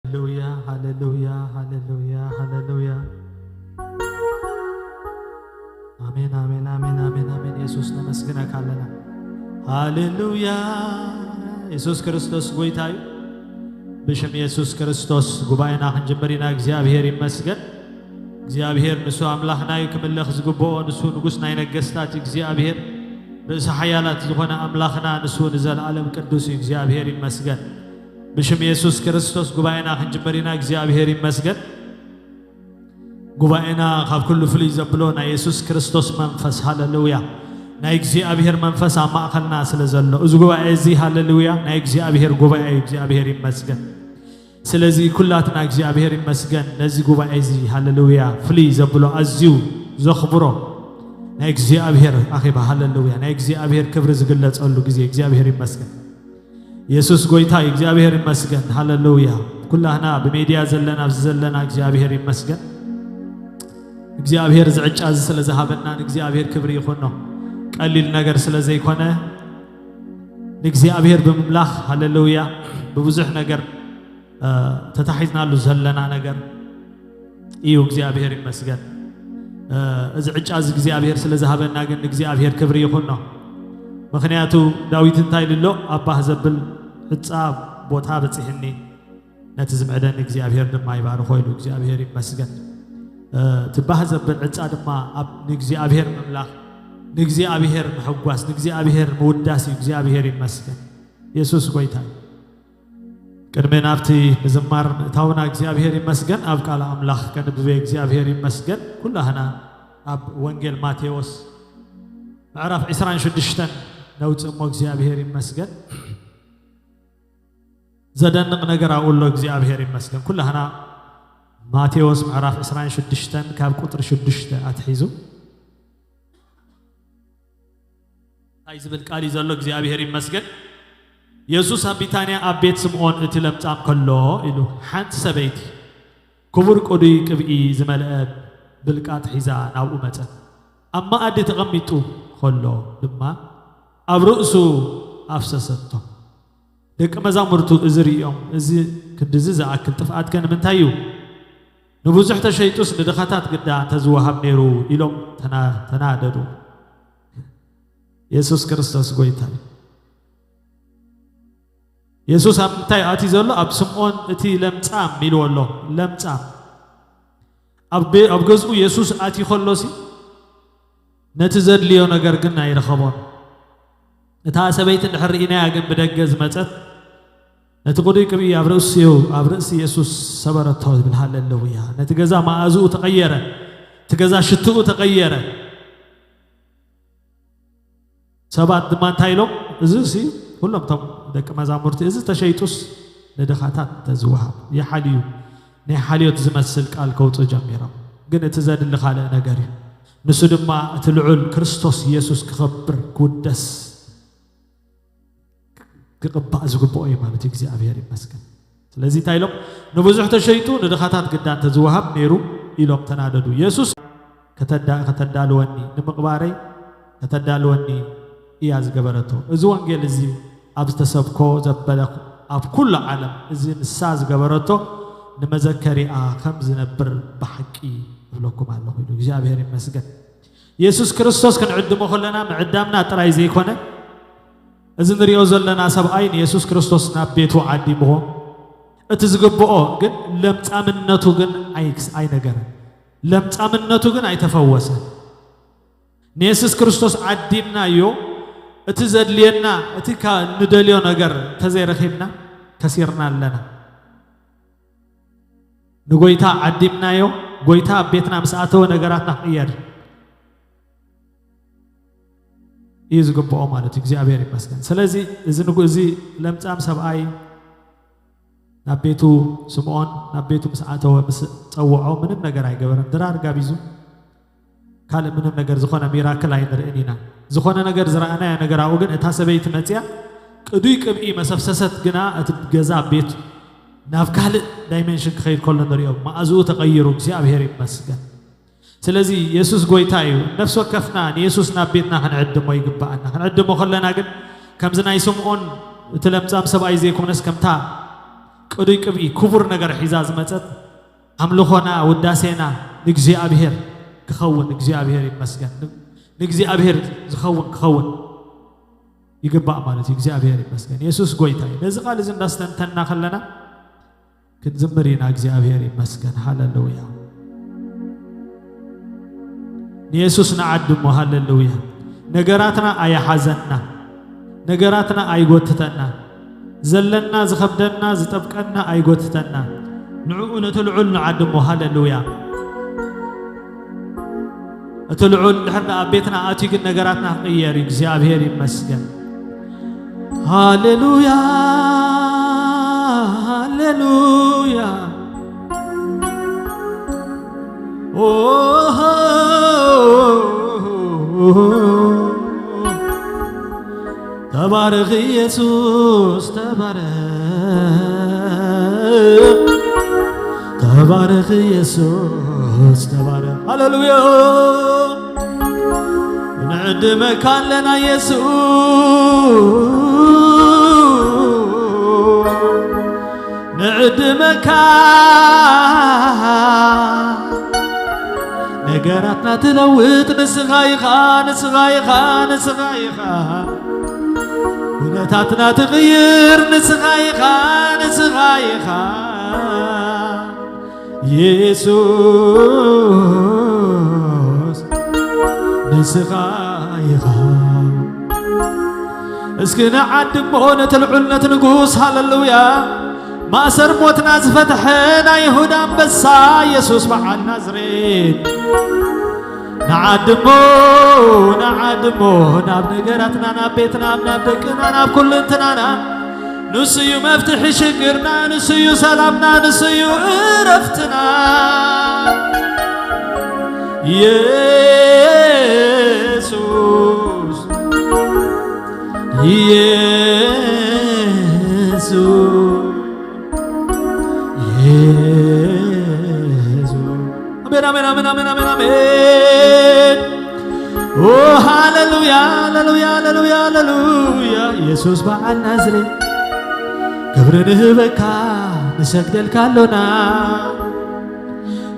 ሃሌሉያ፣ ሃሌሉያ፣ ሃሌሉያ፣ ሃሌሉያ። ኣሜን፣ ኣሜን፣ ኣሜን፣ ኣሜን፣ ኣሜን። የሱስ ነመስግነካ ኣለና። ሃሌሉያ። የሱስ ክርስቶስ ጎይታ እዩ። ብሽም የሱስ ክርስቶስ ጉባኤና ክንጅምር ኢና። እግዚኣብሔር ይመስገን። እግዚኣብሔር ንሱ ኣምላኽና እዩ፣ ክምለኽ ዝግብኦ ንሱ ንጉስ ናይ ነገስታት እዩ። እግዚኣብሔር ርእሲ ሓያላት ዝኾነ ኣምላኽና ንሱ ንዘለኣለም ቅዱስ እዩ። እግዚኣብሔር ይመስገን። ብሽም የሱስ ክርስቶስ ጉባኤና ክንጅምር ኢና። እግዚኣብሔር ይመስገን። ጉባኤና ካብ ኩሉ ፍልይ ዘብሎ ናይ የሱስ ክርስቶስ መንፈስ፣ ሃሌሉያ፣ ናይ እግዚኣብሔር መንፈስ ኣብ ማእኸልና ስለ ዘሎ፣ እዚ ጉባኤ እዚ፣ ሃሌሉያ፣ ናይ እግዚኣብሔር ጉባኤ እዩ። እግዚኣብሔር ይመስገን። ስለዚ ኩላትና እግዚኣብሔር ይመስገን፣ ነዚ ጉባኤ እዚ፣ ሃሌሉያ፣ ፍልይ ዘብሎ፣ ኣዝዩ ዘኽብሮ ናይ እግዚኣብሔር ኣኼባ፣ ሃሌሉያ፣ ናይ እግዚኣብሔር ክብሪ ዝግለጸሉ ግዜ፣ እግዚኣብሔር ይመስገን። የሱስ ጎይታ እዩ። እግዚኣብሔር ይመስገን። ሃሌሉያ። ኩላህና ብሜድያ ዘለና፣ ኣብዚ ዘለና እግዚኣብሔር ይመስገን። እግዚኣብሔር እዚ ዕጫ እዚ ስለ ዝሃበና ንእግዚኣብሔር ክብሪ ይኹኖ። ቀሊል ነገር ስለ ዘይኮነ ንእግዚኣብሔር ብምምላኽ፣ ሃሌሉያ፣ ብብዙሕ ነገር፣ እ፣ ተታሒዝናሉ ዘለና ነገር እዩ። እግዚኣብሔር ይመስገን። እ፣ እዚ ዕጫ እዚ እግዚኣብሔር ስለ ዝሃበና ግን ንእግዚኣብሔር ክብሪ ይኹኖ። ምኽንያቱ ዳዊት እንታይ ኢሉ ኣሎ? ኣብ ባህ ዘብል ዕጻ ቦታ በጺሕኒ፣ ነቲ ዝምዕደኒ እግዚኣብሔር ድማ ይባርኾ ኢሉ። እግዚኣብሔር ይመስገን። እ፣ እቲ ባህ ዘብል ዕጻ ድማ ኣብ ንእግዚኣብሔር ምምላኽ፣ ንእግዚኣብሔር ምሕጓስ፣ ንእግዚኣብሔር ምውዳስ እዩ። እግዚኣብሔር ይመስገን። የሱስ ጎይታ እዩ። ቅድሚ ናብቲ ምዝማር ምእታውና እግዚኣብሔር ይመስገን። ኣብ ቃል ኣምላኽ ከንብብ እግዚኣብሔር ይመስገን። ኩላህና ኣብ ወንጌል ማቴዎስ ምዕራፍ ዕስራን ሽዱሽተን ነውጽእ እሞ እግዚኣብሔር ይመስገን። ዘደንቕ ነገር ኣብኡ ኣሎ። እግዚኣብሔር ይመስገን። ኩላህና ማቴዎስ ምዕራፍ ዕስራን ሽዱሽተን ካብ ቁጥሪ ሽዱሽተ ኣትሒዙ እንታይ ዝብል ቃል እዩ ዘሎ? እግዚኣብሔር ይመስገን። የሱስ ኣብ ቢታንያ ኣብ ቤት ስምዖን እቲ ለምጻም ከሎ ኢሉ፣ ሓንቲ ሰበይቲ ክቡር ቅዱይ ቅብኢ ዝመልአ ብልቃጥ ሒዛ ናብኡ መጸት። ኣብ መኣዲ ተቐሚጡ ከሎ ድማ ኣብ ርእሱ ኣፍሰሰቶ። ደቂ መዛሙርቱ እዚ ርእዮም፣ "እዚ ክንድዚ ዝኣክል ጥፍኣት ከ ንምንታይ እዩ? ንብዙሕ ተሸይጡስ ንድኻታት ግዳ እንተዝወሃብ ነይሩ" ኢሎም ተና-፣ ተናደዱ። የሱስ ክርስቶስ ጎይታ እዩ። የሱስ ኣብ ምንታይ ኣትዩ ዘሎ? ኣብ ስምዖን እቲ ለምጻም ኢልዎ ኣሎ። ለምጻም። ኣብ ቤ-፣ ኣብ ገዝኡ የሱስ ኣትዩ ከሎሲ ነቲ ዘድልዮ ነገር ግን ኣይረኸቦን። እታ ሰበይቲ እንድሕር ርኢናያ ግን ብደገ ዝመጸት ነቲ ቅዱይ ቅብኢ ኣብ ርእሲኡ፣ ኣብ ርእሲ የሱስ ሰበረቶ ዝብል ሃለለውያ። ነቲ ገዛ መኣዝኡ ተቐየረ። እቲ ገዛ ሽትኡ ተቐየረ። ሰባት ድማ እንታይ ኢሎም? እዚ ሲ ኩሎም እቶም ደቂ መዛሙርቲ፣ "እዚ ተሸይጡስ ንድኻታት እንተዝወሃብ" ይሓልዩ። ናይ ሓልዮት ዝመስል ቃል ከውፅኡ ጀሚሮም። ግን እቲ ዘድሊ ካልእ ነገር እዩ። ንሱ ድማ እቲ ልዑል ክርስቶስ ኢየሱስ ክኸብር፣ ክውደስ፣ ክቕባእ ዝግብኦ እዩ ማለት እዩ። እግዚኣብሔር ይመስገን። ስለዚ እንታይ ኢሎም? "ንብዙሕ ተሸይጡ ንድኻታት ግዳ እንተዝወሃብ ነይሩ" ኢሎም ተናደዱ። የሱስ "ከተዳ-፣ ከተዳልወኒ፣ ንምቕባረይ ከተዳልወኒ እያ ዝገበረቶ።" እዚ ወንጌል እዚ ኣብ ዝተሰብኮ ዘበለ ኣብ ኩሉ ዓለም፣ እዚ ንሳ ዝገበረቶ ንመዘከሪኣ ከም ዝነብር ብሓቂ እብለኩም ኣለኹ ኢሉ። እግዚኣብሔር ይመስገን። የሱስ ክርስቶስ ክንዕድሞ ከለና ምዕዳምና ጥራይ ዘይኮነ፣ እዚ ንሪኦ ዘለና ሰብኣይ ንየሱስ ክርስቶስ ናብ ቤቱ ዓዲምዎ፣ እቲ ዝግብኦ ግን ለምጻምነቱ ግን ኣይክስ-፣ ኣይነገረን። ለምጻምነቱ ግን ኣይተፈወሰን። ንየሱስ ክርስቶስ ዓዲምናዮ፣ እቲ ዘድልየና፣ እቲ ካ-፣ ንደልዮ ነገር እንተዘይረኺብና፣ ከሲርና ኣለና። ንጎይታ ዓዲምናዮ፣ ጎይታ ኣብ ቤትና ምስ ኣተወ ነገራትና ክቕየር እዩ ዝግብኦ ማለት እዩ። እግዚኣብሔር ይመስገን። ስለዚ እዚ ንጉ-፣ እዚ ለምጻም ሰብኣይ ናብ ቤቱ፣ ስምዖን ናብ ቤቱ ምስ ኣተወ፣ ምስ ጸውዖ፣ ምንም ነገር ኣይገበረን። ድራር ጋቢዙ ካልእ ምንም ነገር፣ ዝኾነ ሚራክል ኣይንርእን ኢና። ዝኾነ ነገር ዝረኣናዮ ነገር ኣብኡ ግን፣ እታ ሰበይቲ መጽያ ቅዱይ ቅብኢ መሰፍሰሰት ግና፣ እቲ ገዛ ቤት ናብ ካልእ ዳይሜንሽን ክኸይድ ከሎ ንርእዮ። መኣዝኡ ተቐይሩ፣ እግዚኣብሔር ይመስገን። ስለዚ የሱስ ጎይታ እዩ። ነፍሲ ወከፍና ንየሱስ ናብ ቤትና ክንዕድሞ ይግብኣና። ክንዕድሞ ከለና ግን ከምዚ ናይ ስምዖን እቲ ለምጻም ሰብኣይ ዘይኮነስ፣ ከምታ ቅዱይ ቅብኢ ክቡር ነገር ሒዛ ዝመጸት ኣምልኾና ውዳሴና ንእግዚኣብሔር ክኸውን፣ እግዚኣብሔር ይመስገን። ንእግዚኣብሔር ዝኸውን ክኸውን ይግባእ ማለት እዩ። እግዚኣብሔር ይመስገን። የሱስ ጎይታ እዩ። ነዚ ቃል እዚ እንዳስተንተና ከለና ክንዝምር ኢና። እግዚኣብሔር ይመስገን። ሃሌሉያ። ንየሱስ ንዓድሞ። ሃሌሉያ። ነገራትና ኣይሓዘና፣ ነገራትና ኣይጎትተና፣ ዘለና ዝኸብደና ዝጠብቀና ኣይጎትተና። ንዕኡ ነቲ ልዑል ንዓድሞ። ሃሌሉያ። እቲ ልዑል ድሕር ኣብ ቤትና ኣትዩ ግን ነገራትና ክቕየር እዩ። እግዚኣብሔር ይመስገን። ሃሌሉያ፣ ሃሌሉያ። ኦ፣ ተባረኽ ኢየሱስ፣ ተባረኽ። ተባረኽ ኢየሱስ፣ ተባረኽ። ሃሌሉያ። ንዕድመካ ኣለና የሱስ፣ ንዕድመካ። ነገራትና ትለውጥ ንስኻ ኢኻ፣ ንስኻ ኢኻ፣ ንስኻ ኢኻ። ኩነታትና ትቕይር ንስኻ ኢኻ፣ ንስኻ ኢኻ። የሱስ ንስኻ ኢኻ። እስኪ ንዓድሞ ነቲ ልዑል ነቲ ንጉስ። ሃሌሉያ። ማእሰር ሞትና ዝፈትሐ ናይ ይሁዳ ኣንበሳ የሱስ በዓል ናዝሬት። ንዓድሞ፣ ንዓድሞ ናብ ነገራትና፣ ናብ ቤትና፣ ናብ ደቅና፣ ናብ ኩልንትናና። ንሱ እዩ መፍትሒ ሽግርና፣ ንሱ እዩ ሰላምና፣ ንሱ እዩ እረፍትና። የሱስ፣ የሱስ፣ የሱስ። ኣሜን፣ ኣሜን፣ ኣሜን፣ ኣሜን፣ ኣሜን፣ ኣሜን። ኦ፣ ሃሌሉያ፣ ሃሌሉያ፣ ሃሌሉያ፣ ሃሌሉያ። የሱስ በዓል ናዝሬት፣ ክብሪ ንህበካ፣ ንሰግደልካ ኣሎና።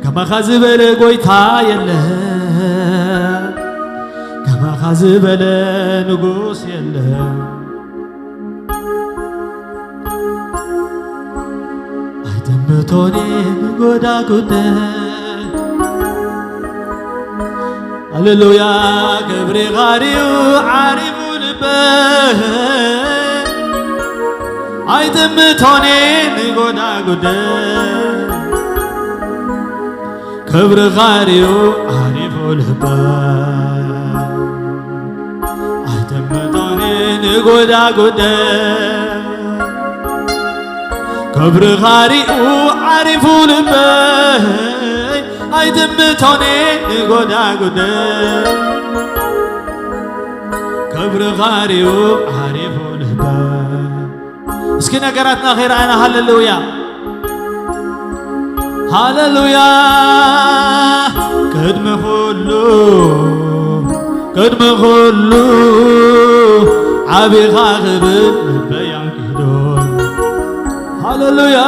ከማኻ ዝበለ ጎይታ የለን፣ ከማኻ ዝበለ ንጉስ የለን። ኣይጥምቶን ንጎዳጉደ። ሃሌሉያ፣ ክብሪ ኻሪዩ ዓሪፉ ልበ። ኣይጥምቶን ንጎዳጉደ። ክብሪ ኻሪዩ ዓሪፉ ልበ። ኣይጥምቶን ንጎዳጉደ። ክብሪ ኻሪኡ ዓሪፉ ልበይ። ኣይጥምቶን ንጎዳጉደ። ክብሪ ኻሪኡ ዓሪፉ ልበይ። እስኪ ነገራትና ኺርኣና። ሃሌሉያ፣ ሃሌሉያ። ቅድሚ ኩሉ፣ ቅድሚ ኩሉ ዓቢኻ ክብል ልበይ ኣንጊዱ። ሃሌሉያ።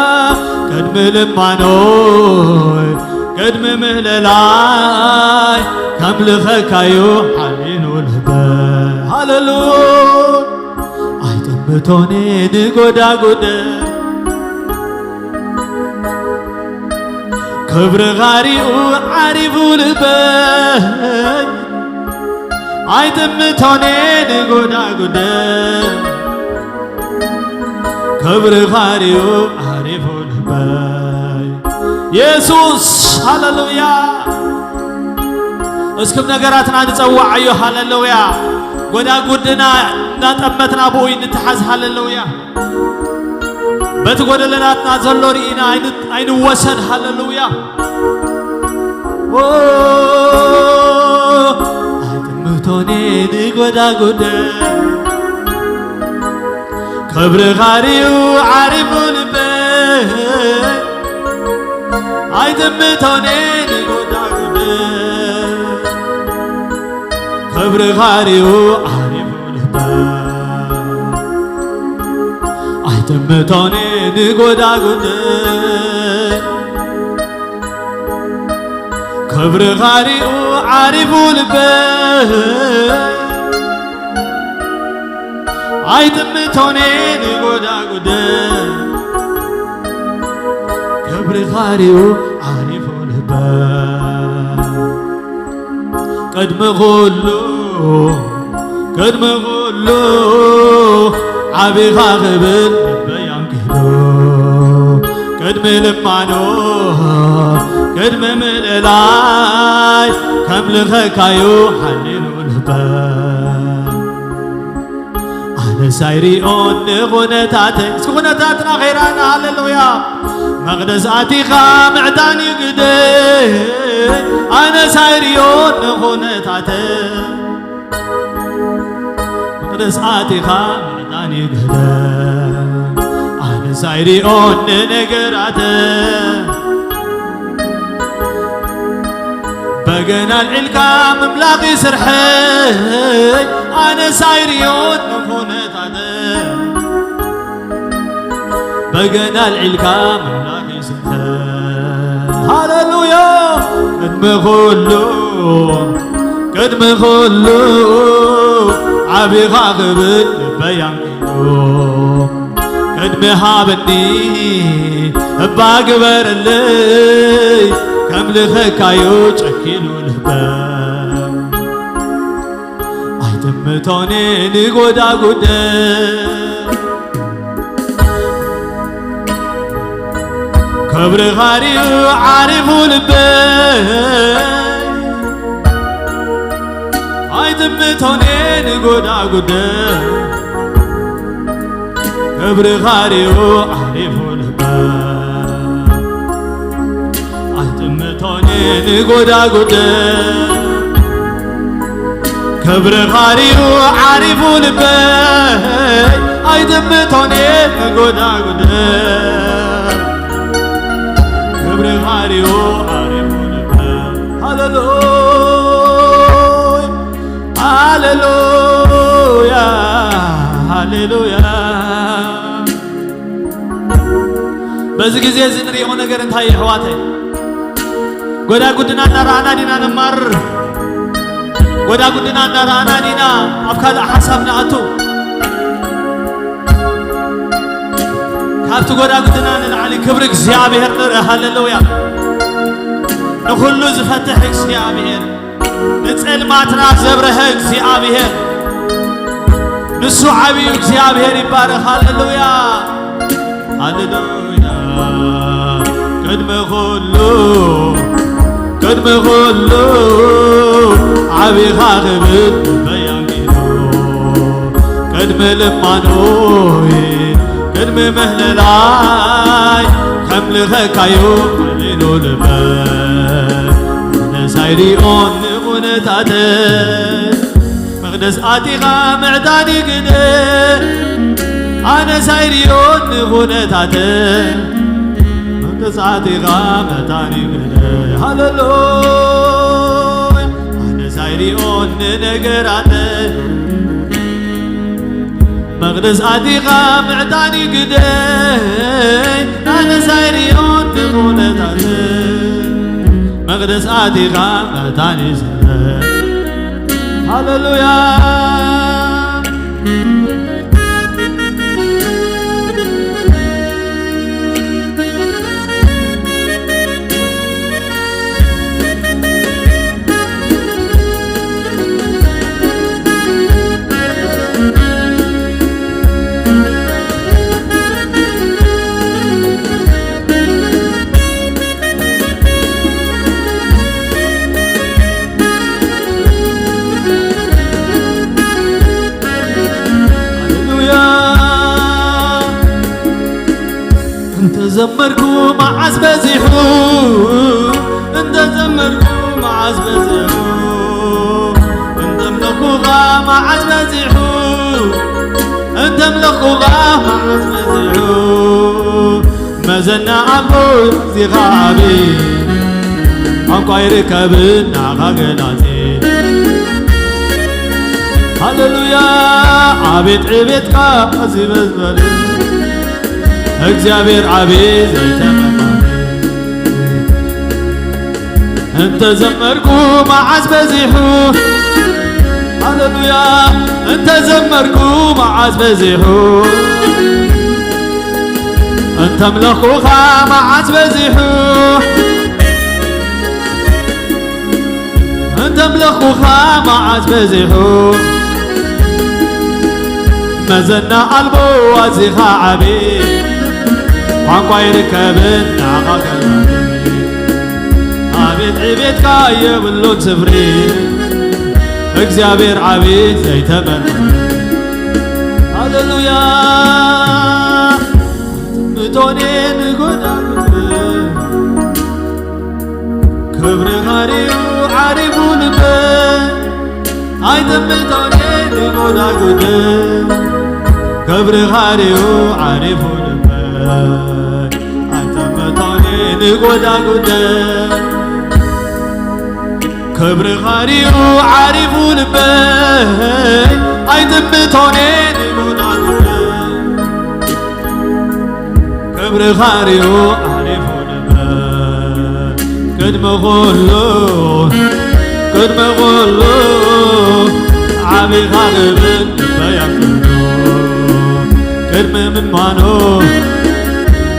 ቅድሚ ልማኖይ፣ ቅድሚ ምህለላይ ከምልኸካዩ ሓሚኑ ልበይ። ሃሌሉያ። ኣይጥምቶን ንጎዳጉደ። ክብሪ ኻሪኡ ዓሪፉ ልበይ። ኣይጥምቶን ንጎዳጉደ። ክብሪ ኻሪኡ ዓሪፉ ልበይ። የሱስ፣ ሃሌሉያ። እስክም ነገራትና ንጸውዓዮ። ሃሌሉያ። ጎዳጉድና እናጠመትና ብኡ ንተሓዝ። ሃሌሉያ። በቲ ጎደለናትና ዘሎ ርኢና ኣይን-፣ ኣይንወሰድ። ሃሌሉያ። ኦ፣ ኣይጥምቶን ንጎዳጉደ። ክብሪ ኻሪኡ ዓሪፉ ልበይ። ኣይጥምቶን ንጎዳጉደ። ክብሪ ኻሪኡ ዓሪፉ ልበይ። ኣይጥምቶን ንጎዳጉድ ክብርኻ ሪኡ ዓሪፉ ልበይ። ኣይጥምቶኔ ንጎዳጉድ ክብርኻ ሪኡ ዓሪፉ ልበይ። ቅድሚ ኩሉ ቅድሚ ኩሉ ዓቢኻ ክብል ልበይ ኣንኪዱ። ቅድሚ ልማኖ ቅድሚ ምልላይ ከምልኸካዩ ሓሊሉ ልበይ። ኣነስ ኣይሪኦን ንኹነታተይ። እስኪ ኩነታትና ከይረኣና፣ ሃሌሉያ። መቕደስ ኣቲኻ ምዕጣን እዩ ግደይ። ኣነስ ኣይሪኦን ንኹነታተይ። መቕደስ ኣቲኻ ምዕጣን እዩ ግደይ። ኣነስ ኣይሪኦን ንነገራተይ። በገና ኣልዒልካ ምምላኽ ይስርሐይ። ኣነስ ኣይሪኦን ንኹነታተይ። በገና ኣልዒልካ ምምላኽ ይስርሐይ። ሃሌሉያ። ቅድሚ ኩሉ ቅድሚ ኩሉ ዓቢኻ ክብል ልበይ ኣንኪዱ። ቅድሚ ሃበኒ እባ ግበረለይ። ከምልኸካዩ ጨኪኑ ልበይ። ኣይጥምቶኔ ንጎዳጉድ ክብርኻ ሪኡ ዓሪፉ ልበይ። ኣይጥምቶኔ ንጎዳጉድ ክብርኻ ሪኡ ዓሪፉ ልበይ። ኣይጥምቶኔ ንጎዳጉድ ክብርኻ ሪኡ ዓሪፉ ልበይ። ኣይጥምቶኔ ንጎዳጉድ ክብርኻ ሪኡ ዓሪፉ ልበይ። ሃሌሉያ። ሃሌሉያ፣ ሃሌሉያ። በዚ ግዜ እዚ ንሪኦ ነገር እንታይ እዩ ኣሕዋተይ? ጎዳጉድና እናረኣና ዲና ነማርር? ጎዳጉድና እናረኣና ዲና ኣብ ካልእ ሓሳብ ንኣቱ? ካብቲ ጎዳጉድና ንላዕሊ ክብሪ እግዚኣብሔር ንርኢ። ሃሌሉያ። ንኹሉ ዝፈትሕ እግዚኣብሔር፣ ንጸልማትና ዘብረሀ እግዚኣብሔር፣ ንሱ ዓብዩ እግዚኣብሔር ይባረኽ። ሃሌሉያ፣ ሃሌሉያ። ቅድሚ ኩሉ፣ ቅድሚ ኩሉ ዓቢኻ ክብል በያንኪ ቅድሚ ልማኖይ ቅድሚ ምህለላይ ከምልኸካዩ ቀሊሉ ልበ ኣነስ ኣይሪኦን ንኹነታተ መቕደስ ኣቲኻ ምዕጣኒ ግደ ኣነስ ኣይሪኦን ንኹነታተ መቕደስ ኣቲኻ ምዕጣኒ ግደ ሃለሉያ ኣነስ ኣይሪኦን ንነገራተ መቕደስ ኣቲኻ ምዕጣኒ ግደይ ኣነስ ኣይሪኦን ንኹነታት መቕደስ ኣቲኻ ምዕጣኒ ስለ ሃለሉያ እንተ ዘመርኩ መዓስ በዚሑ እንተ ዘመርኩ መዓስ በዚሑ እንተ ኣምለኹኻ መዓስ በዚሑ እንተ ኣምለኹኻ መዓስ በዚሑ መዘና ኣሎ እዚኻ ዓቢ ቋንቋ ይርከብን ንዓኻ ገላጺ ሃሌሉያ ኣቤት ዕቤትካ ዝበዝበለ እግዚኣብሔር ዓቢ ዘይተመርማሪ። እንተ ዘመርኩ መዓስ በዚሑ፣ ሃሌሉያ። እንተ ዘመርኩ መዓስ በዚሑ፣ እንተ ኣምለኹኻ መዓስ በዚሑ፣ እንተ ኣምለኹኻ መዓስ በዚሑ፣ መዘና ኣልቦ ኣዚኻ ዓቢ፣ ቋንቋ ይርከብን ንዓኻ ገራሚ። ኣቤት ዕቤትካ የብሉን ስፍሪ፣ እግዚኣብሔር ዓቢ ዘይተመርመረ። ሃሌሉያ። ምቶኔ ንጎዳጉድ ክብርኻ ርኡ ዓሪፉ ልበይ፣ ኣይጥምቶኔ ንጎዳጉድ ክብርኻ ርኡ ዓሪፉ ልበይ፣ ኣይጥምቶኔ ንጎዳጉድ ክብርኻ ርኡ ዓሪፉ ልበይ፣ ኣይጥምቶኔ ንጎዳጉድ ክብርኻ ርኡ ዓሪፉ ልበይ፣ ቅድሚ ኩሉ፣ ቅድሚ ኩሉ ዓቢኻ ክብል ልበይ ኣፍቅዶ። ቅድሚ ምንማኑ፣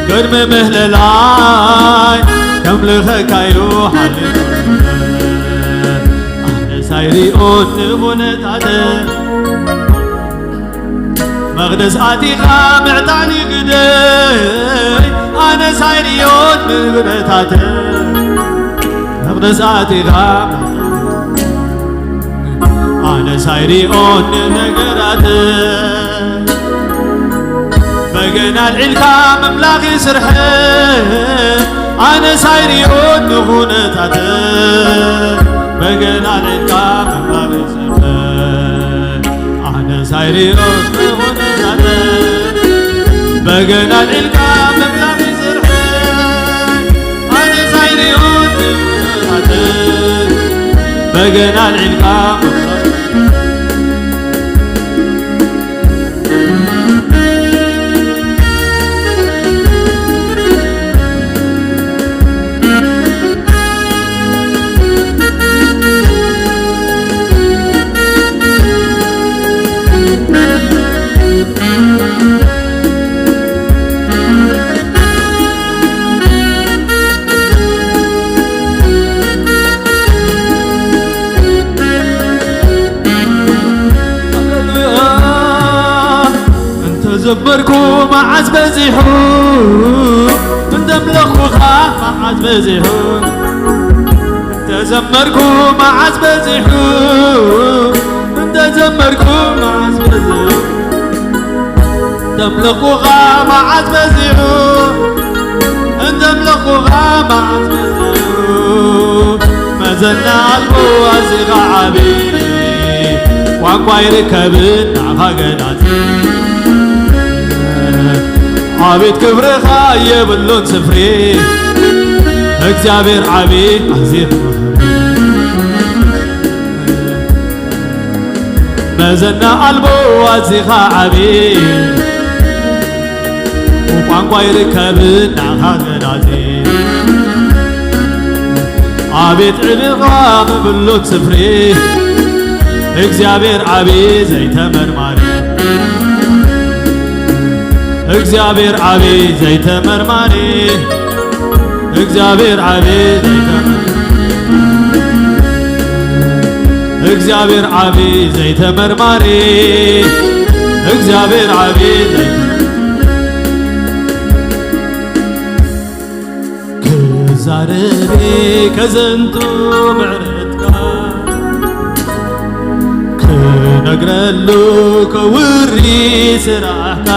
ቅድሚ ምህለላይ ከምልኸካ እዩ ሓሊፉ። ኣነስ ኣይሪኦን ንኹነታተ መቕደስ ኣቲኻ ምዕጣኒ ግደይ፣ ኣነስ ኣይሪኦን ንብረታተ መቕደስ ኣቲኻ ኣነስ ኣይሪኦን ንነገራተ በገና ኣልዒልካ ምምላኽ ይስርሐ ኣነስ ኣይሪኦን ንኹነታተ በገና ኣልዒልካ ምምላኽ ይስርሐ ኣነ ሳይሪዮ ዝኾነ ዛተ በገና ኣልዒልካ ምምላኽ ይስርሐ ኣነ ሳይሪዮ ዛተ በገና ኣልዒልካ ምምላኽ ሃሌሉያ። እንተ ዘመርኩ መዓስ በዚሑ፣ እንተ ኣምለኹኻ መዓስ በዚሑ፣ እንተ ዘመርኩ መዓስ በዚሑ፣ እንተ ዘመርኩ መዓስ በዚሑ፣ እንተ ኣምለኹኻ መዓስ በዚሑ፣ እንተ ኣምለኹኻ መዓስ በዚሑ፣ መዘና ኣልቦ ኣዚኻ ዓቢ፣ ቋንቋ ይርከብን ንዓኻ ገላጺ። ኣቤት ክብርኻ የብሉን ስፍሪ፣ እግዚኣብሔር ዓቢ ኣዚኻ መዘና ኣልቦ ኣዚኻ ዓቢ ቋንቋ ይርከብ ናኻ ገላጺ ኣቤት ዕብኻ ምብሉት ስፍሪ እግዚኣብሔር ዓቢ ዘይተመርማሪ እግዚኣብሔር ዓቢ ዘይተመርማሪ እግዚኣብሔር ዓቢ ዘይተመርማሪ እግዚኣብሔር ዓቢ ዘይተመርማሪ እግዚኣብሔር ዓቢ ዘይተመርማሪ ክዛረቤ ከዘንቱ ምዕረትካ ክነግረሉ ከውሪ ስራሕካ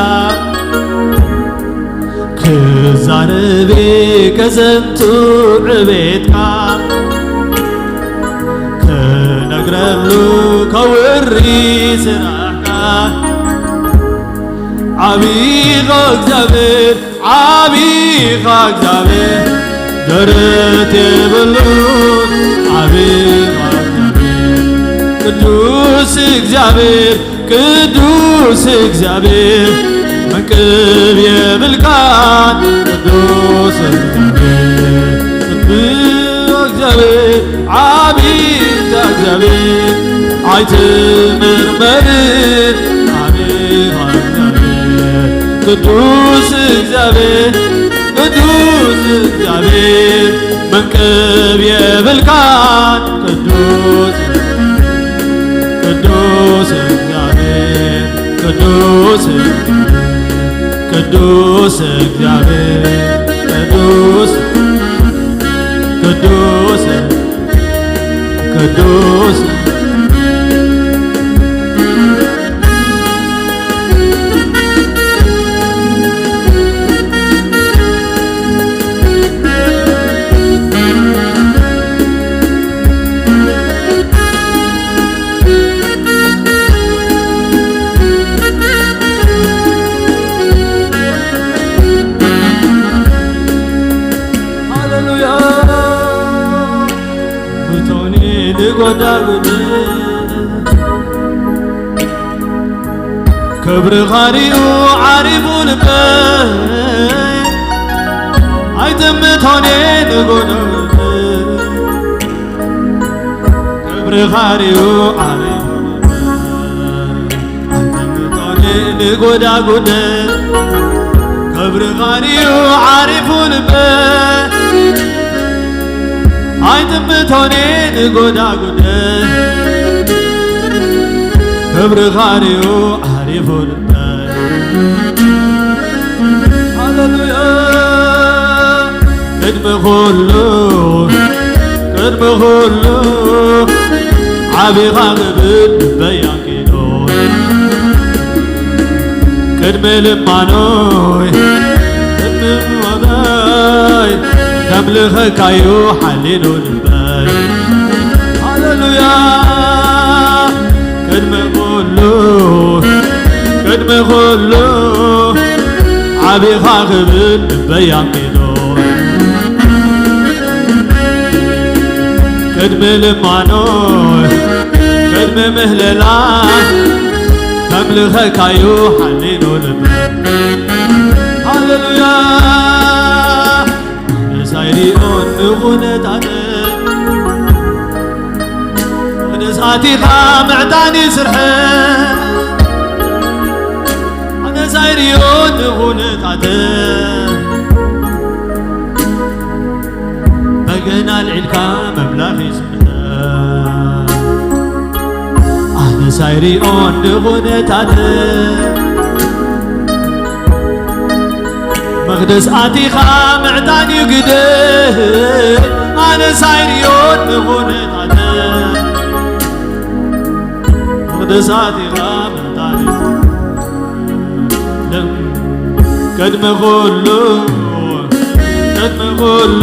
ክዛረቤ ከዘንቱ ዕቤትካ ክነግረሉ ከውሪ ስራሕካ ዓቢኻ እግዚኣብሔር ዓቢኻ እግዚኣብሔር ደረት የብሉ ዓቢኻ እግዚኣብሔር ቅዱስ እግዚኣብሔር ቅዱስ እግዚኣብሔር ቅብ የብልካን ቅዱስ እግዚአብሔር፣ ቅዱስ እግዚአብሔር፣ ዓቢ እግዚአብሔር፣ ኣይትምርመርን ዓቢ እግዚአብሔር፣ ቅዱስ እግዚአብሔር፣ ቅዱስ እግዚአብሔር፣ መንቅብ የብልካን ቅዱስ ቅዱስ እግዚአብሔር፣ ቅዱስ፣ ቅዱስ እግዚአብሔር፣ ቅዱስ፣ ቅዱስ፣ ቅዱስ። ሃሌሉያ። ብቶኒ ንጎዳጉድ ክብርኻ ሪኡ ዓሪፉ ልበይ ኣይጥምቶኒ ንጎዳጉድ ክብርኻ ሪኡ ዓሪፉ ልበይ ኣይጥምቶኒ ንጎዳጉድ ክብርኻ ሪኡ ዓሪፉ ልበይ ኣይጥምቶኒ ንጎዳጉድ ክብርኻ ሪኡ ዓሪፉ ልበይ። ሃሌሉያ። ቅድሚ ኩሉ፣ ቅድሚ ኩሉ ዓቢኻ ክብል ልበይ ኣንቂዱ። ቅድሚ ልማኖይ፣ ቅድሚ ሞተይ ከምልኸካዩ ሓሊሉ ልበይ። ሃሌሉያ። ቅድሚ ኩሉ፣ ቅድሚ ኩሉ ዓቢኻ ክብል ልበይ ኣንቂዱ። ቅድሚ ልማኖ፣ ቅድሚ ምህለላ ከምልኸካዩ ሓሊሉ ልበይ። ሃሌሉያ። ኣነስ ኣይሪኦን ንኹነታተይ፣ ኣነስ ኣቲኻ ምዕጣኒ ስርሐይ፣ ኣነስ ኣይሪኦን ንኹነታተይ፣ በገና ኣልዒልካ መምላኺ ስምዐ። ኣነስ ኣይሪኦን ንኹነታተይ፣ መቕደስ ኣቲኻ ምዕጣን እዩ ግደ። ኣነስ ኣይሪኦን ንኹነታተይ፣ መቕደስ ኣቲኻ ምዕጣን እዩ። ለም ቅድሚ ኩሉ፣ ቅድሚ ኩሉ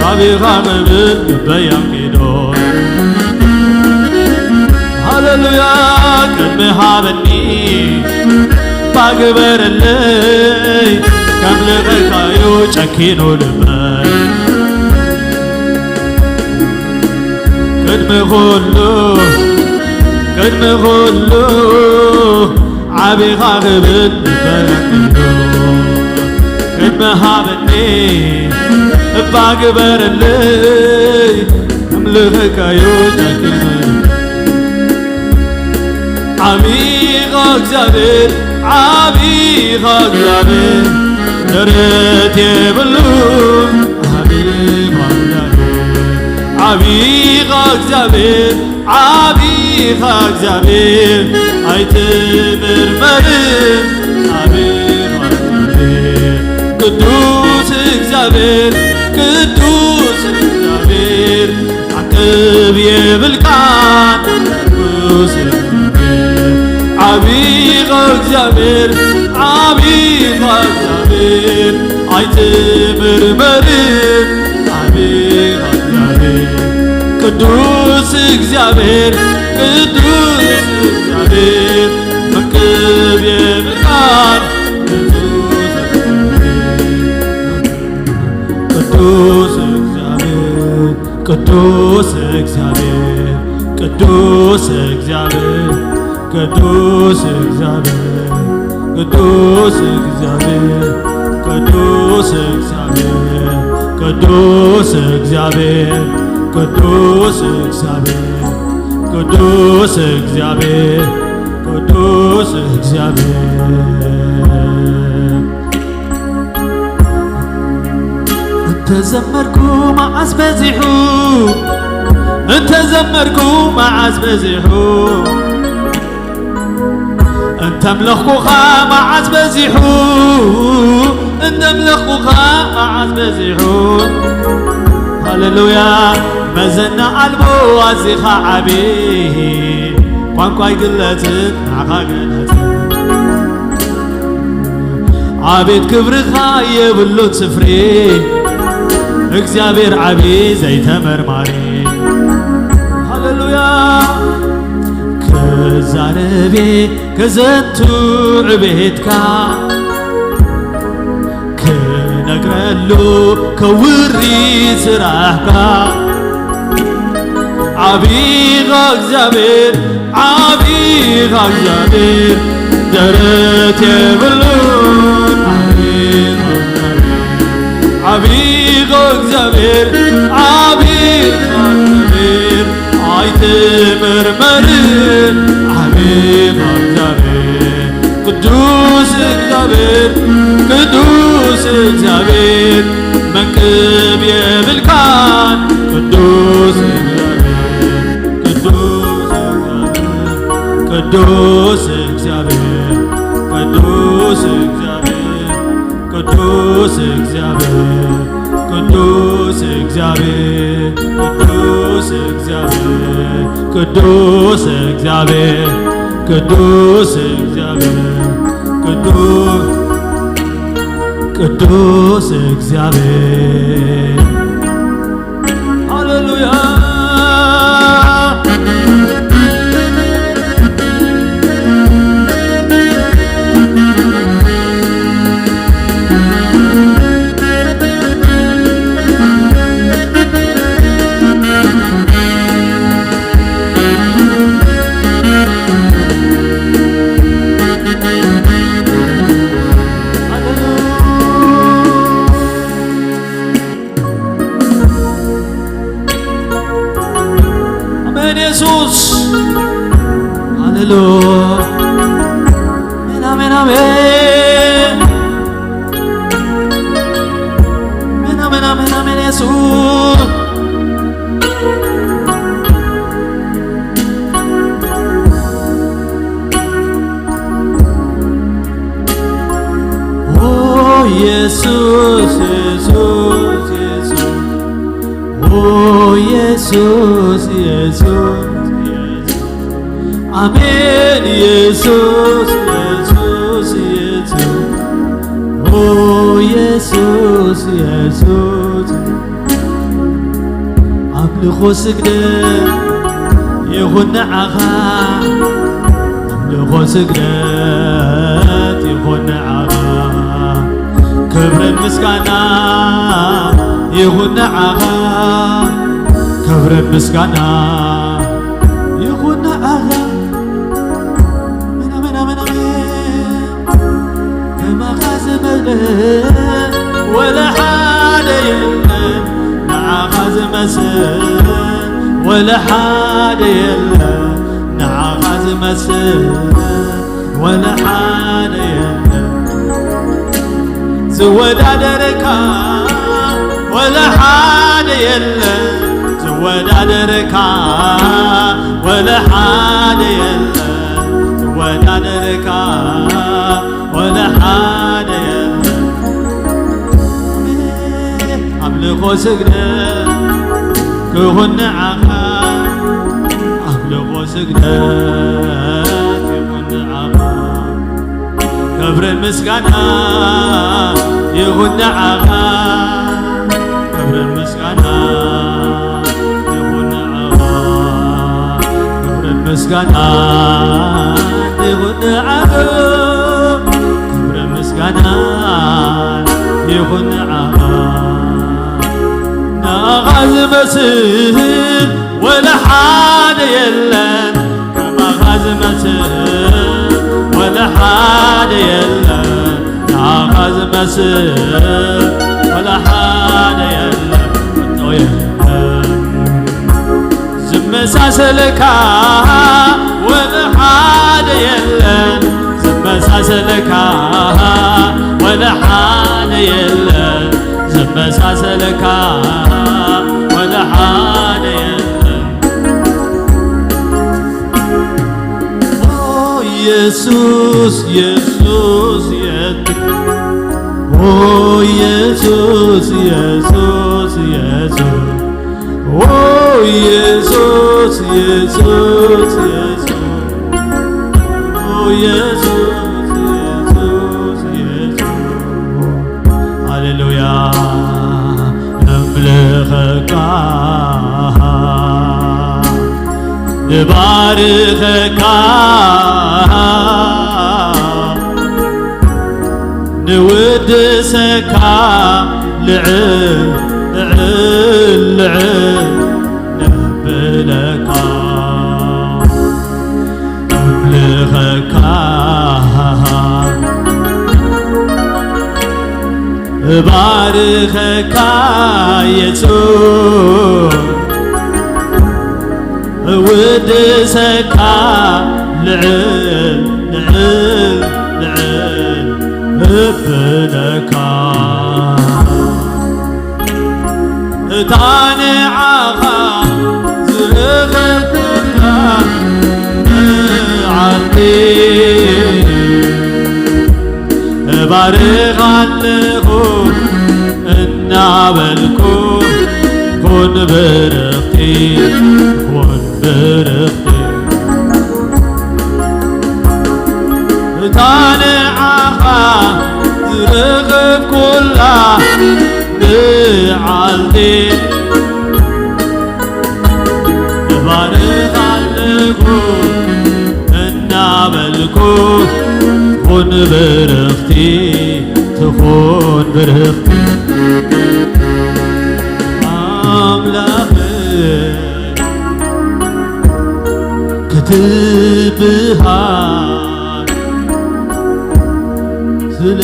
ናቢኻ ክብል ልበይ ኣንቂዶ። ሃሌሉያ። ቅድሚ ሃበኒ ባግበረለይ ከምልኸካዩ ጨኪኑ ልበይ። ቅድሚ ኩሉ፣ ቅድሚ ኩሉ ዓቢኻ ክብል ልበይ ኣንቂዱ። ቅድሚ ሃበኒ እባ ግበረለይ፣ ኣምልኸካዩ ጨኪኑ። ዓቢኻ እግዚኣብሔር፣ ዓቢኻ እግዚኣብሔር፣ ደረት የብሉ። ዓቢኻ እግዚኣብሔር፣ ዓቢኻ እግዚኣብሔር፣ ዓቢኻ እግዚኣብሔር፣ ኣይትምርመርን። ዓቢኻ እግዚኣብሔር፣ ቅዱስ እግዚኣብሔር፣ ቅዱስ እግዚኣብሔር፣ ዓቅብ የብልካን። ቅዱስ እግዚኣብሔር፣ ዓቢኻ እግዚኣብሔር፣ ዓቢኻ እግዚኣብሔር፣ ኣይትምርመርን። ዓቢኻ እግዚኣብሔር፣ ቅዱስ እግዚኣብሔር፣ ቅዱስ እግዚኣብሔር፣ መቅብ የብልካን። ቅዱስ እግዚኣብሔር፣ ቅዱስ እግዚኣብሔር፣ ቅዱስ እግዚኣብሔር፣ ቅዱስ እግዚኣብሔር፣ ቅዱስ እግዚኣብሔር፣ ቅዱስ እግዚኣብሔር፣ ቅዱስ እግዚኣብሔር፣ ቅዱስ እግዚኣብሔር፣ ቅዱስ እግዚኣብሔር፣ ቅዱስ እግዚኣብሔር፣ ቅዱስ እግዚኣብሔር። እንተዘመርኩ መዓስ በዚሑ፣ እንተዘመርኩ መዓስ በዚሑ፣ እንተምለኽኩኻ መዓዝ በዚሑ፣ እንተምለኽኩኻ መዓዝ በዚሑ። ሃሌሉያ። መዘና ኣልቦ ኣዚኻ ዓቢ፣ ቋንቋ ኣይግለጽን ንዓኻ ገለጽ። ኣቤት ክብርኻ የብሉን ስፍሪ፣ እግዚኣብሔር ዓቢ ዘይተመርማሪ። ሃሌሉያ። ክዛረቤ ከዘንቱ ዕቤትካ ክነግረሉ ከውሪ ስራሕካ። ዓቢኻ እግዚኣብሔር፣ ዓቢኻ እግዚኣብሔር፣ ደረት የብሉን። ዓቢኻ እግዚኣብሔር፣ ዓቢኻ እግዚኣብሔር፣ ዓቢኻ እግዚኣብሔር፣ ኣይትምርመርን። ዓቢኻ እግዚኣብሔር፣ ቅዱስ እግዚኣብሔር፣ ቅዱስ እግዚኣብሔር፣ መንቅብ የብልካን። ቅዱስ እግዚኣብሔር፣ ቅዱስ እግዚኣብሔር፣ ቅዱስ እግዚኣብሔር፣ ቅዱስ እግዚኣብሔር፣ ቅዱስ እግዚኣብሔር፣ ቅዱስ እግዚኣብሔር፣ ቅዱስ እግዚኣብሔር፣ ቅዱስ እግዚኣብሔር፣ ቅዱስ እግዚኣብሔር፣ ቅዱስ፣ ቅዱስ እግዚኣብሔር። ሃሌሉያ። ኣሜን የሱስ። ሃሌሉያ። ኣሜን፣ ኣሜን፣ ኣሜን። ኣሜን፣ ኣሜን፣ ኣሜን፣ ኣሜን የሱስ። ኦ የሱስ፣ የሱስ፣ የሱስ። ኦ የሱስ፣ የሱስ፣ የሱስ። ኣሜን የሱስ፣ የሱስ፣ የሱስ። ኦ የሱስ፣ የሱስ። ኣምልኾ ስግደት ይኹን ንዓኻ፣ ኣምልኾ ስግደት ይኹን ንዓኻ፣ ክብርን ምስጋና ይኹን ንዓኻ፣ ክብርን ምስጋና ይኹን ንዓኻ። ኣሜን፣ ኣሜን፣ ኣሜን፣ ኣሜን። ከማኻ ዝመልእ ወላ ሓደ የለን፣ ንዓኻ ዝመስል ወላ ሓደ የለን፣ ንዓኻ ዝመስል ወላ ሓደ የለን። ዝወዳደረካ ወላ ሓደ የለን፣ ዝወዳደረካ ወላ ሓደ የለን፣ ዝወዳደረካ ወላ ሓደ የለን። ኣምልኾ ስግደት ክኹን ንዓኻ፣ ኣምልኾ ስግደት ይኹን ንዓኻ፣ ክብርን ምስጋና ይኹን ንዓኻ፣ ክብርን ምስጋና ይኹን ንዓኻ፣ ክብርን ምስጋና ይኹን ንዓኻ፣ ክብርን ምስጋና ይኹን ንዓኻ። ንዓኻ ዝመስል ወላ ሓደ የለን፣ ከማኻ ዝመስል ወላ ሓደ የለን ንዓኻ ዝመስል፣ ወላ ሓደ የለን፣ ከቶ የለን ዝመሳሰለካ፣ ወላ ሓደ የለን ዝመሳሰለካ፣ ወላ ሓደ የለን ዝመሳሰለካ፣ ወላ ሓደ የለን። ኦ ኢየሱስ፣ ኢየሱስ፣ ኢየሱስ፣ ኦ ኢየሱስ፣ ኢየሱስ፣ ኢየሱስ፣ ኦ ኢየሱስ፣ ኢየሱስ፣ ኢየሱስ፣ ኦ ኢየሱስ፣ ኢየሱስ፣ ኢየሱስ፣ ሃሌሉያ። ነምልኸካ፣ ንባርኸካ፣ ንውድሰካ፣ ልዕል፣ ልዕል፣ ልዕል ነብለካ። ነምልኸካ፣ እባርኸካ የሱስ፣ እውድሰካ፣ ልዕል፣ ልዕል፣ ልዕል እብለካ። እታ ንዓኻ ዝረኸብኩላ መዓልቲ እባርኻ ኣለኹ እናበልኩ፣ ኩን ብርኽቲ፣ ኩን ብርኽቲ። እታ ንዓኻ ዝረኸብኩላ መዓልቲ እባርኻ ኣለኹ እናበልኩ፣ ትኹን ብርኽቲ፣ ትኹን ብርኽቲ ኣምላኽ ክትብሃል ስለ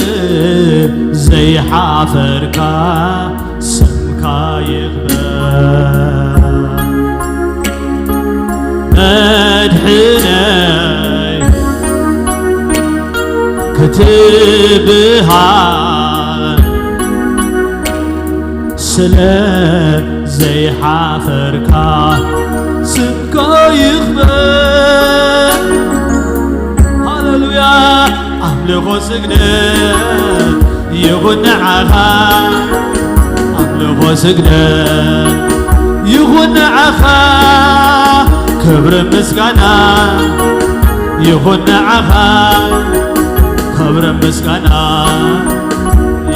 ዘይሓፈርካ ስምካ ይኽበር። መድሕነይ ክትብሃል ስለ ዘይሓፈርካ ስምካ ይኽበር። ሃሌሉያ። ኣምልኾ ስግደት ይኹን ንዓኻ፣ ኣምልኾ ስግደት ይኹን ንዓኻ፣ ክብሪ ምስጋና ይኹን ንዓኻ፣ ክብሪ ምስጋና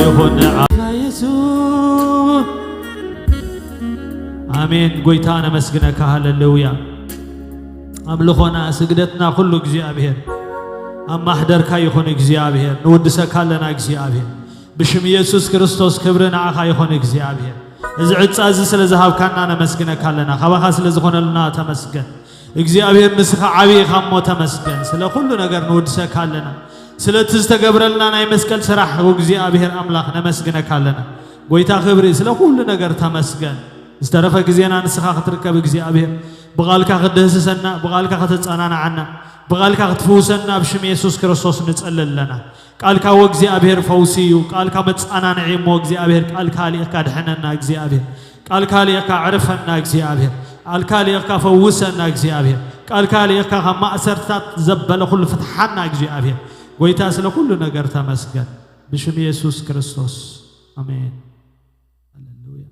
ይኹን ንዓኻ የሱስ። ኣሜን። ጎይታ ነመስግነካ። ሃሌሉያ። ኣምልኾና ስግደትና ኩሉ እግዚኣብሔር ኣብ ማሕደርካ ይኹን እግዚኣብሔር። ንውድሰካ ኣለና እግዚኣብሔር። ብሽም ኢየሱስ ክርስቶስ ክብሪ ንዓኻ ይኹን እግዚኣብሔር። እዚ ዕጻ እዚ ስለ ዝሃብካና ነመስግነካ ኣለና። ካባኻ ስለ ዝኾነልና ተመስገን እግዚኣብሔር። ንስኻ ዓቢ ኢኻ እሞ ተመስገን። ስለ ኩሉ ነገር ንውድሰካ ኣለና። ስለቲ ዝተገብረልና ናይ መስቀል ስራሕ እግዚኣብሔር ኣምላኽ ነመስግነካ ኣለና። ጎይታ ክብሪ ስለ ኩሉ ነገር ተመስገን። ዝተረፈ ግዜና ንስኻ ክትርከብ እግዚኣብሔር፣ ብቓልካ ክትድህስሰና፣ ብቓልካ ከተጸናንዓና፣ ብቓልካ ክትፍውሰና ኣብ ሽም የሱስ ክርስቶስ ንጸሊ ኣለና። ቃልካ ወእግዚኣብሔር ፈውሲ እዩ። ቃልካ መጸናንዒ እሞ እግዚኣብሔር፣ ቃልካ ልኢኽካ ድሕነና እግዚኣብሔር፣ ቃልካ ልኢኽካ ዕርፈና እግዚኣብሔር፣ ቃልካ ልኢኽካ ፈውሰና እግዚኣብሔር፣ ቃልካ ልኢኽካ ካብ ማእሰርትታት ዘበለ ኩሉ ፍትሓና እግዚኣብሔር። ጎይታ ስለ ኩሉ ነገር ተመስገን። ብሽም የሱስ ክርስቶስ ኣሜን። ሃሌሉያ።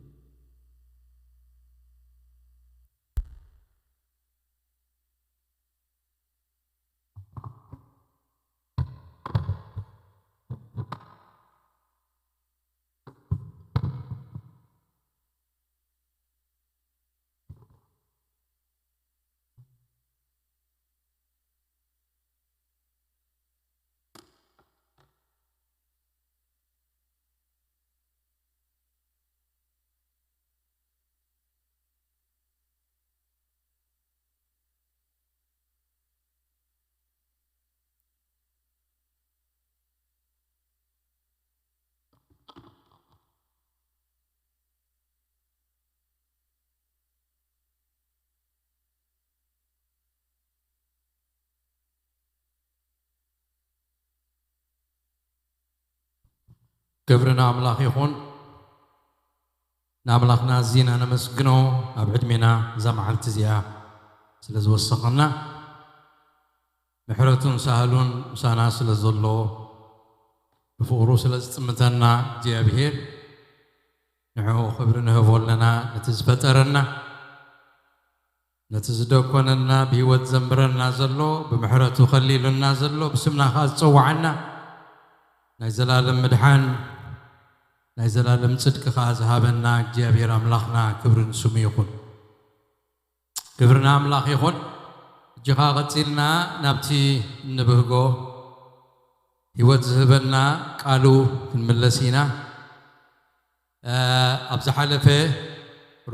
ክብሪ ንኣምላኽ ይኹን። ንኣምላኽና ኣዚና ነመስግኖ፣ ኣብ ዕድሜና እዛ መዓልቲ እዚኣ ስለ ዝወሰኸና፣ ምሕረቱን ሳህሉን ምሳና ስለ ዘሎ፣ ብፍቕሩ ስለ ዝጥምተና እግዚኣብሔር ንዕኡ ክብሪ ንህቦ ኣለና። ነቲ ዝፈጠረና፣ ነቲ ዝደኮነና፣ ብህይወት ዘንብረና ዘሎ፣ ብምሕረቱ ከሊሉና ዘሎ፣ ብስምና ኸኣ ዝጸውዓና፣ ናይ ዘላለም ምድሓን፣ ናይ ዘላለም ጽድቂ ኸኣ ዝሃበና እግዚኣብሔር ኣምላኽና ክብሪ ንስሙ ይኹን። ክብሪ ንኣምላኽ ይኹን። ሕጂ ኸኣ ቀጺልና ናብቲ እንብህጎ ህይወት ዝህበና ቃሉ ክንምለስ ኢና። እ፣ ኣብ ዝሓለፈ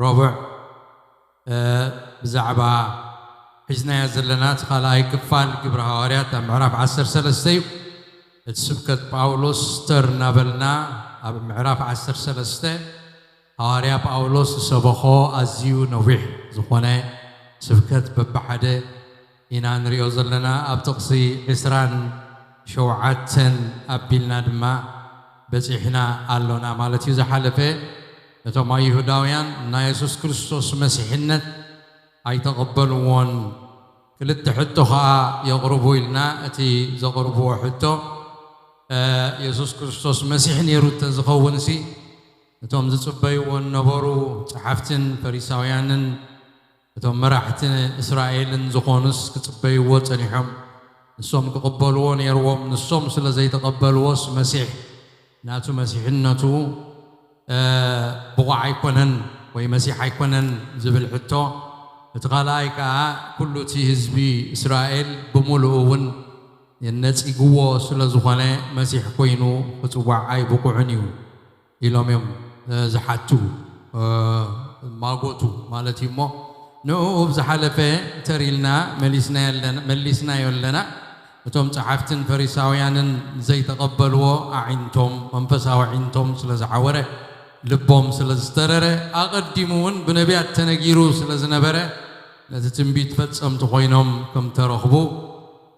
ረቡዕ፣ እ፣ ብዛዕባ ሒዝናዮ ዘለና እቲ ካልኣይ ክፋል ግብሪ ሃዋርያት ኣብ ምዕራፍ ዓሰርተ ሰለስተ እዩ። እቲ ስብከት ጳውሎስ ተር እናበልና ኣብ ምዕራፍ ዓሰርተ ሰለስተ ሃዋርያ ጳውሎስ ዝሰበኾ ኣዝዩ ነዊሕ ዝኾነ ስብከት በብሓደ ኢና ንሪኦ ዘለና። ኣብ ጥቕሲ ዕስራን ሸውዓተን ኣቢልና ድማ በጺሕና ኣሎና ማለት እዩ። ዝሓለፈ እቶም ኣይሁዳውያን ናይ የሱስ ክርስቶስ መሲሕነት ኣይተቐበልዎን። ክልተ ሕቶ ኸኣ የቕርቡ ኢልና፣ እቲ ዘቕርብዎ ሕቶ፣ እ፣ የሱስ ክርስቶስ መሲሕ ነይሩ እንተዝኸውንሲ፣ እቶም ዝጽበይዎ ዝነበሩ ጸሓፍትን ፈሪሳውያንን፣ እቶም መራሕቲ እስራኤልን ዝኾኑስ ክጽበይዎ ጸኒሖም። ንሶም ክቕበልዎ ነይርዎም። ንሶም ስለ ዘይተቐበልዎስ መሲሕ ናቱ መሲሕነቱ፣ እ፣ ብቑዕ ኣይኮነን ወይ መሲሕ ኣይኮነን ዝብል ሕቶ። እቲ ካልኣይ ከኣ ኩሉ እቲ ህዝቢ እስራኤል ብምሉኡ እውን ነጺግዎ ስለ ዝኾነ መሲሕ ኮይኑ ክጽዋዕ ኣይብቑዕን እዩ ኢሎም እዮም፣ እ፣ ዝሓቱ፣ እ፣ ማጎቱ ማለት እዩ። እሞ ንኡ ብዝሓለፈ ተሪልና መሊስናዮ ኣለና፣ መሊስናዮ ኣለና። እቶም ጸሓፍትን ፈሪሳውያንን ዘይተቐበልዎ ኣዒንቶም፣ መንፈሳዊ ኣዒንቶም ስለ ዝዓወረ፣ ልቦም ስለ ዝተረረ፣ ኣቐዲሙ እውን ብነቢያት ተነጊሩ ስለ ዝነበረ፣ ነቲ ትንቢት ፈጸምቲ ኮይኖም ከም ተረኽቡ፣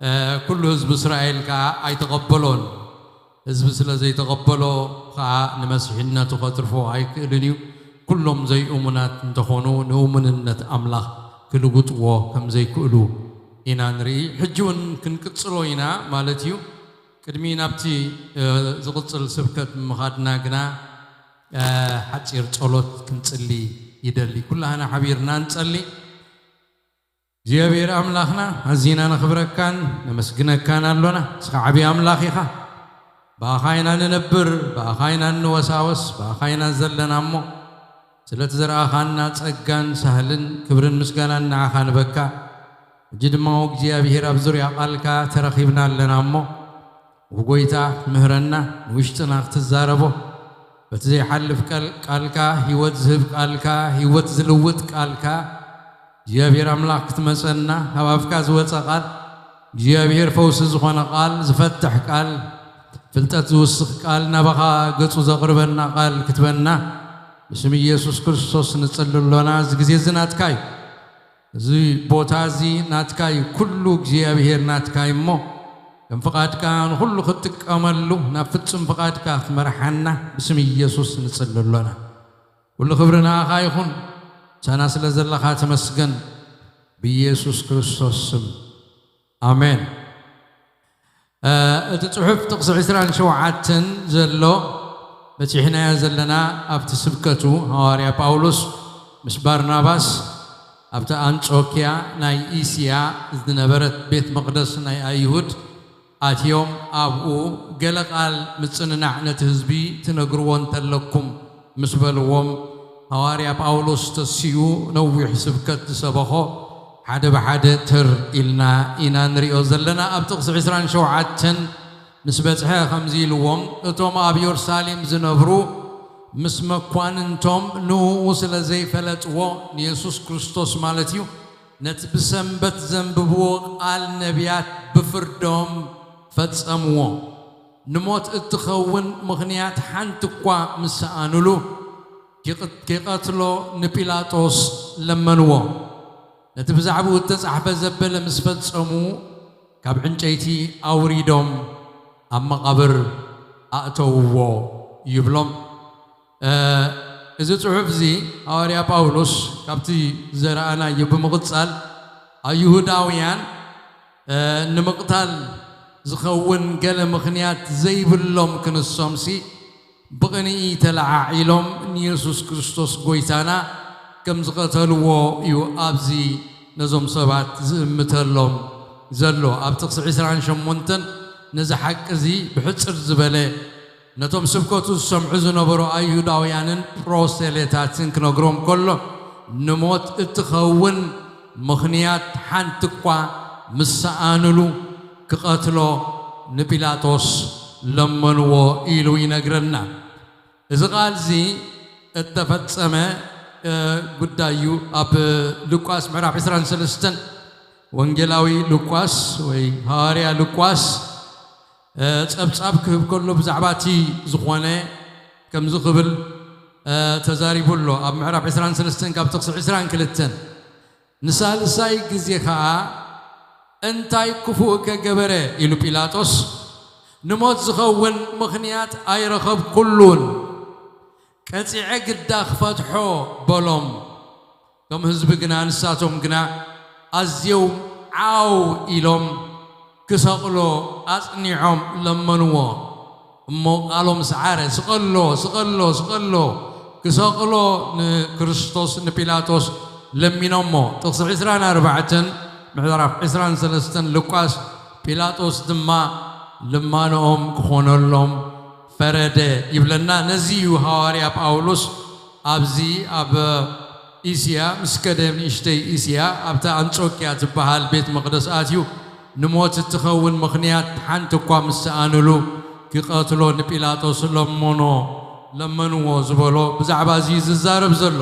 እ፣ ኩሉ ህዝቢ እስራኤል ከኣ ኣይተቐበሎን። ህዝቢ ስለ ዘይተቐበሎ ከኣ ንመሲሕነቱ ኸትርፎ ኣይክእልን እዩ። ኩሎም ዘይእሙናት እንተኾኑ ንእሙንነት ኣምላኽ ክልውጥዎ ከም ዘይክእሉ ኢና ንርኢ። ሕጂ እውን ክንቅጽሎ ኢና ማለት እዩ። ቅድሚ ናብቲ፣ እ፣ ዝቕጽል ስብከት ምኻድና ግና፣ እ፣ ሓጺር ጸሎት ክንጽሊ ይደሊ። ኩላህና ሓቢርና ንጸሊ። እግዚኣብሔር ኣምላኽና፣ ኣዚና ነኽብረካን ነመስግነካን ኣሎና። ንስኻ ዓብዪ ኣምላኽ ኢኻ። ብኣኻ ኢና ንነብር፣ ብኣኻ ኢና እንወሳወስ፣ ብኣኻ ኢና ዘለና እሞ፣ ስለቲ ዘርኣኻና ጸጋን ሳህልን ክብርን ምስጋናን ንዓኻ ንበካ። ሕጂ ድማ እግዚኣብሔር ኣብ ዙርያ ቃልካ ተረኺብና ኣለና እሞ፣ ወጎይታ ምህረና፣ ንውሽጥና ክትዛረቦ፣ በቲ ዘይሓልፍ ቃል-፣ ቃልካ፣ ህይወት ዝህብ ቃልካ፣ ህይወት ዝልውጥ ቃልካ፣ እግዚኣብሔር ኣምላኽ ክትመጸና፣ ካብ ኣፍካ ዝወጸ ቃል፣ እግዚኣብሔር ፈውሲ ዝኾነ ቃል፣ ዝፈትሕ ቃል፣ ፍልጠት ዝውስኽ ቃል፣ ናባኻ ገጹ ዘቕርበና ቃል ክትበና፣ ብስም ኢየሱስ ክርስቶስ ንጽሊ ኣሎና። እዚ ግዜ እዚ ናትካ እዩ። እዚ ቦታ እዚ ናትካ እዩ። ኩሉ እግዚኣብሔር ናትካ እዩ እሞ፣ ከም ፍቓድካ ንኹሉ ክትጥቀመሉ፣ ናብ ፍጹም ፍቓድካ ክትመርሓና ብስም ኢየሱስ ንጽሊ ኣሎና። ኩሉ ክብሪ ንኣኻ ይኹን። ምሳና ስለ ዘለኻ ተመስገን። ብኢየሱስ ክርስቶስ ስም። ኣሜን። እ፣ እቲ ጽሑፍ ጥቕሲ ዕስራን ሸውዓተን ዘሎ በጺሕናዮ ዘለና፣ ኣብቲ ስብከቱ ሃዋርያ ጳውሎስ ምስ ባርናባስ ኣብቲ ኣንጾክያ ናይ እስያ ዝነበረት ቤት መቕደስ ናይ ኣይሁድ ኣትዮም፣ ኣብኡ ገለ ቃል ምጽንናዕ ነቲ ህዝቢ ትነግርዎ እንተለኩም ምስ በልዎም፣ ሃዋርያ ጳውሎስ ተሲኡ ነዊሕ ስብከት ዝሰበኾ ሓደ ብሓደ ተር ኢልና ኢና ንሪኦ ዘለና። ኣብ ጥቕሲ ዕስራን ሸውዓተን ምስ በጽሐ ከምዚ ኢልዎም፣ እቶም ኣብ የሩሳሌም ዝነብሩ ምስ መኳንንቶም ንእኡ ስለ ዘይፈለጥዎ፣ ንየሱስ ክርስቶስ ማለት እዩ፣ ነቲ ብሰንበት ዘንብብዎ ቃል ነቢያት ብፍርዶም ፈጸምዎ። ንሞት እትኸውን ምኽንያት ሓንቲ እኳ ምስ ሰኣኑሉ፣ ኪቕ-፣ ኪቐትሎ ንጲላጦስ ለመንዎ። ነቲ ብዛዕባኡ እተጻሕፈ ዘበለ ምስ ፈጸሙ፣ ካብ ዕንጨይቲ ኣውሪዶም ኣብ መቓብር ኣእተውዎ። ይብሎም። እዚ ጽሑፍ እዚ ሃዋርያ ጳውሎስ ካብቲ ዘረኣናዮ ብምቕጻል ኣይሁዳውያን ንምቕታል ዝኸውን ገለ ምኽንያት ዘይብሎም ክንሶምሲ ብቕንኢ ተለዓዒሎም ንየሱስ ክርስቶስ ጎይታና ከም ዝቐተልዎ እዩ ኣብዚ ነዞም ሰባት ዝእምተሎም ዘሎ። ኣብ ጥቕሲ ዕስራን ሸሞንተን ነዚ ሓቂ እዚ ብሕጽር ዝበለ ነቶም ስብከቱ ዝሰምዑ ዝነበሩ ኣይሁዳውያንን ፕሮሴሌታትን ክነግሮም ከሎ ንሞት እትኸውን ምኽንያት ሓንቲ እኳ ምስ ሰኣንሉ ክቐትሎ ንጲላጦስ ለመንዎ ኢሉ ይነግረና። እዚ ቃል እዚ እተፈጸመ ጉዳይ እዩ። ኣብ ሉቃስ ምዕራፍ ዕስራን ሰለስተን ወንጌላዊ ሉቃስ ወይ ሃዋርያ ሉቃስ ጸብጻብ ክህብ ከሎ ብዛዕባ እቲ ዝኾነ ከምዚ ክብል ተዛሪቡ ኣሎ። ኣብ ምዕራፍ ዕስራን ሰለስተን ካብ ጥቕሲ ዕስራን ክልተን ንሳልሳይ ግዜ ኸኣ እንታይ ክፉእ ከገበረ ኢሉ ጲላጦስ ንሞት ዝኸውን ምኽንያት ኣይረኸብኩሉን። ቀጺዐ ግዳ ክፈትሖ በሎም። እቶም ህዝቢ ግና ንሳቶም ግና ኣዝዮም ዓው ኢሎም ክሰቕሎ ኣጽኒዖም ለመንዎ። እሞ ቃሎም ሰዓረ። ስቐሎ፣ ስቐሎ፣ ስቐሎ። ክሰቕሎ ንክርስቶስ ንጲላጦስ ለሚኖሞ። ጥቕሲ ዕስራን ኣርባዕተን ምዕራፍ ዕስራን ሰለስተን ሉቃስ፣ ጲላጦስ ድማ ልማኖኦም ክኾነሎም ፈረደ ይብለና። ነዚ እዩ ሃዋርያ ጳውሎስ ኣብዚ ኣብ እስያ ምስ ከደ፣ ንእሽተይ እስያ ኣብታ ኣንጾክያ ትበሃል ቤት መቕደስ ኣትዩ ንሞት እትኸውን ምኽንያት ሓንቲ እኳ ምስ ሰኣንሉ ክቐትሎ ንጲላጦስ ለመኖ ለመንዎ ዝበሎ ብዛዕባ እዚ እዩ ዝዛረብ ዘሎ።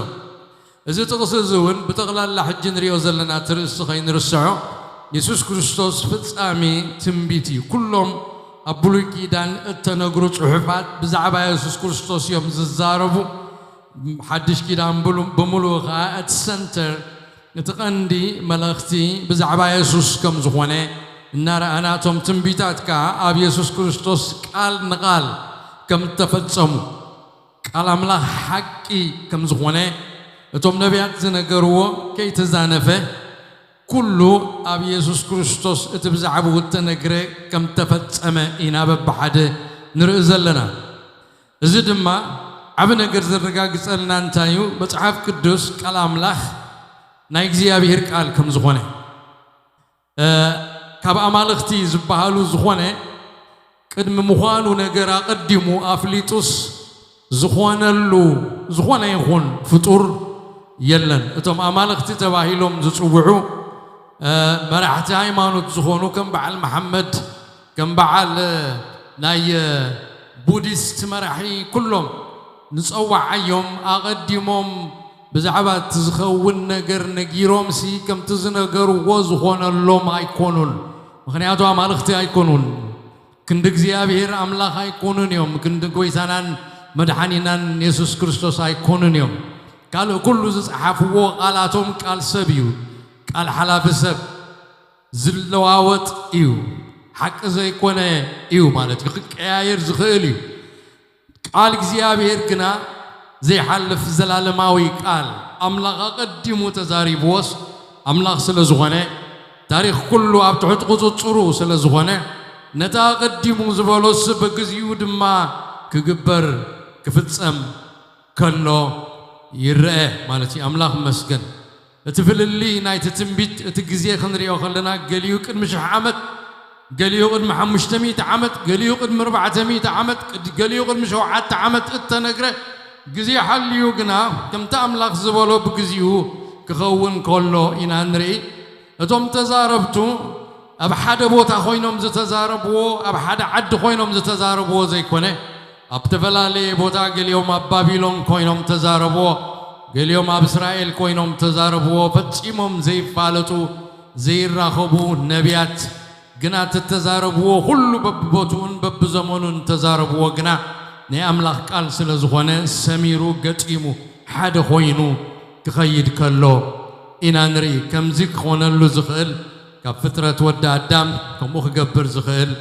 እዚ ጥቕሲ እዚ እውን ብጠቕላላ ሕጂ ንሪኦ ዘለና እቲ ርእሲ ከይንርስዖ የሱስ ክርስቶስ ፍጻሜ ትንቢት እዩ። ኩሎም ኣብ ብሉይ ኪዳን እተነግሩ ጽሑፋት ብዛዕባ የሱስ ክርስቶስ እዮም ዝዛረቡ። ሓድሽ ኪዳን ብምሉኡ ኸዓ እቲ ሰንተር እቲ ቀንዲ መልእኽቲ ብዛዕባ የሱስ ከም ዝኾነ እናረኣና እቶም ትንቢታት ከኣ ኣብ የሱስ ክርስቶስ ቃል ንቓል ከም እተፈጸሙ ቃል ኣምላኽ ሓቂ ከም ዝኾነ እቶም ነቢያት ዝነገርዎ ከይተዛነፈ ኩሉ ኣብ የሱስ ክርስቶስ እቲ ብዛዕባኡ እተነግረ ከም እተፈጸመ ኢና በብሓደ ንርኢ ዘለና። እዚ ድማ ዓቢ ነገር ዘረጋግጸልና እንታይ እዩ? መጽሓፍ ቅዱስ ቃል ኣምላኽ ናይ እግዚኣብሔር ቃል ከም ዝኾነ ካብ ኣማልኽቲ ዝበሃሉ ዝኾነ ቅድሚ ምዃኑ ነገር ኣቐዲሙ ኣፍሊጡስ ዝኾነሉ ዝኾነ ይኹን ፍጡር የለን። እቶም ኣማልኽቲ ተባሂሎም ዝጽውዑ መራሕቲ ሃይማኖት ዝኾኑ ከም በዓል መሓመድ ከም በዓል ናይ ቡዲስት መራሒ ኩሎም ንጸዋዓዮም ኣቐዲሞም ብዛዕባ እቲ ዝኸውን ነገር ነጊሮምሲ ከምቲ ዝነገርዎ ዝኾነሎም ኣይኮኑን። ምኽንያቱ ኣማልኽቲ ኣይኮኑን። ክንዲ እግዚኣብሔር ኣምላኽ ኣይኮኑን እዮም። ክንዲ ጎይታናን መድሓኒናን የሱስ ክርስቶስ ኣይኮኑን እዮም። ካልእ ኩሉ ዝጸሓፍዎ ቃላቶም ቃል ሰብ እዩ። ቃል ሓላፊ ሰብ ዝለዋወጥ እዩ። ሓቂ ዘይኮነ እዩ ማለት እዩ። ክቀያየር ዝኽእል እዩ። ቃል እግዚኣብሔር ግና ዘይሓልፍ ዘላለማዊ ቃል ኣምላኽ ኣቐዲሙ ተዛሪብዎስ ኣምላኽ ስለ ዝኾነ ታሪኽ ኩሉ ኣብ ትሕቲ ቁጽጽሩ ስለ ዝኾነ ነቲ ኣቐዲሙ ዝበሎስ ብግዚኡ ድማ ክግበር ክፍጸም ከሎ ይረአ ማለት እዩ። ኣምላኽ ይመስገን። እቲ ፍልልይ ናይቲ ትንቢት እቲ ግዜ ክንሪኦ ከለና ገሊኡ ቅድሚ ሽሕ ዓመት ገሊኡ ቅድሚ ሓሙሽተ ሚእቲ ዓመት ገሊኡ ቅድሚ ኣርባዕተ ሚእቲ ዓመት ገሊኡ ቅድሚ ሸውዓተ ዓመት እተነግረ ግዜ ሓልዩ ግና ከምቲ ኣምላኽ ዝበሎ ብግዚኡ ክኸውን ከሎ ኢና ንርኢ። እቶም ተዛረብቱ ኣብ ሓደ ቦታ ኮይኖም ዝተዛረብዎ ኣብ ሓደ ዓዲ ኮይኖም ዝተዛረብዎ ዘይኮነ ኣብ ዝተፈላለየ ቦታ ገሊኦም ኣብ ባቢሎን ኮይኖም ተዛረብዎ ገሊኦም ኣብ እስራኤል ኮይኖም ተዛረብዎ ፈጺሞም ዘይፋለጡ ዘይራኸቡ ነቢያት ግና እቲ እተዛረብዎ ኩሉ በብቦትኡን በብዘመኑን እተዛረብዎ ግና ናይ ኣምላኽ ቃል ስለ ዝኾነ ሰሚሩ ገጢሙ ሓደ ኮይኑ ክኸይድ ከሎ ኢና ንርኢ። ከምዚ ክኾነሉ ዝኽእል ካብ ፍጥረት ወዲ ኣዳም ከምኡ ክገብር ዝኽእል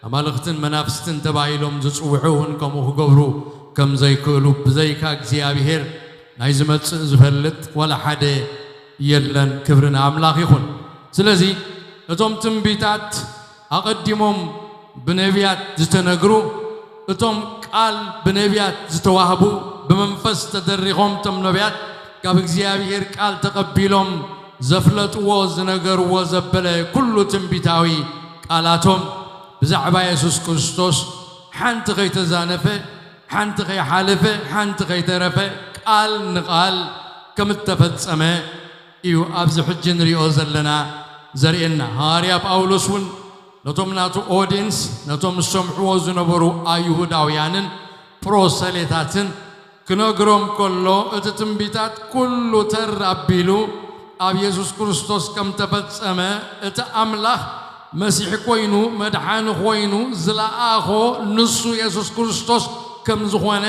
ኣማልኽትን መናፍስትን ተባሂሎም ዝጽውዑ እውን ከምኡ ክገብሩ ከም ዘይክእሉ ብዘይካ እግዚኣብሔር ናይ ዝመጽእ ዝፈልጥ ዋላ ሓደ የለን። ክብሪ ንኣምላኽ ይኹን። ስለዚ እቶም ትንቢታት ኣቐዲሞም ብነቢያት ዝተነግሩ፣ እቶም ቃል ብነቢያት ዝተዋህቡ፣ ብመንፈስ ተደሪኾም እቶም ነቢያት ካብ እግዚኣብሔር ቃል ተቐቢሎም ዘፍለጥዎ ዝነገርዎ ዘበለ ኩሉ ትንቢታዊ ቃላቶም ብዛዕባ የሱስ ክርስቶስ ሓንቲ ከይተዛነፈ፣ ሓንቲ ከይሓለፈ፣ ሓንቲ ከይተረፈ ቃል ንቓል ከም እተፈጸመ እዩ ኣብዚ ሕጂ ንሪኦ ዘለና ዘርእየና። ሃዋርያ ጳውሎስ እውን ነቶም ናቱ ኦድየንስ፣ ነቶም ዝሰምዕዎ ዝነበሩ ኣይሁዳውያንን ፕሮሰሌታትን ክነግሮም ከሎ፣ እቲ ትንቢታት ኩሉ ተር ኣቢሉ ኣብ የሱስ ክርስቶስ ከም ተፈጸመ፣ እቲ ኣምላኽ መሲሕ ኮይኑ፣ መድሓኒ ኮይኑ ዝለኣኾ ንሱ የሱስ ክርስቶስ ከም ዝኾነ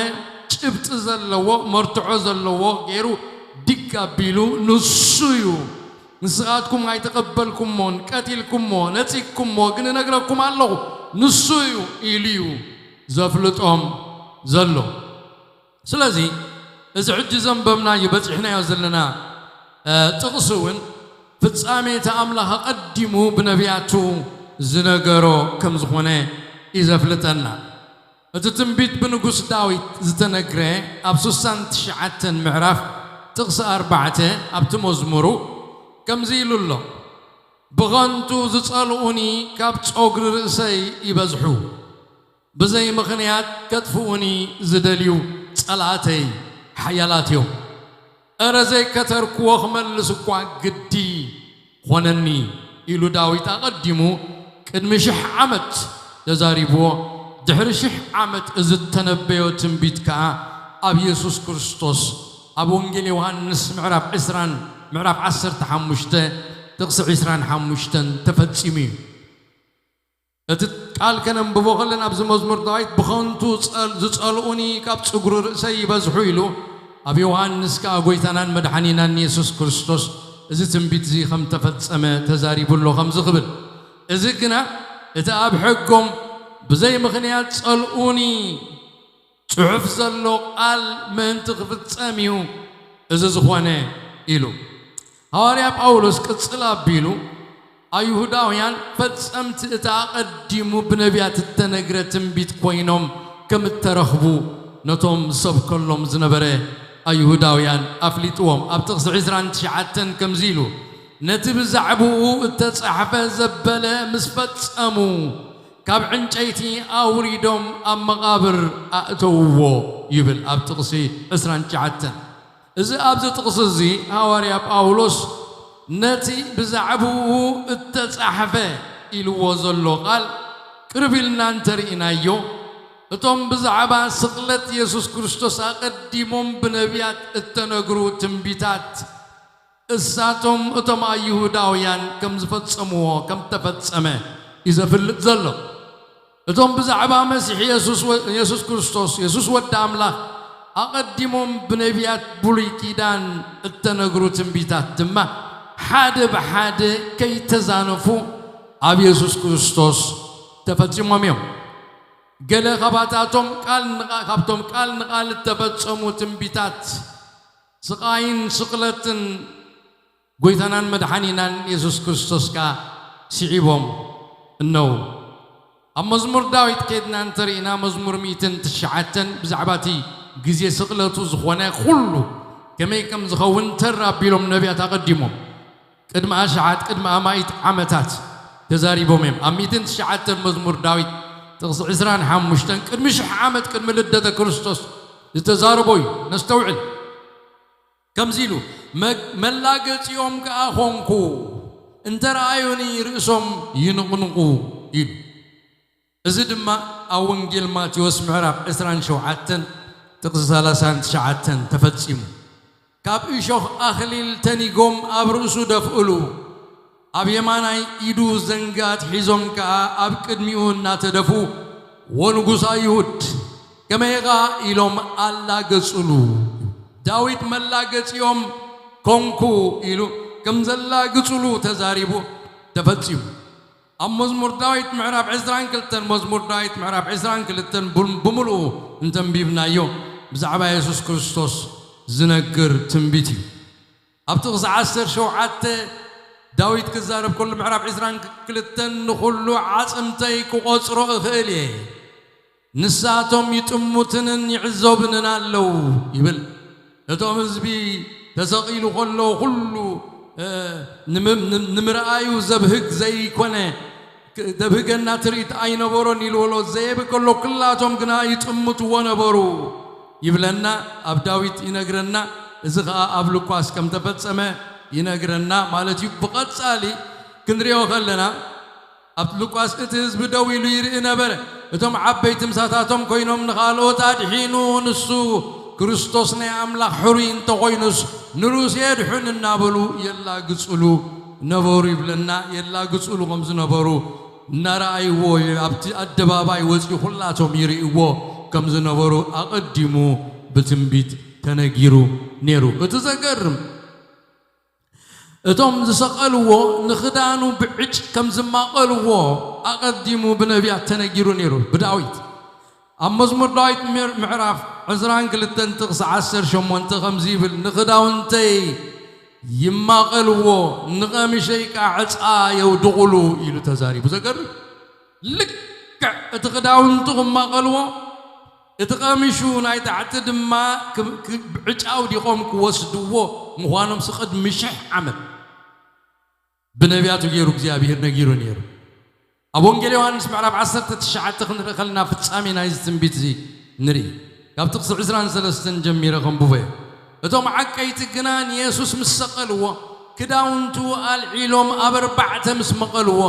ጭብጢ ዘለዎ፣ መርትዖ ዘለዎ ገይሩ ድግ ኣቢሉ፣ ንሱ እዩ። ንስኻትኩም ኣይተቐበልኩሞን፣ ቀቲልኩሞ፣ ነጺግኩሞ፣ ግን እነግረኩም ኣለኹ፣ ንሱ እዩ ኢሉ እዩ ዘፍልጦም ዘሎ። ስለዚ እዚ ሕጂ ዘንበብናዮ፣ በጺሕናዮ ዘለና፣ እ፣ ጥቕሲ እውን ፍጻሜ እቲ ኣምላኽ ኣቐዲሙ ብነቢያቱ ዝነገሮ ከም ዝኾነ እዩ ዘፍልጠና። እቲ ትንቢት ብንጉስ ዳዊት ዝተነግረ ኣብ ስሳን ትሽዓተን ምዕራፍ ጥቕሲ ኣርባዕተ ኣብቲ መዝሙሩ ከምዚ ኢሉ ኣሎ፣ "ብኸንቱ ዝጸልኡኒ ካብ ጸጉሪ ርእሰይ ይበዝሑ፣ ብዘይ ምኽንያት ከጥፍኡኒ ዝደልዩ ጸላእተይ ሓያላት እዮም። እረ ዘይከተርክዎ ክመልስ እኳ ግዲ ኾነኒ" ኢሉ ዳዊት ኣቐዲሙ ቅድሚ ሽሕ ዓመት ተዛሪብዎ። ድሕሪ ሽሕ ዓመት እዚ እተነበዮ ትንቢት ከኣ ኣብ የሱስ ክርስቶስ ኣብ ወንጌል ዮሃንስ ምዕራፍ ዕስራን ምዕራፍ ዓሰርተ ሓሙሽተ ጥቕሲ ዕስራን ሓሙሽተን ተፈጺሙ እዩ። እቲ ቃል ከነንብቦ ከለና ኣብዚ መዝሙር ዳዊት "ብኸንቱ ጸል-፣ ዝጸልኡኒ ካብ ጽጉሪ ርእሰይ ይበዝሑ" ኢሉ፣ ኣብ ዮሃንስ ከኣ ጎይታናን መድሓኒናን የሱስ ክርስቶስ እዚ ትንቢት እዚ ከም ተፈጸመ ተዛሪቡ ኣሎ ከምዚ ክብል። እዚ ግና እቲ ኣብ ሕጎም ብዘይ ምኽንያት ጸልኡኒ ጽሑፍ ዘሎ ቃል ምእንቲ ክፍጸም እዩ እዚ ዝኾነ ኢሉ። ሃዋርያ ጳውሎስ ቅጽል ኣቢሉ፣ ኣይሁዳውያን ፈጸምቲ እቲ ኣቐዲሙ ብነቢያት እተነግረ ትንቢት ኮይኖም ከም እተረኽቡ ነቶም ዝሰብከሎም ዝነበረ ኣይሁዳውያን ኣፍሊጥዎም። ኣብ ጥቕሲ ዕስራን ትሽዓተን ከምዚ ኢሉ፣ "ነቲ ብዛዕባኡ እተጻሕፈ ዘበለ ምስ ፈጸሙ፣ ካብ ዕንጨይቲ ኣውሪዶም ኣብ መቓብር ኣእተውዎ" ይብል ኣብ ጥቕሲ ዕስራን ትሽዓተን። እዚ ኣብዚ ጥቕሲ እዚ ሃዋርያ ጳውሎስ ነቲ ብዛዕባኡ እተጻሕፈ ኢልዎ ዘሎ ቃል ቅርብ ኢልና እንተርኢናዮ፣ እቶም ብዛዕባ ስቕለት የሱስ ክርስቶስ ኣቐዲሞም ብነቢያት እተነግሩ ትንቢታት እሳቶም እቶም ኣይሁዳውያን ከም ዝፈጸምዎ ከም ተፈጸመ እዩ ዘፍልጥ ዘሎ። እቶም ብዛዕባ መሲሕ የሱስ ወ-፣ የሱስ ክርስቶስ፣ የሱስ ወዲ ኣምላኽ፣ ኣቐዲሞም ብነቢያት ብሉይ ኪዳን እተነግሩ ትንቢታት ድማ ሓደ ብሓደ ከይተዛነፉ ኣብ የሱስ ክርስቶስ ተፈጺሞም እዮም። ገለ ካባታቶም ቃል ንቓ-፣ ካብቶም ቃል ንቓል እተፈጸሙ ትንቢታት ስቓይን ስቕለትን ጎይታናን መድሓኒናን የሱስ ክርስቶስ ከኣ ስዒቦም እነዉ። ኣብ መዝሙር ዳዊት ኬድና እንተርኢና፣ መዝሙር ሚእትን ትሽዓተን ብዛዕባ እቲ ግዜ ስቕለቱ ዝኾነ ኩሉ ከመይ ከም ዝኸውን ተር ኣቢሎም ነቢያት ኣቐዲሞም ቅድሚ ኣሽሓት፣ ቅድሚ ኣማኢት ዓመታት ተዛሪቦም እዮም። ኣብ ሚእትን ትሽዓተን መዝሙር ዳዊት ጥቕሲ ዕስራን ሓሙሽተን ቅድሚ ሽሕ ዓመት ቅድሚ ልደተ ክርስቶስ ዝተዛረቦ እዩ። ነስተውዕል። ከምዚ ኢሉ፣ "መ-፣ መላገጺኦም ከኣ ኾንኩ፣ እንተ ረኣዩኒ ርእሶም ይንቕንቑ" ኢሉ። እዚ ድማ ኣብ ወንጌል ማቴዎስ ምዕራፍ ዕስራን ሸውዓተን ጥቕሲ ሰላሳን ትሽዓተን ተፈጺሙ። "ካብ እሾኽ ኣኽሊል ተኒጎም ኣብ ርእሱ ደፍእሉ፣ ኣብ የማናይ ኢዱ ዘንጋት ሒዞም ከኣ ኣብ ቅድሚኡ እናተደፉ፣ 'ዎ ንጉስ ኣይሁድ፣ ከመይኻ?' ኢሎም ኣላገጹሉ። ዳዊት መላገጺኦም ኮንኩ ኢሉ ከም ዘላግጹሉ ተዛሪቡ ተፈጺሙ። ኣብ መዝሙር ዳዊት ምዕራፍ ዕስራን ክልተን፣ መዝሙር ዳዊት ምዕራፍ ዕስራን ክልተን ቡል-፣ ብምሉኡ እንተንቢብናዮ፣ ብዛዕባ የሱስ ክርስቶስ ዝነግር ትንቢት እዩ። ኣብ ጥቕሲ ዓሰርተ ሸውዓተ ዳዊት ክዛረብ ከሎ፣ ምዕራፍ ዕስራን ክልተን፣ "ንኹሉ ዓጽምተይ ክቖጽሮ እኽእል እየ፣ ንሳቶም ይጥምቱንን ይዕዘቡንን ኣለዉ" ይብል። እቶም ህዝቢ ተሰቒሉ ከሎ፣ ኩሉ፣ እ፣ ንምም-፣ ንም-፣ ንምርኣዩ ዘብህግ ዘይኮነ፣ ክ-፣ "ዘብህገና ትርኢት ኣይነበሮን" ኢልዎ ኣሎ። ዘየብህ ከሎ፣ ኩላቶም ግና ይጥምትዎ ነበሩ ይብለና፣ ኣብ ዳዊት ይነግረና። እዚ ኸኣ ኣብ ሉቃስ ከም ተፈጸመ ይነግረና ማለት እዩ። ብቐጻሊ ክንሪኦ ከለና፣ ኣብ ሉቃስ፣ "እቲ ህዝቢ ደው ኢሉ ይርኢ ነበረ። እቶም ዓበይቲ ምሳታቶም ኮይኖም ንኻልኦት ኣድሒኑ፣ ንሱ ክርስቶስ ናይ ኣምላኽ ሕሩይ እንተኾይኑስ ንርእሱ የድሕን" እናበሉ የላግጽሉ ነበሩ ይብለና። የላግጽሉ ከም ዝነበሩ እናረኣይዎ፣ ኣብቲ ኣደባባይ ወጺኡ ኩላቶም ይርእይዎ ከም ዝነበሩ ኣቐዲሙ ብትንቢት ተነጊሩ ነይሩ። እቲ ዘገርም፣ እቶም ዝሰቐልዎ ንኽዳኑ ብዕጭ ከም ዝማቐልዎ ኣቐዲሙ ብነቢያት ተነጊሩ ነይሩ፣ ብዳዊት። ኣብ መዝሙር ዳዊት ምዕ-፣ ምዕራፍ ዕስራን ክልተን ጥቕሲ ዓሰርተ ሸሞንተ ከምዚ ይብል፣ "ንኽዳውንተይ ይማቐልዎ፣ ንቐሚሸይ ከኣ ዕጻ የውድቑሉ" ኢሉ ተዛሪቡ። ዘገርም! ልክዕ እቲ ክዳውንቱ ክማቐልዎ፣ እቲ ቀሚሹ ናይ ታሕቲ ድማ ክ-፣ ክ-፣ ብዕጫ ኣውዲቖም ክወስድዎ ምዃኖምሲ ቅድሚ ሽሕ ዓመት ብነቢያቱ ገይሩ እግዚኣብሄር ነጊሩ ነይሩ። ኣብ ወንጌል ዮሃንስ ምዕራፍ ዓሰርተ ትሽዓተ ክንርኢ ከለና ፍጻሜ ናይዚ ትንቢት እዚ ንርኢ። ካብ ጥቕሲ ዕስራን ሰለስተን ጀሚረ ከንብቦ እየ። እቶም ዓቀይቲ ግና ንየሱስ ምስ ሰቐልዎ፣ ክዳውንቱ ኣልዒሎም ኣብ ኣርባዕተ ምስ መቐልዎ፣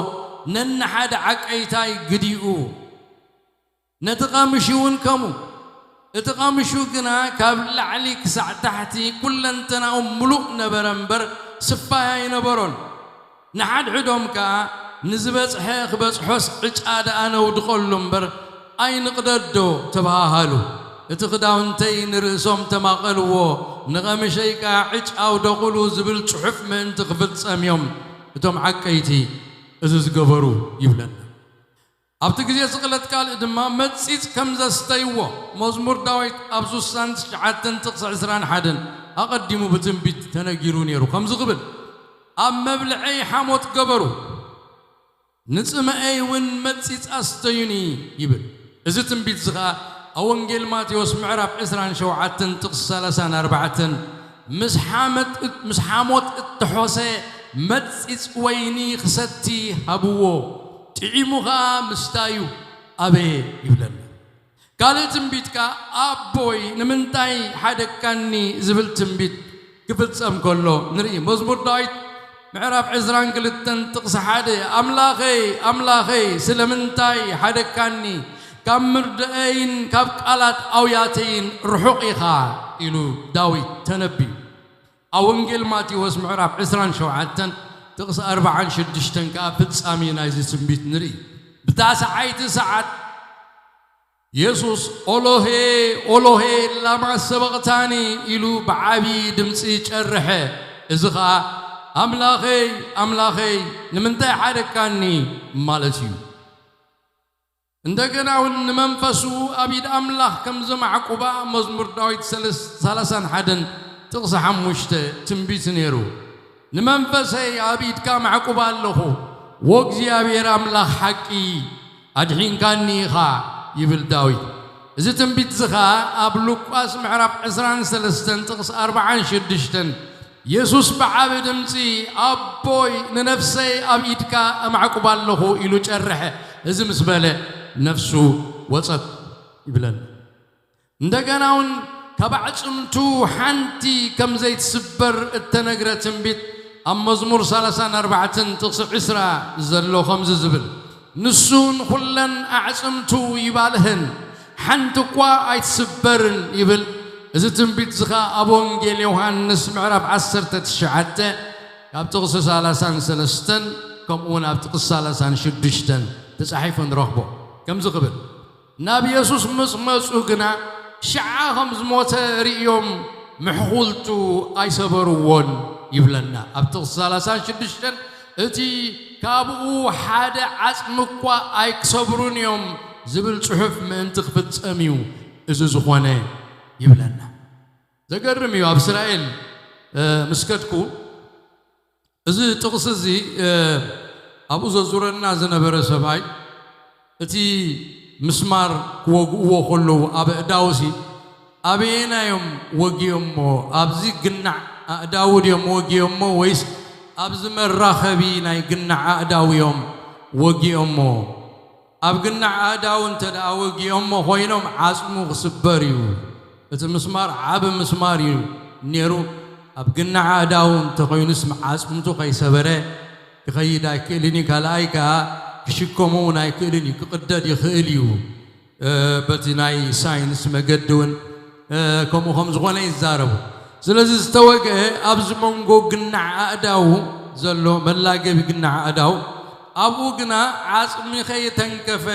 ነንሓደ ዓቀይታይ ግዲኡ፣ ነቲ ቀምሽ እውን ከምኡ። እቲ ቀምሹ ግና ካብ ላዕሊ ክሳዕ ታሕቲ ኩለንተናኡ ምሉእ ነበረ እምበር፣ ስፋይ ኣይነበሮን። ንሓድሕዶም ከኣ፣ "ንዝበጽሐ ክበጽሖስ ዕጫ ደኣ ነውድቐሉ እምበር፣ ኣይንቕደዶ" ተባሃሃሉ። "እቲ ክዳውንተይ ንርእሶም ተማቐልዎ፣ ንቐምሸይ ከኣ ዕጫ ኣውደቑሉ" ዝብል ጽሑፍ ምእንቲ ክፍጸም እዮም እቶም ዓቀይቲ እዚ ዝገበሩ ይብለና። ኣብቲ ግዜ ስቕለት ካልእ ድማ መጺጽ ከም ዘስተይዎ፣ መዝሙር ዳዊት ኣብ ስሳን ትሽዓተን ጥቕሲ ዕስራን ሓደን ኣቐዲሙ ብትንቢት ተነጊሩ ነይሩ። ከምዚ ክብል፣ "ኣብ መብልዐይ ሓሞት ገበሩ፣ ንጽምኣይ እውን መጺጽ ኣስተዩኒ" ይብል። እዚ ትንቢት እዚ ኸኣ ኣብ ወንጌል ማቴዎስ ምዕራፍ ዕስራን ሸውዓተን ጥቕሲ ሰላሳን ኣርባዕተን፣ "ምስ ሓመት-፣ ምስ ሓሞት እተሖሰ መጺጽ ወይኒ ክሰቲ ሃብዎ፣ ጥዒሙ ኸኣ ምስታዩ ኣበየ" ይብለና። ካልእ ትንቢት ከኣ፣ "ኣቦይ፣ ንምንታይ ሓደግካኒ?" ዝብል ትንቢት ክፍጸም ከሎ ንርኢ። መዝሙር ዳዊት ምዕራፍ ዕስራን ክልተን ጥቕሲ ሓደ፣ "ኣምላኸይ፣ ኣምላኸይ፣ ስለምንታይ ሓደግካኒ? ካብ ምርድኣይን ካብ ቃላት ኣውያተይን ርሑቕ ኢኻ" ኢሉ ዳዊት ተነብዩ። ኣብ ወንጌል ማቴዎስ ምዕራፍ ዕስራን ሸውዓተን ጥቕሲ ኣርባዓን ሽዱሽተን ከኣ ፍጻሜ ናይዚ ትንቢት ንርኢ። ብታስዓይቲ ሰዓት የሱስ፣ "ኦሎሄ፣ ኦሎሄ፣ ላማ ሰበቕታኒ?" ኢሉ ብዓቢ ድምጺ ጨርሐ። እዚ ኸኣ፣ "ኣምላኸይ፣ ኣምላኸይ፣ ንምንታይ ሓደግካኒ?" ማለት እዩ። እንደገና እውን ንመንፈሱ ኣብ ኢድ ኣምላኽ ከም ዘማዕቁባ መዝሙር ዳዊት ሰለስ-፣ ሰላሳን ሓደን ጥቕሲ ሓሙሽተ ትንቢት ነይሩ። "ንመንፈሰይ ኣብ ኢድካ ማዕቁባ ኣለኹ፣ ወእግዚኣብሔር ኣምላኽ ሓቂ ኣድሒንካኒ ኢኻ" ይብል ዳዊት። እዚ ትንቢት እዚ ኸኣ ኣብ ሉቃስ ምዕራፍ ዕስራን ሰለስተን ጥቕሲ ኣርባዓን ሽዱሽተን፣ የሱስ ብዓቢ ድምጺ፣ "ኣቦይ፣ ንነፍሰይ ኣብ ኢድካ ኣማዕቁባ ኣለኹ" ኢሉ ጨርሐ። እዚ ምስ በለ ነፍሱ ወጸት ይብለና። እንደገና እውን ካብ ኣዕጽምቱ ሓንቲ ከም ዘይትስበር እተነግረ ትንቢት ኣብ መዝሙር ሰላሳን ኣርባዕተን ጥቕሲ ዕስራ ዘሎ ከምዚ ዝብል፣ "ንሱ ንኹለን ኣዕጽምቱ ይባልህን፣ ሓንቲ እኳ ኣይትስበርን" ይብል። እዚ ትንቢት እዚ ኸኣ ኣብ ወንጌል ዮሃንስ ምዕራፍ ዓሰርተ ትሽዓተ ካብ ጥቕሲ ሰላሳን ሰለስተን ከምኡ እውን ኣብ ጥቕሲ ሰላሳን ሽዱሽተን ተጻሒፉ ንረኽቦ። ከምዚ ክብል፣ ናብ የሱስ ምስ መጹ ግና ሽዓ ከም ዝሞተ ርእዮም ምሕኹልቱ ኣይሰበርዎን ይብለና። ኣብ ጥቕሲ ሰላሳን ሽዱሽተን እቲ ካብኡ ሓደ ዓጽሚ እኳ ኣይክሰብሩን እዮም ዝብል ጽሑፍ ምእንቲ ክፍጸም እዩ እዚ ዝኾነ ይብለና። ዘገርም እዩ። ኣብ እስራኤል ምስ ከድኩ፣ እዚ ጥቕሲ እዚ ኣብኡ ዘዙረና ዝነበረ ሰብኣይ፣ እቲ ምስማር ክወግእዎ ከለዉ ኣብ ኣእዳውሲ ኣበየናዮም ወጊኦሞ? ኣብዚ ግናዕ ኣእዳው ድዮም ወጊኦሞ ወይስ ኣብዚ መራኸቢ ናይ ግናዕ ኣእዳው እዮም ወጊኦሞ? ኣብ ግናዕ ኣእዳው እንተ ደኣ ወጊኦሞ ኮይኖም ዓጽሙ ክስበር እዩ። እቲ ምስማር ዓቢ ምስማር እዩ ነይሩ። ኣብ ግናዕ ኣእዳው እንተኾይኑስ ዓጽምቱ ከይሰበረ ክኸይድ ኣይክእልን እዩ። ካልኣይ ከኣ ክሽከሞ እውን ኣይክእልን እዩ። ክቕደድ ይኽእል እዩ። በቲ ናይ ሳይንስ መገዲ እውን ከምኡ ከም ዝኾነ ይዛረቡ። ስለዚ ዝተወግአ ኣብዚ መንጎ ግናዕ ኣእዳው ዘሎ መላገቢ ግናዕ ኣእዳው ኣብኡ ግና ዓጽሚ ከይተንከፈ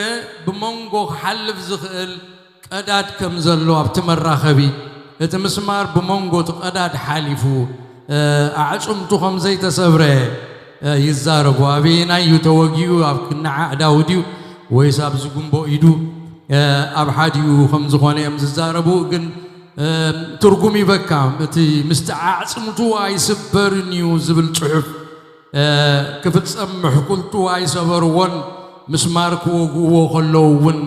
ብመንጎ ክሓልፍ ዝኽእል ቀዳድ ከም ዘሎ ኣብቲ መራኸቢ እቲ ምስማር ብመንጎ እቲ ቀዳድ ሓሊፉ ኣዕጽምቱ ከም ዘይተሰብረ ይዛረቡ። ኣበየናይ እዩ ተወጊኡ? ኣብ ግናዕ ኣእዳው ድዩ ወይስ ኣብዚ ጉንቦ ኢዱ? ኣብ ሓዲኡ ከም ዝኾነ እዮም ዝዛረቡ። ግን ትርጉም ይበካ። እቲ ምስቲ ኣዕጽምቱ ኣይስበርን እዩ ዝብል ጽሑፍ ክፍጸም ምሕኩልቱ ኣይሰበርዎን። ምስማር ክወግእዎ ከለዉ እውን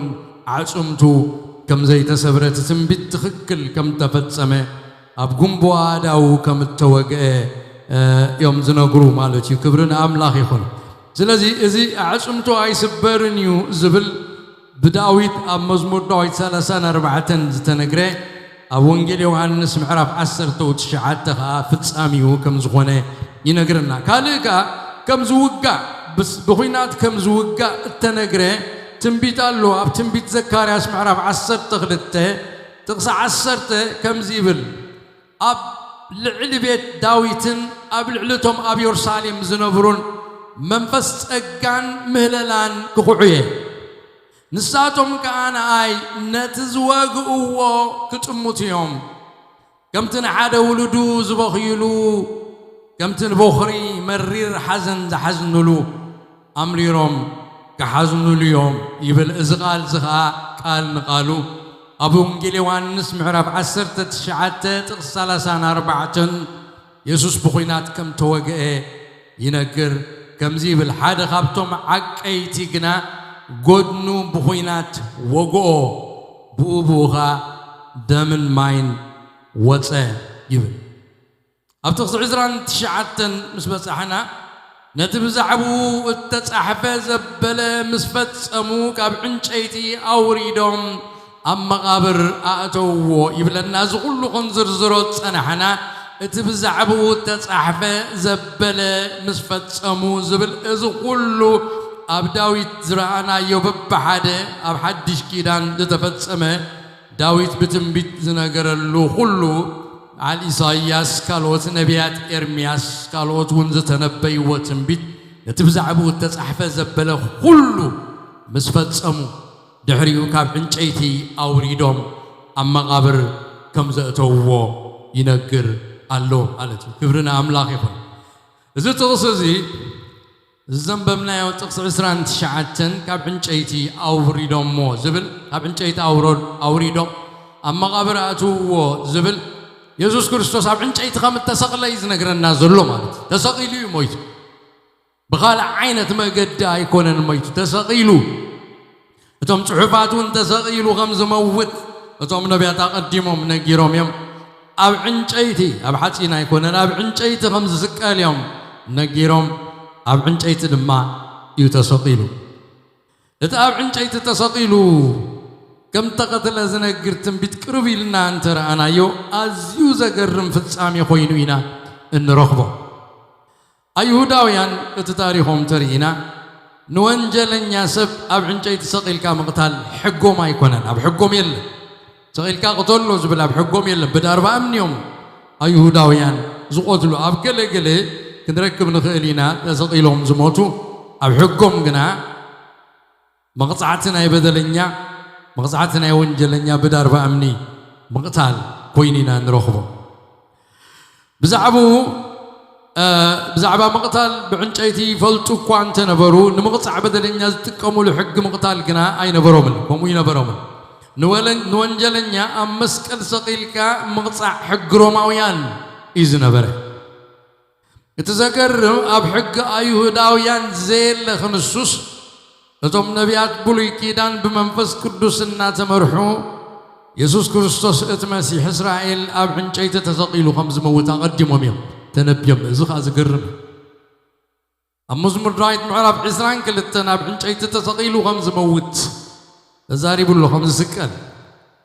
ኣዕጽምቱ ከም ዘይተሰብረ፣ እቲ ትንቢት ትኽክል ከም ተፈጸመ ኣብ ጉንቦ ኣእዳዉ ከም እተወግአ እዮም ዝነግሩ ማለት እዩ። ክብሪ ንኣምላኽ ይኹን። ስለዚ እዚ ኣዕጽምቱ ኣይስበርን እዩ ዝብል ብዳዊት ኣብ መዝሙር ዳዊት ሰላሳን ኣርባዕተን ዝተነግረ ኣብ ወንጌል ዮሃንስ ምዕራፍ ዓሰርተ ትሽዓተ ኸዓ ፍጻሚኡ ከም ዝኾነ ይነግረና። ካልእ ከኣ ከም ዝውጋእ ብስ- ብኹናት ከም ዝውጋእ እተነግረ ትንቢት ኣሎ። ኣብ ትንቢት ዘካርያስ ምዕራፍ ዓሰርተ ክልተ ጥቕሲ ዓሰርተ ከምዚ ይብል፣ ኣብ ልዕሊ ቤት ዳዊትን ኣብ ልዕሊ እቶም ኣብ የሩሳሌም ዝነብሩን መንፈስ ጸጋን ምህለላን ክኹዑ እየ። ንሳቶም ከኣ ንኣይ ነቲ ዝወግእዎ ክጥምቱ እዮም። ከምቲ ንሓደ ውሉዱ ዝበኽይሉ፣ ከምቲ ንቦኽሪ መሪር ሓዘን ዝሓዝኑሉ ኣምሪሮም ክሓዝኑሉ እዮም ይብል። እዚ ቃል እዚ ኸኣ ቃል ንቃሉ ኣብ ወንጌል ዮሃንስ ምዕራፍ ዓሰርተ ትሽዓተ ጥቕሲ ሰላሳን ኣርባዕተን የሱስ ብኹናት ከም ተወግአ ይነግር። ከምዚ ይብል፣ ሓደ ካብቶም ዓቀይቲ ግና ጎድኑ ብኹናት ወግኦ፣ ብኡ ብኡ ኸኣ ደምን ማይን ወጸ ይብል። ኣብ ጥቕሲ ዕስራን ትሽዓተን ምስ በጻሕና፣ ነቲ ብዛዕባኡ እተጻሕፈ ዘበለ ምስ ፈጸሙ፣ ካብ ዕንጨይቲ ኣውሪዶም ኣብ መቓብር ኣእተውዎ ይብለና። እዚ ኩሉ ክንዝርዝሮ ዝጸናሕና፣ እቲ ብዛዕባኡ እተጻሕፈ ዘበለ ምስ ፈጸሙ ዝብል፣ እዚ ኩሉ ኣብ ዳዊት ዝረኣናዮ በብሓደ ኣብ ሓድሽ ኪዳን ዝተፈጸመ፣ ዳዊት ብትንቢት ዝነገረሉ ኩሉ፣ በዓል ኢሳይያስ፣ ካልኦት ነቢያት፣ ኤርምያስ፣ ካልኦት እውን ዝተነበይዎ ትንቢት፣ ነቲ ብዛዕባኡ እተጻሕፈ ዘበለ ኩሉ ምስ ፈጸሙ፣ ድሕሪኡ ካብ ዕንጨይቲ ኣውሪዶም ኣብ መቓብር ከም ዘእተውዎ ይነግር ኣሎ ማለት እዩ። ክብሪ ንኣምላኽ ይኹን። እዚ ጥቕሲ እዚ፣ እዚ ዘንበብናዮ ጥቕሲ ዕስራን ትሽዓተን ካብ ዕንጨይቲ ኣውሪዶሞ ዝብል፣ ካብ ዕንጨይቲ ኣውሮ-፣ ኣውሪዶም ኣብ መቓብር ኣእትውዎ ዝብል፣ የሱስ ክርስቶስ ኣብ ዕንጨይቲ ከም እተሰቕለ እዩ ዝነግረና ዘሎ ማለት እዩ። ተሰቒሉ እዩ ሞይቱ። ብኻልእ ዓይነት መገዲ ኣይኮነን ሞይቱ፣ ተሰቒሉ። እቶም ጽሑፋት እውን ተሰቒሉ ከም ዝመውት እቶም ነቢያት ኣቐዲሞም ነጊሮም እዮም። ኣብ ዕንጨይቲ፣ ኣብ ሓጺን ኣይኮነን፣ ኣብ ዕንጨይቲ ከም ዝስቀል እዮም ነጊሮም። ኣብ ዕንጨይቲ ድማ እዩ ተሰቒሉ። እቲ ኣብ ዕንጨይቲ ተሰቒሉ ከም ተቐትለ ዝነግር ትንቢት ቅርብ ኢልና እንተ ረኣናዮ፣ ኣዝዩ ዘገርም ፍጻሜ ኮይኑ ኢና እንረኽቦ። ኣይሁዳውያን እቲ ታሪኾም ተርኢና፣ ንወንጀለኛ ሰብ ኣብ ዕንጨይቲ ሰቒልካ ምቕታል ሕጎም ኣይኮነን፣ ኣብ ሕጎም የለን። ሰቒልካ ቅተሎ ዝብል ኣብ ሕጎም የለን። ብዳርባ እምኒ እዮም ኣይሁዳውያን ዝቐትሉ። ኣብ ገለ ገለ ክንረክብ ንኽእል ኢና፣ ተሰቒሎም ዝሞቱ። ኣብ ሕጎም ግና መቕጻዕቲ ናይ በደለኛ፣ መቕጻዕቲ ናይ ወንጀለኛ ብዳርባ እምኒ ምቕታል ኮይኑ ኢና ንረኽቦ። ብዛዕባኡ ብዛዕባ ምቕታል ብዕንጨይቲ ይፈልጡ እኳ እንተነበሩ፣ ንምቕጻዕ በደለኛ ዝጥቀሙሉ ሕጊ ምቕታል ግና ኣይነበሮምን። ከምኡ ይነበሮምን። ንወለ-፣ ንወንጀለኛ ኣብ መስቀል ሰቒልካ ምቕጻዕ ሕጊ ሮማውያን እዩ ዝነበረ። እቲ ዘገርም፣ ኣብ ሕጊ ኣይሁዳውያን ዘየለ ክንሱስ፣ እቶም ነቢያት ብሉይ ኪዳን ብመንፈስ ቅዱስ እናተመርሑ፣ የሱስ ክርስቶስ እቲ መሲሕ እስራኤል ኣብ ዕንጨይቲ ተሰቒሉ ከም ዝመውት ኣቐዲሞም እዮም ተነብዮም። እዚ ኸኣ ዝገርም እዩ። ኣብ መዝሙር ዳዊት ምዕራፍ ዕስራን ክልተን ኣብ ዕንጨይቲ ተሰቒሉ ከም ዝመውት ተዛሪቡ ኣሎ፣ ከም ዝስቀል፣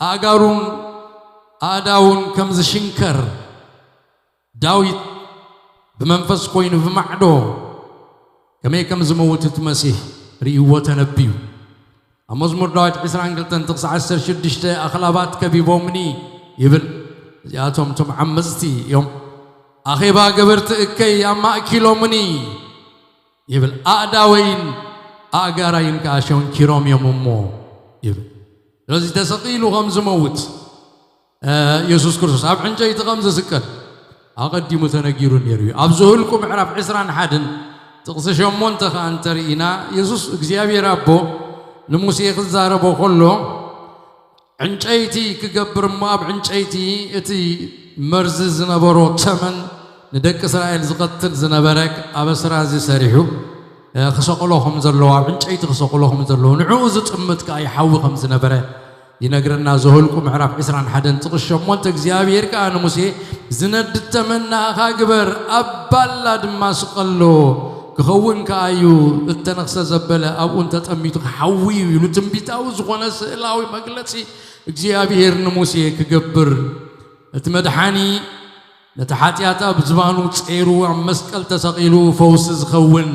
ኣእጋሩን ኣእዳውን ከም ዝሽንከር፣ ዳዊት ብመንፈስ ኮይኑ ብማዕዶ ከመይ ከም ዝመውት እቲ መሲሕ ርእይዎ ተነብዩ። ኣብ መዝሙር ዳዊት ዕስራን ክልተን ጥቕሲ ዓሰርተ ሽዱሽተ፣ ኣኽላባት ከቢቦምኒ ይብል። እዚኣቶም እቶም ዓመጽቲ እዮም። ኣኼባ ገበርቲ እከይ ኣማእኪሎምኒ ይብል። ኣእዳወይን ኣእጋራይን ከኣ ሸንኪሮም እዮም እሞ ይብል። ስለዚ ተሰቒሉ ከም ዝመውት እ፣ የሱስ ክርስቶስ ኣብ ዕንጨይቲ ከም ዝስቀል ኣቐዲሙ ተነጊሩ ነይሩ እዩ። ኣብ ዘኍልቁ ምዕራፍ ዕስራን ሓደን ጥቕሲ ሸሞንተ ከኣ እንተርኢና፣ የሱስ እግዚኣብሔር ኣቦ ንሙሴ ክዛረቦ ከሎ፣ ዕንጨይቲ ክገብር እሞ ኣብ ዕንጨይቲ እቲ መርዚ ዝነበሮ ተመን፣ ንደቂ እስራኤል ዝቐትል ዝነበረ ኣብ ኣስራዚ ሰሪሑ፣ እ፣ ክሰቕሎ ከም ዘለዎ፣ ኣብ ዕንጨይቲ ክሰቕሎ ከም ዘለዎ፣ ንዕኡ ዝጥምት ከኣ ይሓዊ ከም ዝነበረ ይነግረና። ዘኍልቁ ምዕራፍ ዕስራን ሓደን ጥቕሲ ሸሞንተ፣ እግዚኣብሔር ከኣ ንሙሴ፣ "ዝነድድ ተመን ንኣኻ ግበር፣ ኣብ ባላ ድማ ስቐሎ፣ ክኸውን ከኣ እዩ፣ እተነኽሰ ዘበለ ኣብኡ እንተጠሚቱ ክሓዊ እዩ" ኢሉ ትንቢታዊ ዝኾነ ስእላዊ መግለጺ እግዚኣብሔር ንሙሴ ክገብር፣ እቲ መድሓኒ ነቲ ሓጢኣት ኣብ ዝባኑ ጸይሩ ኣብ መስቀል ተሰቒሉ ፈውሲ ዝኸውን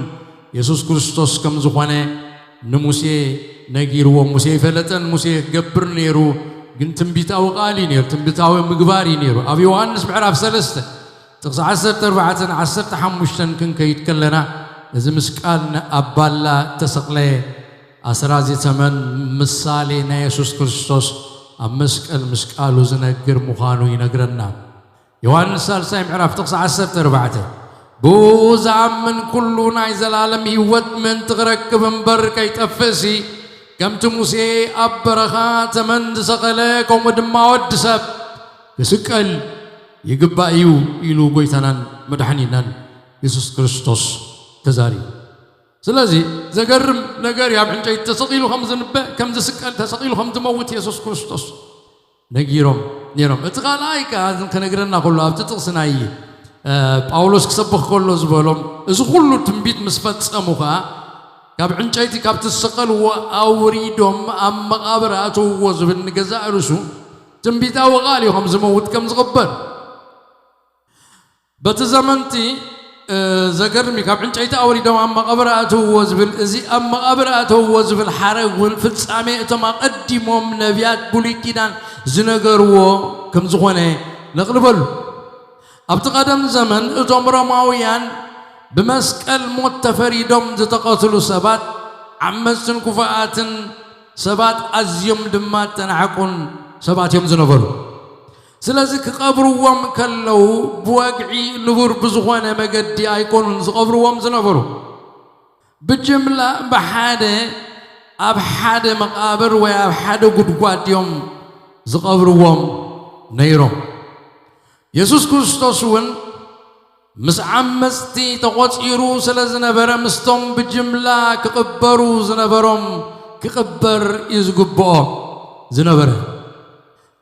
የሱስ ክርስቶስ ከም ዝኾነ ንሙሴ ነጊርዎ። ሙሴ ኣይፈለጠን፣ ሙሴ ክገብር ነይሩ፣ ግን ትንቢታዊ ቃል እዩ ነይሩ፣ ትንቢታዊ ምግባር እዩ ነይሩ። ኣብ ዮሃንስ ምዕራፍ ሰለስተ ጥቕሲ ዓሰርተ ኣርባዕተን ዓሰርተ ሓሙሽተን ክንከይድ ከለና፣ እዚ ምስ ቃል ን-፣ ኣብ ባላ እተሰቕለ ኣስራዚ ተመን ምሳሌ ናይ የሱስ ክርስቶስ ኣብ መስቀል ምስ ቃሉ ዝነግር ምዃኑ ይነግረና። ዮሃንስ ሳልሳይ ምዕራፍ ጥቕሲ ዓሰርተ ኣርባዕተ፣ "ብኡ ዝኣምን ኩሉ ናይ ዘላለም ህይወት ምእንቲ ክረክብ እምበር ከይጠፍእሲ፣ ከምቲ ሙሴ ኣብ በረኻ ተመን ዝሰቐለ፣ ከምኡ ድማ ወዲ ሰብ ክስቀል ይግባእ እዩ" ኢሉ ጐይታናን መድሓኒናን የሱስ ክርስቶስ ተዛሪቡ። ስለዚ ዘገርም ነገር እዩ። ኣብ ዕንጨይቲ ተሰቒሉ ከም ዝንበ፣ ከም ዝስቀል፣ ተሰቒሉ ከም ዝመውት የሱስ ክርስቶስ ነጊሮም ነይሮም። እቲ ካልኣይ ከኣ ክነግረና ከሎ፣ ኣብቲ ጥቕሲ ናይ፣ እ፣ ጳውሎስ ክሰብኽ ከሎ ዝበሎም፣ እዚ ኩሉ ትንቢት ምስ ፈጸሙ ከኣ፣ ካብ ዕንጨይቲ ካብቲ ዝሰቐልዎ ኣውሪዶም ኣብ መቓብር ኣእተውዎ ዝብል ንገዛእ ርእሱ ትንቢታዊ ቃል እዩ፣ ከም ዝመውት ከም ዝቕበር። በቲ ዘመንቲ፣ እ፣ ዘገርም እዩ። ካብ ዕንጨይቲ ኣውሪዶም ኣብ መቓብር ኣእተውዎ ዝብል፣ እዚ ኣብ መቓብር ኣእተውዎ ዝብል ሓረግ እውን ፍጻሜ እቶም ኣቐዲሞም ነቢያት ብሉይ ኪዳን ዝነገርዎ ከም ዝኾነ ነቕልበሉ። ኣብቲ ቀደም ዘመን እቶም ሮማውያን ብመስቀል ሞት ተፈሪዶም ዝተቐትሉ ሰባት ዓመጽትን ክፉኣትን ሰባት፣ ኣዝዮም ድማ እተናሕቁን ሰባት እዮም ዝነበሩ። ስለዚ ክቐብርዎም ከለዉ ብወግዒ ንቡር ብዝኾነ መገዲ ኣይኮኑን ዝቐብርዎም ዝነበሩ። ብጅምላ ብሓደ ኣብ ሓደ መቓብር ወይ ኣብ ሓደ ጉድጓድ እዮም ዝቐብርዎም ነይሮም። የሱስ ክርስቶስ እውን ምስ ዓመጽቲ ተቖጺሩ ስለ ዝነበረ፣ ምስቶም ብጅምላ ክቕበሩ ዝነበሮም ክቕበር እዩ ዝግብኦ ዝነበረ።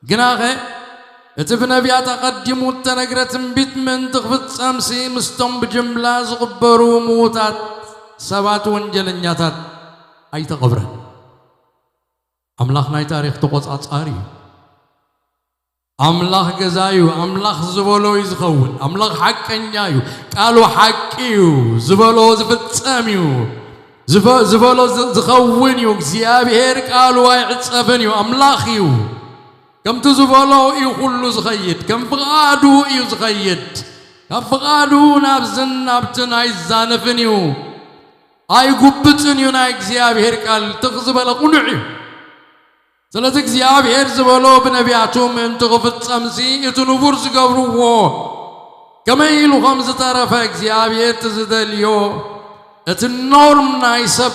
ግናኸ እቲ ብነቢያት ኣቐዲሙ እተነግረ ትንቢት ምእንቲ ክፍጸምሲ፣ ምስቶም ብጅምላ ዝቕበሩ ምዉታት ሰባት ወንጀለኛታት ኣይተቐብረን። ኣምላኽ ናይ ታሪኽ ተቖጻጻሪ እዩ። ኣምላኽ ገዛ እዩ። ኣምላኽ ዝበሎ እዩ ዝኸውን። ኣምላኽ ሓቀኛ እዩ። ቃሉ ሓቂ እዩ። ዝበሎ ዝፍጸም እዩ። ዝፈ-፣ ዝበሎ ዝ-፣ ዝኸውን እዩ። እግዚኣብሔር ቃሉ ኣይዕጸፍን እዩ። ኣምላኽ እዩ። ከምቲ ዝበሎ እዩ ኩሉ ዝኸይድ። ከም ፍቓዱ እዩ ዝኸይድ። ካብ ፍቓዱ ናብዝን ናብትን ኣይዛነፍን እዩ። ኣይጉብጥን እዩ። ናይ እግዚኣብሔር ቃል ትኽ ዝበለ ቅኑዕ እዩ። ስለዚ እግዚኣብሔር ዝበሎ ብነቢያቱ ምእንቲ ክፍጸምሲ፣ እቲ ንቡር ዝገብርዎ ከመይ ኢሉ ከም ዝተረፈ እግዚኣብሔር እቲ ዝደልዮ፣ እቲ ኖርም ናይ ሰብ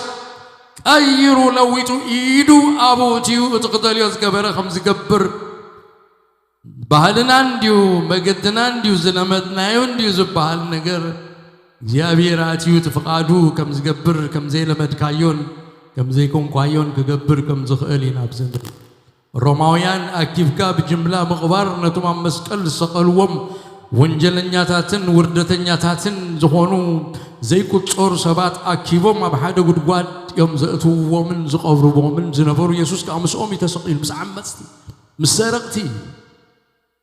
ቀይሩ ለዊጡ ኢዱ ኣብኡ እትዩ፣ እቲ ክደልዮ ዝገበረ ከም ዝገብር፣ ባህልና እንድዩ፣ መገድና እንድዩ፣ ዝለመድናዮ እንድዩ ዝበሃል ነገር እግዚኣብሔር ኣትዩ እቲ ፍቓዱ ከም ዝገብር፣ ከም ዘይለመድካዮን ከም ዘይኮንኳዮን ክገብር ከም ዝኽእል ኢና ኣብዚ ንርኢ። ሮማውያን ኣኪብካ ብጅምላ ምቕባር ነቶም ኣብ መስቀል ዝሰቐልዎም ወንጀለኛታትን ውርደተኛታትን ዝኾኑ ዘይቁጸሩ ሰባት ኣኪቦም ኣብ ሓደ ጉድጓድ እዮም ዘእትውዎምን ዝቐብርዎምን ዝነበሩ። የሱስ ከኣ ምስኦም እዩ ተሰቒሉ፣ ምስ ዓመጽቲ፣ ምስ ሰረቕቲ፣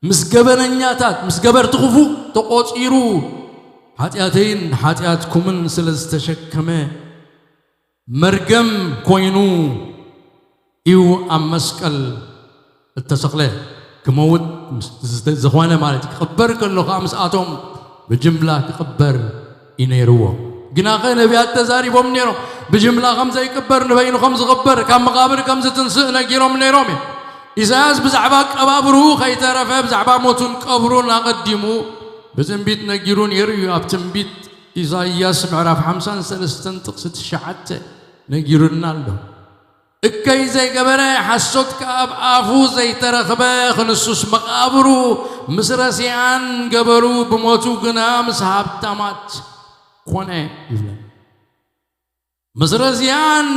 ምስ ገበነኛታት፣ ምስ ገበርቲ ክፉእ ተቖጺሩ፣ ሓጢኣተይን ሓጢኣትኩምን ስለ ዝተሸከመ፣ መርገም ኮይኑ እዩ ኣብ መስቀል እተሰቕለ። ክመውት ምስ-፣ ዝተ-፣ ዝኾነ ማለት እዩ። ክቕበር ከሎ ኸዓ ምስኣቶም ብጅምላ ክቕበር እዩ ነይርዎ። ግናኸ ነቢያት ተዛሪቦም ነይሮም። ብጅምላ ከም ዘይቅበር፣ ንበይኑ ከም ዝቕበር፣ ካብ መቓብር ከም ዝትንስእ ነጊሮም ነይሮም እዮም። ኢሳያስ ብዛዕባ ኣቀባብርኡ ከይተረፈ፣ ብዛዕባ ሞቱን ቀብሩን ኣቐዲሙ ብትንቢት ነጊሩ ነይሩ እዩ። ኣብ ትንቢት ኢሳይያስ ምዕራፍ ሓምሳን ሰለስተን ጥቕሲ ትሽዓተ ነጊሩና ኣሎ። እከይ ዘይገበረ፣ ሓሶት ከኣ ኣብ ኣፉ ዘይተረኽበ፣ ክንሱስ መቓብሩ ምስ ረሲኣን ገበሩ፣ ብሞቱ ግና ምስ ሃብታማት ኮነ ይብለና። ምስ ረሲኣን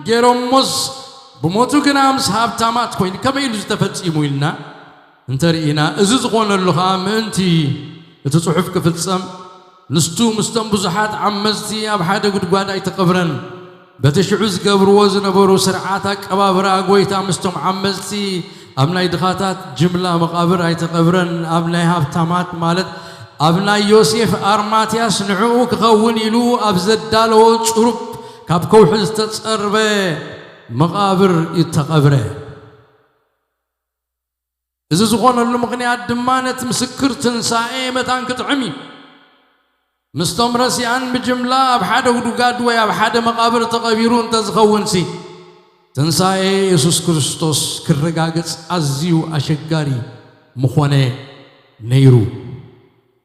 ገይሮሞስ ብሞቱ ግና ምስ ሃብታማት ኮይኑ፣ ከመይ ኢሉ ዝተፈጺሙ ኢልና እንተርኢና፣ እዚ ዝኾነሉ ኸኣ ምእንቲ እቲ ጽሑፍ ክፍጸም፣ ንሱ ምስቶም ብዙሓት ዓመጽቲ ኣብ ሓደ ጉድጓድ ኣይተቐብረን። በቲ ሽዑ ዝገብርዎ ዝነበሩ ስርዓት ኣቀባብራ ጎይታ ምስቶም ዓመጽቲ ኣብ ናይ ድኻታት ጅምላ መቓብር ኣይተቐብረን። ኣብ ናይ ሃብታማት፣ ማለት ኣብ ናይ ዮሴፍ ኣርማትያስ፣ ንዕኡ ክኸውን ኢሉ ኣብ ዘዳለዎ ጽሩብ ካብ ከውሒ ዝተጸርበ መቓብር እዩ እተቐብረ። እዚ ዝኾነሉ ምኽንያት ድማ ነቲ ምስክር ትንሳኤ መታን ክጥዕም እዩ። ምስቶም ረሲኣን ብጅምላ ኣብ ሓደ ጉድጓድ ወይ ኣብ ሓደ መቓብር ተቐቢሩ እንተዝኸውንሲ፣ ትንሳኤ የሱስ ክርስቶስ ክረጋገጽ ኣዝዩ ኣሸጋሪ ምኾነ ነይሩ።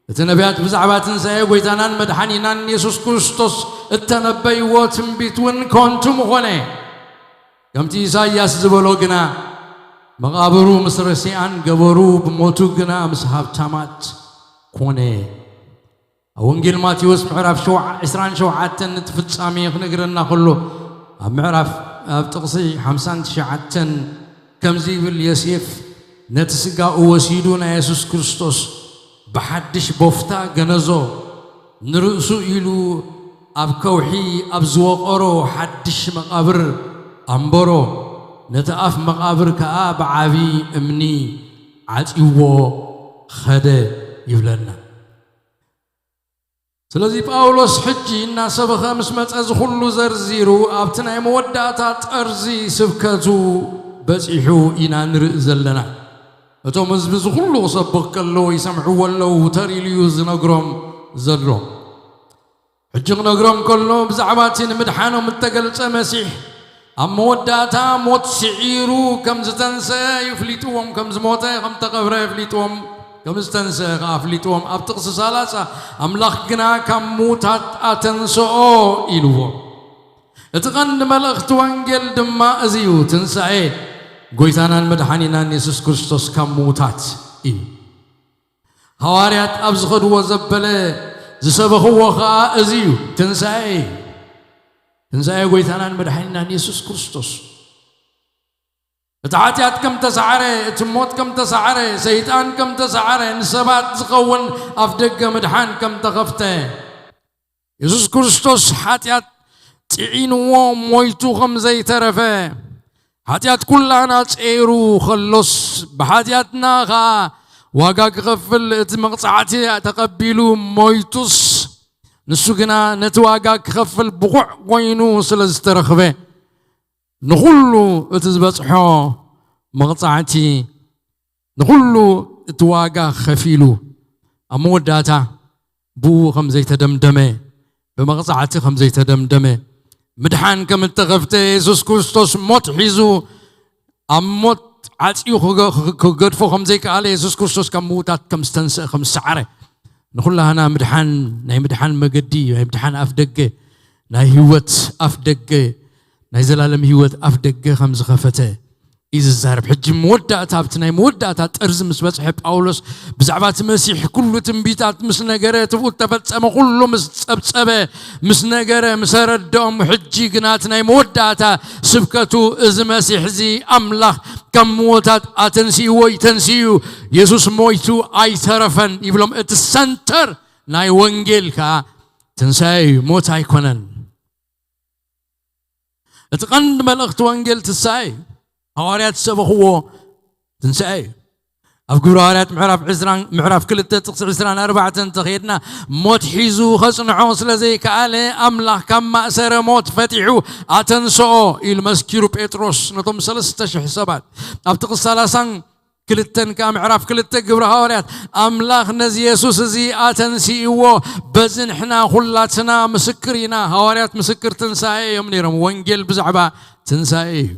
እቲ ነቢያት ብዛዕባ ትንሳኤ ጐይታናን መድሓኒናን የሱስ ክርስቶስ እተነበይዎ ትንቢት እውን ከንቱ ምኾነ። ከምቲ ኢሳይያስ ዝበሎ ግና፣ መቓብሩ ምስ ረሲኣን ገበሩ፣ ብሞቱ ግና ምስ ሃብታማት ኮነ። ኣብ ወንጌል ማቴዎስ ምዕራፍ ሸውዓ-፣ ዕስራን ሸውዓተን ነቲ ፍጻሜ ክነግረና ከሎ፣ ኣብ ምዕራፍ፣ ኣብ ጥቕሲ ሓምሳን ትሽዓተን ከምዚ ይብል፣ ዮሴፍ ነቲ ስጋኡ ወሲዱ ናይ የሱስ ክርስቶስ ብሓድሽ ቦፍታ ገነዞ፣ ንርእሱ ኢሉ ኣብ ከውሒ ኣብ ዝወቐሮ ሓድሽ መቓብር ኣንበሮ፣ ነቲ ኣፍ መቓብር ከኣ ብዓቢ እምኒ ዓጽይዎ ኸደ ይብለና። ስለዚ ጳውሎስ ሕጂ እናሰበኸ ምስ መጸ፣ እዚ ኹሉ ዘርዚሩ ኣብቲ ናይ መወዳእታ ጠርዚ ስብከቱ በጺሑ ኢና ንርኢ ዘለና። እቶም ህዝቢ እዚ ኹሉ ክሰብኽ ከሎ ይሰምዕዎ ኣለዉ፣ ተር ኢሉ እዩ ዝነግሮም ዘሎ። ሕጂ ክነግሮም ከሎ፣ ብዛዕባ እቲ ንምድሓኖም እተገልጸ መሲሕ፣ ኣብ መወዳእታ ሞት ስዒሩ ከም ዝተንስአ እዩ ፍሊጥዎም፣ ከም ዝሞተ፣ ከም ተቐብረ ፍሊጥዎም፣ ከም ዝተንስአ ከኣ ፍሊጥዎም። ኣብ ጥቕሲ ሰላሳ፣ ኣምላኽ ግና ካብ ምዉታት ኣተንስኦ ኢልዎም። እቲ ቀንዲ መልእኽቲ ወንጌል ድማ እዚ እዩ፣ ትንሳኤ ጐይታናን መድሓኒናን የሱስ ክርስቶስ ካብ ምዉታት እዩ። ሃዋርያት ኣብ ዝኸድዎ ዘበለ ዝሰበኽዎ ኸኣ እዚ እዩ፣ ትንሳኤ እዩ። ትንሳኤ ጐይታናን መድሓኒናን የሱስ ክርስቶስ። እቲ ሓጢኣት ከም ተሳዕረ፣ እቲ ሞት ከም ተሳዕረ፣ ሰይጣን ከም ተሳዕረ፣ ንሰባት ዝኸውን ኣፍ ደገ ምድሓን ከም ተኸፍተ፣ የሱስ ክርስቶስ ሓጢኣት ጽዒንዎ ሞይቱ ከም ዘይተረፈ፣ ሓጢኣት ኩላና ጸይሩ ኸሎስ፣ ብሓጢኣትና ኸኣ ዋጋ ክኸፍል፣ እቲ መቕጻዕቲ ተቐቢሉ ሞይቱስ፣ ንሱ ግና ነቲ ዋጋ ክኸፍል ብቑዕ ኮይኑ ስለ ዝተረኽበ፣ ንኹሉ እቲ ዝበጽሖ መቕጻዕቲ፣ ንኹሉ እቲ ዋጋ ኸፊሉ፣ ኣብ መወዳእታ ብኡ ከም ዘይተደምደመ፣ ብመቕጻዕቲ ከም ዘይተደምደመ፣ ምድሓን ከም እተኸፍተ፣ የሱስ ክርስቶስ ሞት ሒዙ ኣብ ሞት ዓጽዩ ክገ-፣ ክገድፎ ከም ዘይከኣለ፣ የሱስ ክርስቶስ ካብ ምዉታት ከም ዝተንስአ፣ ከም ዝሰዓረ፣ ንኹላህና ምድሓን፣ ናይ ምድሓን መገዲ፣ ናይ ምድሓን ኣፍ ደገ፣ ናይ ህይወት ኣፍ ደገ፣ ናይ ዘላለም ህይወት ኣፍ ደገ ከም ዝኸፈተ እዩ ዝዛረብ። ሕጂ መወዳእታ፣ ኣብቲ ናይ መወዳእታ ጠርዚ ምስ በጽሐ፣ ጳውሎስ ብዛዕባ እቲ መሲሕ ኩሉ ትንቢታት ምስ ነገረ፣ እቲ ብኡ እተፈጸመ ኩሉ ምስ ጸብጸበ፣ ምስ ነገረ፣ ምስ ኣረድኦም፣ ሕጂ ግና እቲ ናይ መወዳእታ ስብከቱ፣ እዚ መሲሕ እዚ ኣምላኽ ካብ ምዉታት ኣተንሲእዎ እዩ፣ ተንሲኡ፣ የሱስ ሞይቱ ኣይተረፈን ይብሎም። እቲ ሰንተር ናይ ወንጌል ከኣ ትንሳኤ እዩ፣ ሞት ኣይኮነን። እቲ ቀንዲ መልእኽቲ ወንጌል ትንሳኤ እዩ። ሃዋርያት ዝሰበኽዎ ትንሳኤ እዩ። ኣብ ግብሪ ሃዋርያት ምዕራፍ ዕስራን፣ ምዕራፍ ክልተ ጥቕሲ ዕስራን ኣርባዕተን እንተኸድና፣ ሞት ሒዙ ኸጽንዖ ስለ ዘይከኣለ፣ ኣምላኽ ካብ ማእሰረ ሞት ፈቲሑ ኣተንስኦ ኢሉ መስኪሩ ጴጥሮስ ነቶም ሰለስተ ሽሕ ሰባት። ኣብ ጥቕሲ ሰላሳን ክልተን ከኣ ምዕራፍ ክልተ ግብሪ ሃዋርያት፣ ኣምላኽ ነዚ የሱስ እዚ ኣተንሲእዎ፣ በዚ ንሕና ኹላትና ምስክር ኢና። ሃዋርያት ምስክር ትንሳኤ እዮም ነይሮም። ወንጌል ብዛዕባ ትንሳኤ እዩ።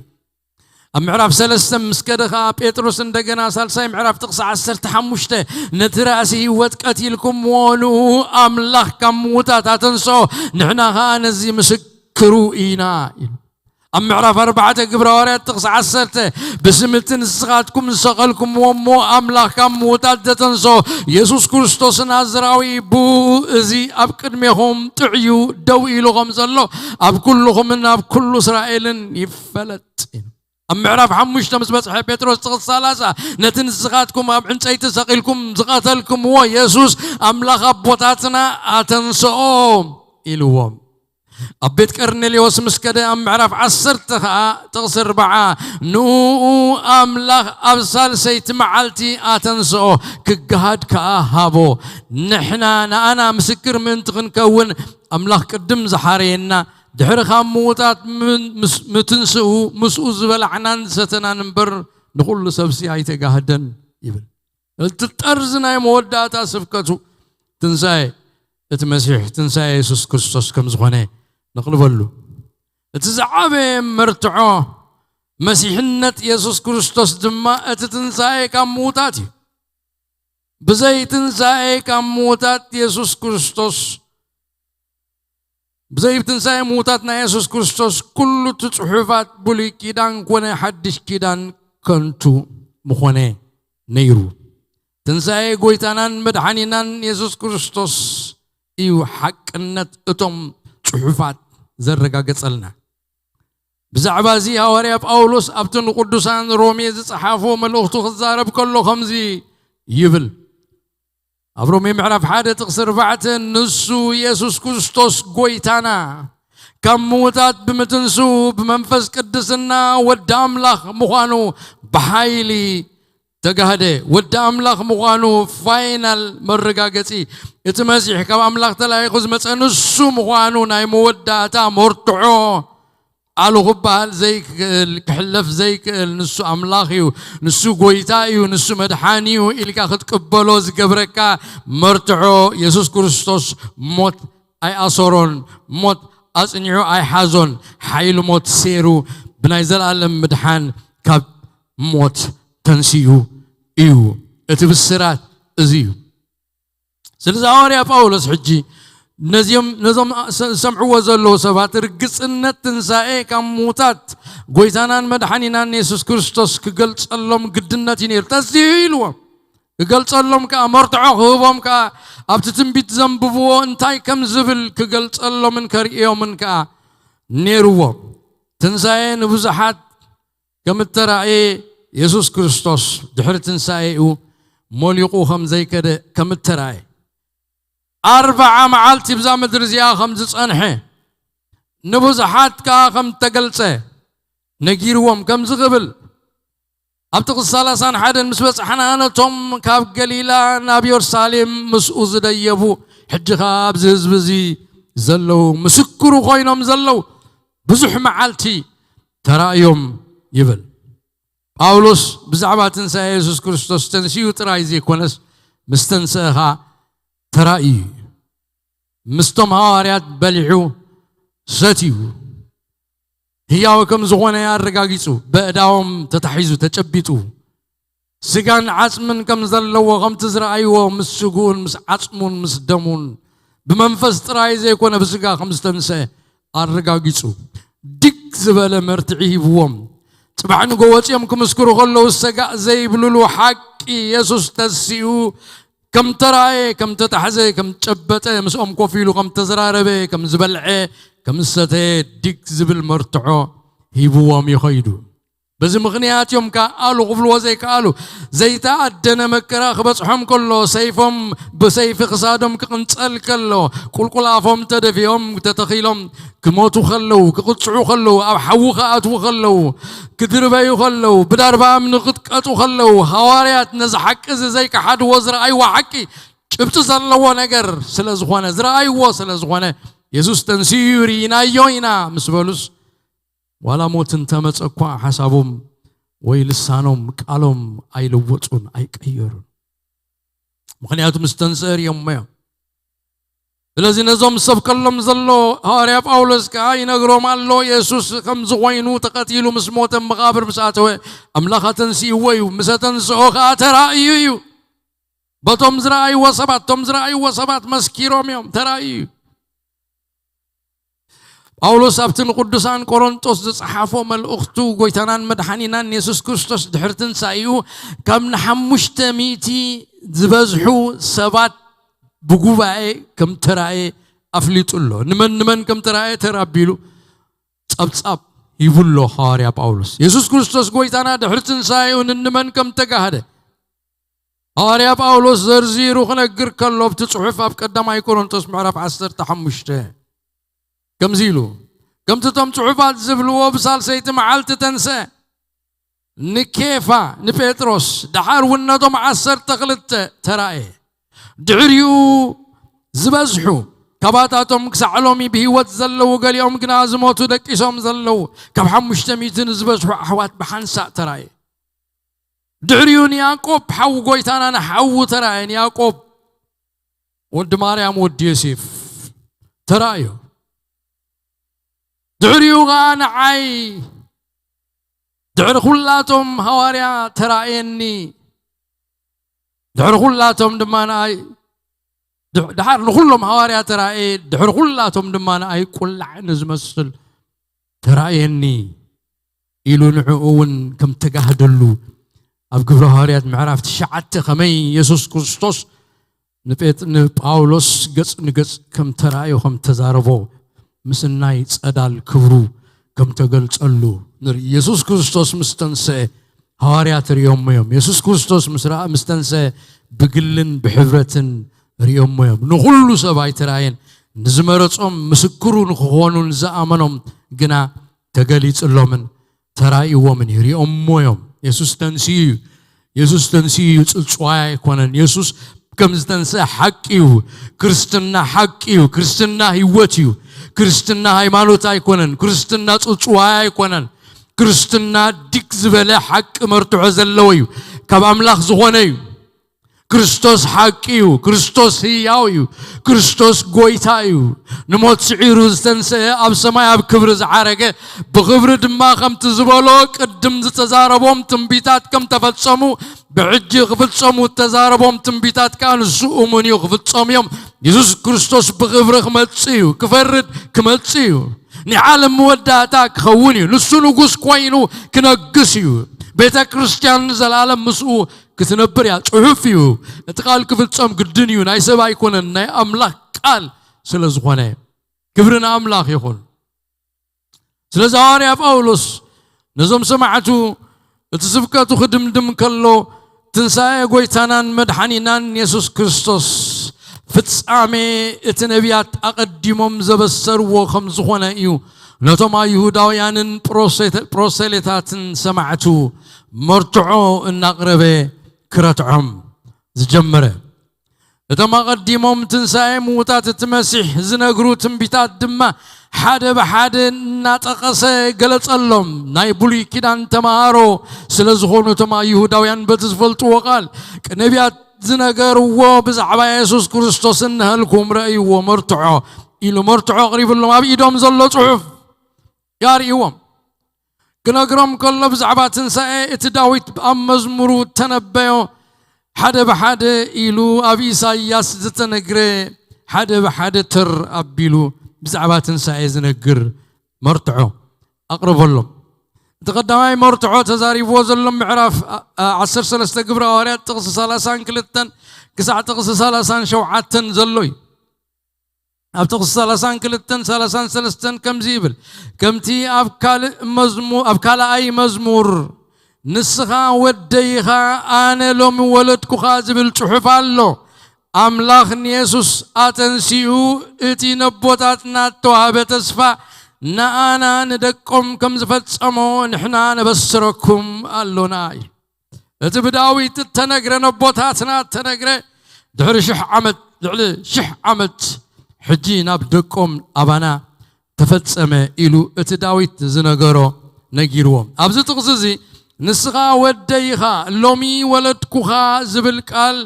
ኣብ ምዕራፍ ሰለስተ ምስ ከደ ኸኣ ጴጥሮስ እንደገና ሳልሳይ ምዕራፍ ጥቕሲ ዓሰርተ ሓሙሽተ፣ ነቲ ራእሲ ህይወት ቀቲልኩምዎ፣ ንኡ ኣምላኽ ካብ ምዉታት ኣተንስኦ፣ ንሕና ኸኣ ነዚ ምስክሩ ኢና ኢሉ። ኣብ ምዕራፍ ኣርባዕተ ግብረ ሃዋርያት ጥቕሲ ዓሰርተ፣ ብስም እቲ ንስኻትኩም ዝሰቐልኩምዎ እሞ ኣምላኽ ካብ ምዉታት ዘተንስኦ የሱስ ክርስቶስ ናዝራዊ ብኡ እዚ ኣብ ቅድሜኹም ጥዕዩ ደው ኢሉ ከም ዘሎ ኣብ ኩልኹምን ኣብ ኩሉ እስራኤልን ይፈለጥ። ኣብ ምዕራፍ ሓሙሽተ ምስ በጽሐ ጴጥሮስ ጥቕሲ ሰላሳ፣ ነቲ ንስኻትኩም ኣብ ዕንጸይቲ ሰቒልኩም ዝቐተልኩምዎ የሱስ ኣምላኽ ኣቦታትና ኣተንስኦ ኢልዎም። ኣብ ቤት ቀርኔሌዎስ ምስ ከደ ኣብ ምዕራፍ ዓሰርተ ኸኣ ጥቕሲ ኣርብዓ፣ ንኡ ኣምላኽ ኣብ ሳልሰይቲ መዓልቲ ኣተንስኦ፣ ክገሃድ ከኣ ሃቦ። ንሕና ንኣና ምስክር ምእንቲ ክንከውን ኣምላኽ ቅድም ዝሓረየና፣ ድሕሪ ካብ ምዉታት ምን-፣ ምስ-፣ ምትንስኡ ምስኡ ዝበላዕናን ዝሰተናን እምበር ንኹሉ ሰብሲ ኣይተጋህደን ይብል። እቲ ጠርዚ ናይ መወዳእታ ስብከቱ ትንሳኤ እቲ መሲሕ፣ ትንሳኤ የሱስ ክርስቶስ ከም ዝኾነ ነቕልበሉ። እቲ ዝዓበየ መርትዖ መሲሕነት የሱስ ክርስቶስ ድማ እቲ ትንሳኤ ካብ ምዉታት እዩ። ብዘይ ትንሳኤ ካብ ምዉታት የሱስ ክርስቶስ፣ ብዘይ ትንሳኤ ምዉታት ናይ የሱስ ክርስቶስ ኩሉ እቲ ጽሑፋት ብሉይ ኪዳን ኮነ ሓድሽ ኪዳን ከንቱ ምኾነ ነይሩ። ትንሳኤ ጐይታናን መድሓኒናን የሱስ ክርስቶስ እዩ ሓቅነት እቶም ጽሑፋት ዘረጋገጸልና። ብዛዕባ እዚ ሃዋርያ ጳውሎስ ኣብቲ ንቅዱሳን ሮሜ ዝጸሓፎ መልእኽቱ ክዛረብ ከሎ ከምዚ ይብል። ኣብ ሮሜ ምዕራፍ ሓደ ጥቕሲ ኣርባዕተ፣ ንሱ የሱስ ክርስቶስ ጐይታና ካብ ምዉታት ብምትንስኡ ብመንፈስ ቅድስና ወዲ ኣምላኽ ምዃኑ ብሓይሊ ተጋህደ። ወዲ ኣምላኽ ምዃኑ ፋይናል መረጋገጺ፣ እቲ መሲሕ ካብ ኣምላኽ ተላኢኹ ዝመጸ ንሱ ምዃኑ ናይ መወዳእታ መርትዖ። ኣሉ ክበሃል ዘይክእል፣ ክሕለፍ ዘይክእል፣ ንሱ ኣምላኽ እዩ፣ ንሱ ጐይታ እዩ፣ ንሱ መድሓኒ እዩ ኢልካ ክትቅበሎ ዝገብረካ መርትዖ፣ የሱስ ክርስቶስ ሞት ኣይኣሰሮን፣ ሞት ኣጽኒዑ ኣይሓዞን፣ ሓይሊ ሞት ሴሩ ብናይ ዘላለም ምድሓን ካብ ሞት ተንሲኡ እዩ። እቲ ብስራት እዚ እዩ። ስለዚ ሃዋርያ ጳውሎስ ሕጂ ነዚኦም፣ ነዞም ሰ-፣ ዝሰምዕዎ ዘለዉ ሰባት ርግጽነት ትንሳኤ ካብ ምዉታት ጐይታናን መድሓኒናን የሱስ ክርስቶስ ክገልጸሎም ግድነት እዩ ነይሩ። ተንሲኡ ኢልዎም። ክገልጸሎም ከኣ፣ መርትዖ ክህቦም ከኣ፣ ኣብቲ ትንቢት ዘንብብዎ እንታይ ከም ዝብል ክገልጸሎምን ከርእዮምን ከኣ ነይርዎ። ትንሳኤ ንብዙሓት ከም እተራእየ፣ የሱስ ክርስቶስ ድሕሪ ትንሳኤኡ ሞሊቑ ከም ዘይከደ ከም እተራእየ፣ ኣርብዓ መዓልቲ ብዛ ምድሪ እዚኣ ከም ዝጸንሐ፣ ንብዙሓት ከኣ ከም እተገልጸ ነጊርዎም። ከምዚ ክብል፣ ኣብ ጥቕሲ ሰላሳን ሓደን ምስ በጻሕና፣ ነቶም ካብ ገሊላ ናብ የሩሳሌም ምስኡ ዝደየቡ፣ ሕጂ ኸኣ ኣብዚ ህዝቢ እዚ ዘለዉ፣ ምስክሩ ኮይኖም ዘለዉ ብዙሕ መዓልቲ ተራእዮም ይብል። ጳውሎስ ብዛዕባ ትንሳኤ የሱስ ክርስቶስ ተንሲኡ ጥራይ ዘይኮነስ፣ ምስ ተንስአ ኸኣ ተራእዩ እዩ። ምስቶም ሃዋርያት በሊዑ ሰትዩ፣ ህያው ከም ዝኾነ ኣረጋጊጹ፣ በእዳዎም ተታሒዙ፣ ተጨቢጡ፣ ስጋን ዓጽምን ከም ዘለዎ ከምቲ ዝረኣይዎ ምስ ስግኡን ምስ ዓጽሙን ምስ ደሙን ብመንፈስ ጥራይ ዘይኮነ ብስጋ ከም ዝተንስአ ኣረጋጊጹ። ድግ ዝበለ መርትዒ ሂብዎም። ጽባሕ ንጎ ወጺኦም ክምስክሩ ከለዉ ሰጋእ ዘይብልሉ ሓቂ የሱስ ተሲኡ ከም ተራእየ፣ ከም ተታሕዘ፣ ከም ጨበጠ፣ ምስኦም ኮፍ ኢሉ ከም ተዘራረበ፣ ከም ዝበልዐ፣ ከም ዝሰተየ ድግ ዝብል መርትዖ ሂብዎም ይኸይዱ። በዚ ምኽንያት እዮም ከኣሉ ክብልዎ ዘይከኣሉ። ዘይተኣደነ መከራ ክበጽሖም ከሎ፣ ሰይፎም ብሰይፊ ክሳዶም ክቕንጸል ከሎ፣ ቁልቁል ኣፎም ተደፊኦም ተተኺሎም ክሞቱ ከለዉ፣ ክቕጽዑ ከለዉ፣ ኣብ ሓዊ ክኣትዉ ከለዉ፣ ክድርበዩ ከለዉ፣ ብዳርባ እምኒ ክጥቀጡ ከለዉ፣ ሃዋርያት ነዚ ሓቂ እዚ ዘይከሓድዎ ዝረኣይዎ ሓቂ ጭብጢ ዘለዎ ነገር ስለ ዝኾነ፣ ዝረኣይዎ ስለ ዝኾነ፣ የሱስ ተንሲኡ እዩ፣ ርኢናዮ ኢና ምስ በሉስ፣ ዋላ ሞት እንተመጸ እኳ ሓሳቦም ወይ ልሳኖም ቃሎም ኣይለወጡን፣ ኣይቀየሩን። ምኽንያቱ ምስ ተንስአ ርእዮሞ እዮም። ስለዚ ነዞም ዝሰብከሎም ዘሎ ሃዋርያ ጳውሎስ ከኣ ይነግሮም ኣሎ፣ የሱስ ከም ዝኾይኑ ተቐቲሉ ምስ ሞተ መቓብር ምስ ኣተወ ኣምላኽ ኣተንሲእዎ እዩ። ምስ ኣተንስኦ ከኣ ተራእዩ እዩ። በቶም ዝረኣይዎ ሰባት፣ እቶም ዝረኣይዎ ሰባት መስኪሮም እዮም፣ ተራእዩ እዩ። ጳውሎስ ኣብቲ ንቅዱሳን ቆሮንጦስ ዝጸሓፎ መልእኽቱ፣ ጎይታናን መድሓኒናን የሱስ ክርስቶስ ድሕሪ ትንሳኤኡ ካብ ንሓሙሽተ ሚእቲ ዝበዝሑ ሰባት ብጉባኤ ከም ተራእየ ኣፍሊጡ ኣሎ። ንመን ንመን ከም ተራእየ ተራ ኣቢሉ ጸብጻብ ሂቡ ኣሎ ሃዋርያ ጳውሎስ። የሱስ ክርስቶስ ጎይታና ድሕሪ ትንሳኤኡ ንንመን ከም ተጋህደ ሃዋርያ ጳውሎስ ዘርዚሩ ክነግር ከሎ ኣብቲ ጽሑፍ ኣብ ቀዳማይ ቆሮንቶስ ምዕራፍ ዓሰርተ ሓሙሽተ ከምዚ ኢሉ፣ ከምቲ እቶም ጽሑፋት ዝብልዎ ብሳልሰይቲ መዓልቲ ተንስአ፣ ንኬፋ፣ ንጴጥሮስ፣ ደሓር እውን ነቶም ዓሰርተ ክልተ ተራእየ። ድሕሪኡ ዝበዝሑ፣ ካባታቶም ክሳዕ ሎሚ ብህይወት ዘለዉ፣ ገሊኦም ግና ዝሞቱ ደቂሶም ዘለዉ፣ ካብ ሓሙሽተ ሚእቲ ንዝበዝሑ ኣሕዋት ብሓንሳእ ተራእየ። ድሕሪኡ ንያዕቆብ ሓው ጎይታና ንሓዉ ተራእየ። ንያዕቆብ ወዲ ማርያም ወዲ ዮሴፍ ተራእዮ። ድሕሪኡ ኸዓ ንዓይ ድሕሪ ኩላቶም ሃዋርያ ተራእየኒ። ድሕሪ ኩላቶም ድማ ንኣይ ድሕ-፣ ድሓር ንኹሎም ሃዋርያ ተራእየ፣ ድሕሪ ኩላቶም ድማ ንኣይ ቁላዕ ንዝመስል ተራእየኒ ኢሉ ንዕኡ እውን ከም ተጋህደሉ ኣብ ግብረ ሃዋርያት ምዕራፍ ትሽዓተ ከመይ የሱስ ክርስቶስ ንጴጥ-፣ ንጳውሎስ ገጽ ንገጽ ከም ተራእዮ ከም ተዛረቦ ምስናይ ጸዳል ክብሩ ከም ተገልጸሉ ንርኢ። የሱስ ክርስቶስ ምስ ተንስአ ሃዋርያት ርእዮሞ እዮም። የሱስ ክርስቶስ ምስ ረኣ-፣ ምስ ተንስአ ብግልን ብሕብረትን ርእዮሞ እዮም። ንኹሉ ሰብ ኣይተራእየን። ንዝመረጾም ምስክሩ ንክኾኑ ንዝኣመኖም ግና ተገሊጽሎምን ተራእይዎምን እዩ። ርእዮሞ እዮም። የሱስ ተንስኡ እዩ። የሱስ ተንስኡ እዩ። ጽልጽዋይ ኣይኮነን። የሱስ ከም ዝተንስአ ሓቂ እዩ። ክርስትና ሓቂ እዩ። ክርስትና ህይወት እዩ። ክርስትና ሃይማኖት ኣይኮነን። ክርስትና ጽልጽዋይ ኣይኮነን። ክርስትና ድግ ዝበለ ሓቂ መርትዖ ዘለዎ እዩ። ካብ ኣምላኽ ዝኾነ እዩ። ክርስቶስ ሓቂ እዩ። ክርስቶስ ህያው እዩ። ክርስቶስ ጎይታ እዩ። ንሞት ስዒሩ ዝተንስአ፣ ኣብ ሰማይ ኣብ ክብሪ ዝዓረገ፣ ብኽብሪ ድማ ከምቲ ዝበሎ ቅድም ዝተዛረቦም ትንቢታት ከም ተፈጸሙ፣ ብሕጂ ክፍጸሙ እተዛረቦም ትንቢታት ከኣ ንሱ እሙን እዩ፣ ክፍጸሙ እዮም። የሱስ ክርስቶስ ብኽብሪ ክመጽእ እዩ። ክፈርድ ክመጽእ እዩ። ናይ ዓለም መወዳእታ ክኸውን እዩ። ንሱ ንጉስ ኮይኑ ክነግስ እዩ። ቤተ ክርስቲያን ንዘለኣለም ምስኡ ክትነብር እያ። ጽሑፍ እዩ። እቲ ቃል ክፍጸም ግድን እዩ። ናይ ሰብ ኣይኮነን፣ ናይ ኣምላኽ ቃል ስለ ዝኾነ። ክብሪ ንኣምላኽ ይኹን። ስለዚ ሃዋርያ ጳውሎስ ነዞም ሰማዕቱ እቲ ስብከቱ ክድምድም ከሎ፣ ትንሳኤ ጎይታናን መድሓኒናን የሱስ ክርስቶስ ፍጻሜ እቲ ነቢያት ኣቐዲሞም ዘበሰርዎ ከም ዝኾነ እዩ ነቶም ኣይሁዳውያንን ፕሮሴተ-፣ ፕሮሴሌታትን ሰማዕቱ መርትዖ እናቕረበ ክረትዖም ዝጀመረ። እቶም ኣቐዲሞም ትንሳኤ ምዉታት እቲ መሲሕ ዝነግሩ ትንቢታት ድማ ሓደ ብሓደ እናጠቐሰ ገለጸሎም። ናይ ብሉይ ኪዳን ተማሃሮ ስለ ዝኾኑ እቶም ኣይሁዳውያን በቲ ዝፈልጥዎ ቃል፣ ነቢያት ዝነገርዎ ብዛዕባ የሱስ ክርስቶስ እነሀልኩም ረእይዎ መርትዖ ኢሉ መርትዖ ኣቕሪብሎም። ኣብ ኢዶም ዘሎ ጽሑፍ ያርእይዎም። ክነግሮም ከሎ ብዛዕባ ትንሳኤ እቲ ዳዊት ኣብ መዝሙሩ እተነበዮ ሓደ ብሓደ ኢሉ ኣብ ኢሳይያስ ዝተነግረ ሓደ ብሓደ ተር ኣቢሉ ብዛዕባ ትንሳኤ ዝነግር መርትዖ ኣቕረበሎም። እቲ ቀዳማይ መርትዖ ተዛሪብዎ ዘሎ ምዕራፍ ዓሰርተ ሰለስተ ግብረ ሃዋርያት ጥቕሲ ሰላሳን ክልተን ክሳዕ ጥቕሲ ሰላሳን ሸውዓተን ዘሎ እዩ። ኣብ ጥቕሲ ሰላሳን ክልተን ሰላሳን ሰለስተን ከምዚ ይብል፣ ከምቲ ኣብ ካልእ መዝሙ ኣብ ካልኣይ መዝሙር ንስኻ ወደይ ኢኻ ኣነ ሎሚ ወለድኩኻ ዝብል ጽሑፍ ኣሎ። ኣምላኽ ንየሱስ ኣተንሲኡ እቲ ነቦታትና እተዋህበ ተስፋ ንኣና ንደቆም ከም ዝፈጸሞ ንሕና ነበስረኩም ኣሎና እዩ። እቲ ብዳዊት እተነግረ ነቦታትና እተነግረ ድሕሪ ሽሕ ዓመት ልዕሊ ሽሕ ዓመት ሕጂ ናብ ደቆም ኣባና ተፈጸመ ኢሉ እቲ ዳዊት ዝነገሮ ነጊርዎም። ኣብዚ ጥቕሲ እዚ ንስኻ ወደይ ኢኻ ሎሚ ወለድኩኻ ዝብል ቃል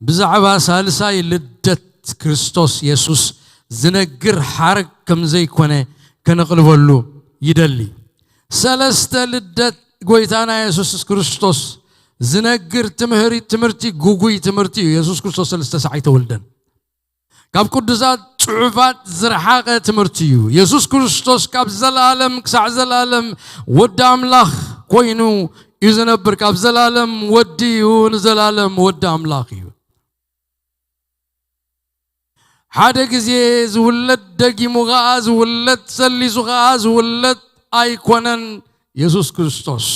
ብዛዕባ ሳልሳይ ልደት ክርስቶስ የሱስ ዝነግር ሓረግ ከም ዘይኮነ ከነቕልበሉ ይደሊ። ሰለስተ ልደት ጎይታና የሱስ ክርስቶስ ዝነግር ትምህሪ ትምህርቲ ጉጉይ ትምህርቲ እዩ። የሱስ ክርስቶስ ሰለስተ ሳዕ ኣይተወልደን። ካብ ቅዱሳት ጽሑፋት ዝረሓቐ ትምህርቲ እዩ። የሱስ ክርስቶስ ካብ ዘለኣለም ክሳዕ ዘለኣለም ወዲ ኣምላኽ ኮይኑ እዩ ዝነብር። ካብ ዘለኣለም ወዲ እዩ፣ ንዘለኣለም ወዲ ኣምላኽ እዩ። ሓደ ግዜ ዝውለድ፣ ደጊሙ ኸኣ ዝውለድ፣ ሰሊሱ ኸኣ ዝውለድ ኣይኮነን የሱስ ክርስቶስ።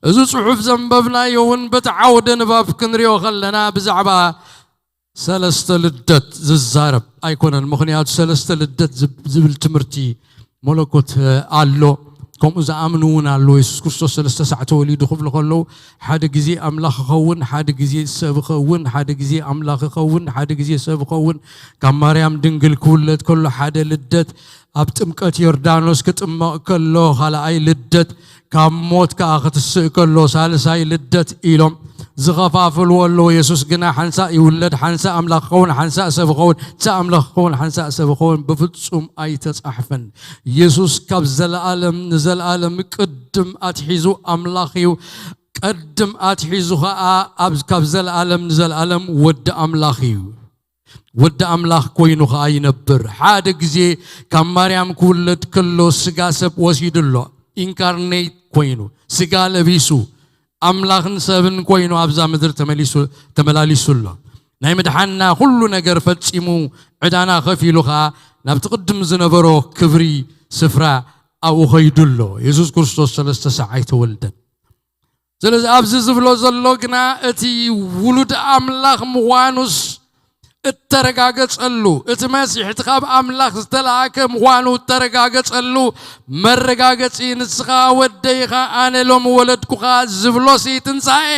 እዚ ጽሑፍ ዘንበብናዮ እውን በቲ ዓውደ ንባብ ክንሪኦ ከለና ብዛዕባ ሰለስተ ልደት ዝዛረብ ኣይኮነን። ምኽንያቱ ሰለስተ ልደት ዝብ-፣ ዝብል ትምህርቲ መለኮት ኣሎ። ከምኡ ዝኣምኑ እውን ኣለዉ። የሱስ ክርስቶስ ሰለስተ ሳዕ ተወሊዱ ክብሉ ከለዉ ሓደ ግዜ ኣምላኽ ይኸውን፣ ሓደ ግዜ ሰብ ይኸውን፣ ሓደ ግዜ ኣምላኽ ይኸውን፣ ሓደ ግዜ ሰብ ይኸውን። ካብ ማርያም ድንግል ክውለድ ከሎ ሓደ ልደት፣ ኣብ ጥምቀት ዮርዳኖስ ክጥመቕ ከሎ ካልኣይ ልደት፣ ካብ ሞት ከኣ ክትስእ ከሎ ሳልሳይ ልደት ኢሎም ዝኸፋፍልዎ ኣለዉ። የሱስ ግና ሓንሳእ ይውለድ፣ ሓንሳእ ኣምላኽ ክኸውን፣ ሓንሳእ ሰብ ክኸውን፣ ሓንሳእ ኣምላኽ ክኸውን፣ ሓንሳእ ሰብ ክኸውን ብፍጹም ኣይተጻሕፈን። የሱስ ካብ ዘለኣለም ንዘለኣለም ቅድም ኣትሒዙ ኣምላኽ እዩ። ቀድም ኣትሒዙ ኸኣ ኣብ፣ ካብ ዘለኣለም ንዘለኣለም ወዲ ኣምላኽ እዩ። ወዲ ኣምላኽ ኮይኑ ኸኣ ይነብር። ሓደ ግዜ ካብ ማርያም ክውለድ ከሎ ስጋ ሰብ ወሲዱ ኣሎ። ኢንካርኔት ኮይኑ፣ ስጋ ለቢሱ፣ ኣምላኽን ሰብን ኮይኑ ኣብዛ ምድሪ ተመሊሱ፣ ተመላሊሱ ኣሎ። ናይ ምድሓንና ኩሉ ነገር ፈጺሙ፣ ዕዳና ከፊሉ ኸኣ ናብቲ ቅድም ዝነበሮ ክብሪ ስፍራ ኣብኡ ኸይዱ ኣሎ። የሱስ ክርስቶስ ሰለስተ ሳዕ ኣይተወልደን። ስለዚ ኣብዚ ዝብሎ ዘሎ ግና እቲ ውሉድ ኣምላኽ ምዃኑስ እተረጋገጸሉ፣ እቲ መሲሕ እቲ ካብ ኣምላኽ ዝተላእከ ምዃኑ እተረጋገጸሉ መረጋገጺ፣ ንስኻ ወደይ ኢኻ፣ ኣነ ሎሚ ወለድኩኻ ዝብሎሲ ትንሳኤ፣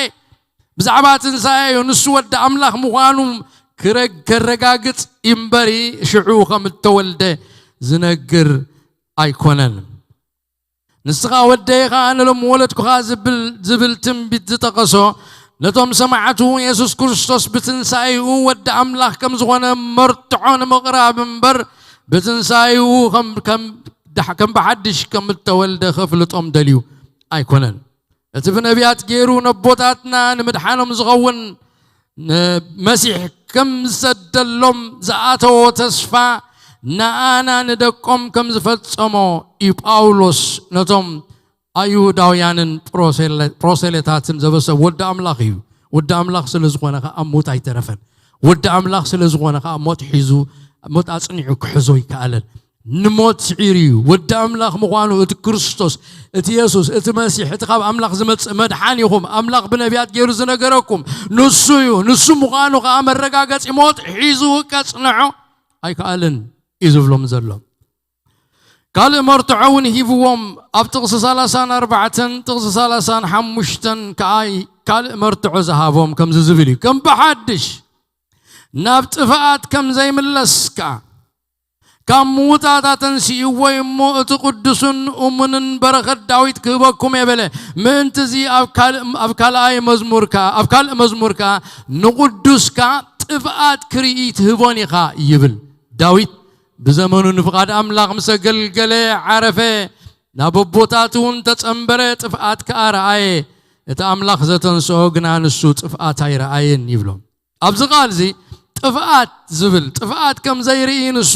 ብዛዕባ ትንሳኤ እዩ። ንሱ ወዲ ኣምላኽ ምዃኑ ክረ-፣ ከረጋግጽ እምበሪ ሽዑ ከም እተወልደ ዝነግር ኣይኮነን። ንስኻ ወደይ ኢኻ፣ ኣነ ሎም ወለድኩኻ ዝብል፣ ዝብል ትንቢት ዝጠቐሶ፣ ነቶም ሰማዕቱ የሱስ ክርስቶስ ብትንሳኤኡ ወዲ ኣምላኽ ከም ዝኾነ መርትዖ ንምቕራብ እምበር፣ ብትንሳኤኡ ከም፣ ከም፣ ዳሕ-፣ ከም ብሓድሽ ከም እተወልደ ከፍልጦም ደልዩ ኣይኮነን። እቲ ብነቢያት ገይሩ ነቦታትና ንምድሓኖም ዝኸውን ንመሲሕ ከም ዝሰደሎም ዝኣተዎ ተስፋ ንኣና ንደቆም ከም ዝፈጸሞ እዩ ጳውሎስ ነቶም ኣይሁዳውያንን ፕሮሴለ-፣ ፕሮሴሌታትን ዘበሰ ወዲ ኣምላኽ እዩ። ወዲ ኣምላኽ ስለ ዝኾነ ኸዓ ሞት ኣይተረፈን። ወዲ ኣምላኽ ስለ ዝኾነ ኸዓ ሞት ሒዙ፣ ሞት ኣጽኒዑ ክሕዞ ኣይከኣለን። ንሞት ስዒሩ እዩ። ወዲ ኣምላኽ ምዃኑ እቲ ክርስቶስ፣ እቲ የሱስ፣ እቲ መሲሕ፣ እቲ ካብ ኣምላኽ ዝመጽእ መድሓኒኹም፣ ኣምላኽ ብነቢያት ገይሩ ዝነገረኩም ንሱ እዩ። ንሱ ምዃኑ ኸዓ መረጋገጺ ሞት ሒዙ ከጽንዖ ኣይከኣልን እዩ ዝብሎም ዘሎ። ካልእ መርትዖ እውን ሂብዎም። ኣብ ጥቕሲ ሰላሳን ኣርባዕተን ጥቕሲ ሰላሳን ሓሙሽተን ከኣ ካልእ መርትዖ ዝሃቦም ከምዚ ዝብል እዩ። ከም ብሓድሽ ናብ ጥፍኣት ከም ዘይምለስ ከኣ፣ ካብ ምዉታት ኣተንሲእዎ እሞ እቲ ቅዱስን እሙንን በረኸት ዳዊት ክህበኩም እየ በለ። ምእንቲ እዚ ኣብ ካልእ፣ ኣብ ካልኣይ መዝሙር ከኣ፣ ኣብ ካልእ መዝሙር ከኣ ንቕዱስካ ጥፍኣት ክርኢ ትህቦን ኢኻ ይብል። ዳዊት ብዘመኑ ንፍቓድ ኣምላኽ ምስ ኣገልገለ ዓረፈ። ናብ ኣቦታት እውን ተጸንበረ፣ ጥፍኣት ከኣ ረኣየ። እቲ ኣምላኽ ዘተንስኦ ግና ንሱ ጥፍኣት ኣይረኣየን ይብሎም። ኣብዚ ቃል እዚ ጥፍኣት ዝብል፣ ጥፍኣት ከም ዘይርኢ ንሱ፣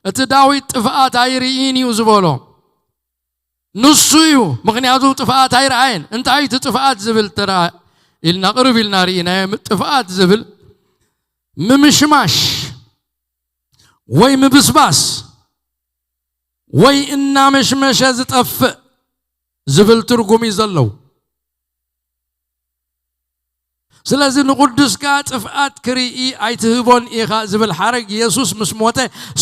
እቲ ዳዊት ጥፍኣት ኣይርኢን እዩ ዝበሎ ንሱ እዩ። ምኽንያቱ ጥፍኣት ኣይረኣየን። እንታይ እቲ ጥፍኣት ዝብል ተራ ኢልና ቅርብ ኢልና ርኢናዮ። ጥፍኣት ዝብል ምምሽማሽ ወይ ምብስባስ ወይ እናመሽመሸ ዝጠፍእ ዝብል ትርጉም እዩ ዘለዉ። ስለዚ ንቕዱስካ ጥፍኣት ክርኢ ኣይትህቦን ኢኻ ዝብል ሓረግ፣ የሱስ ምስ ሞተ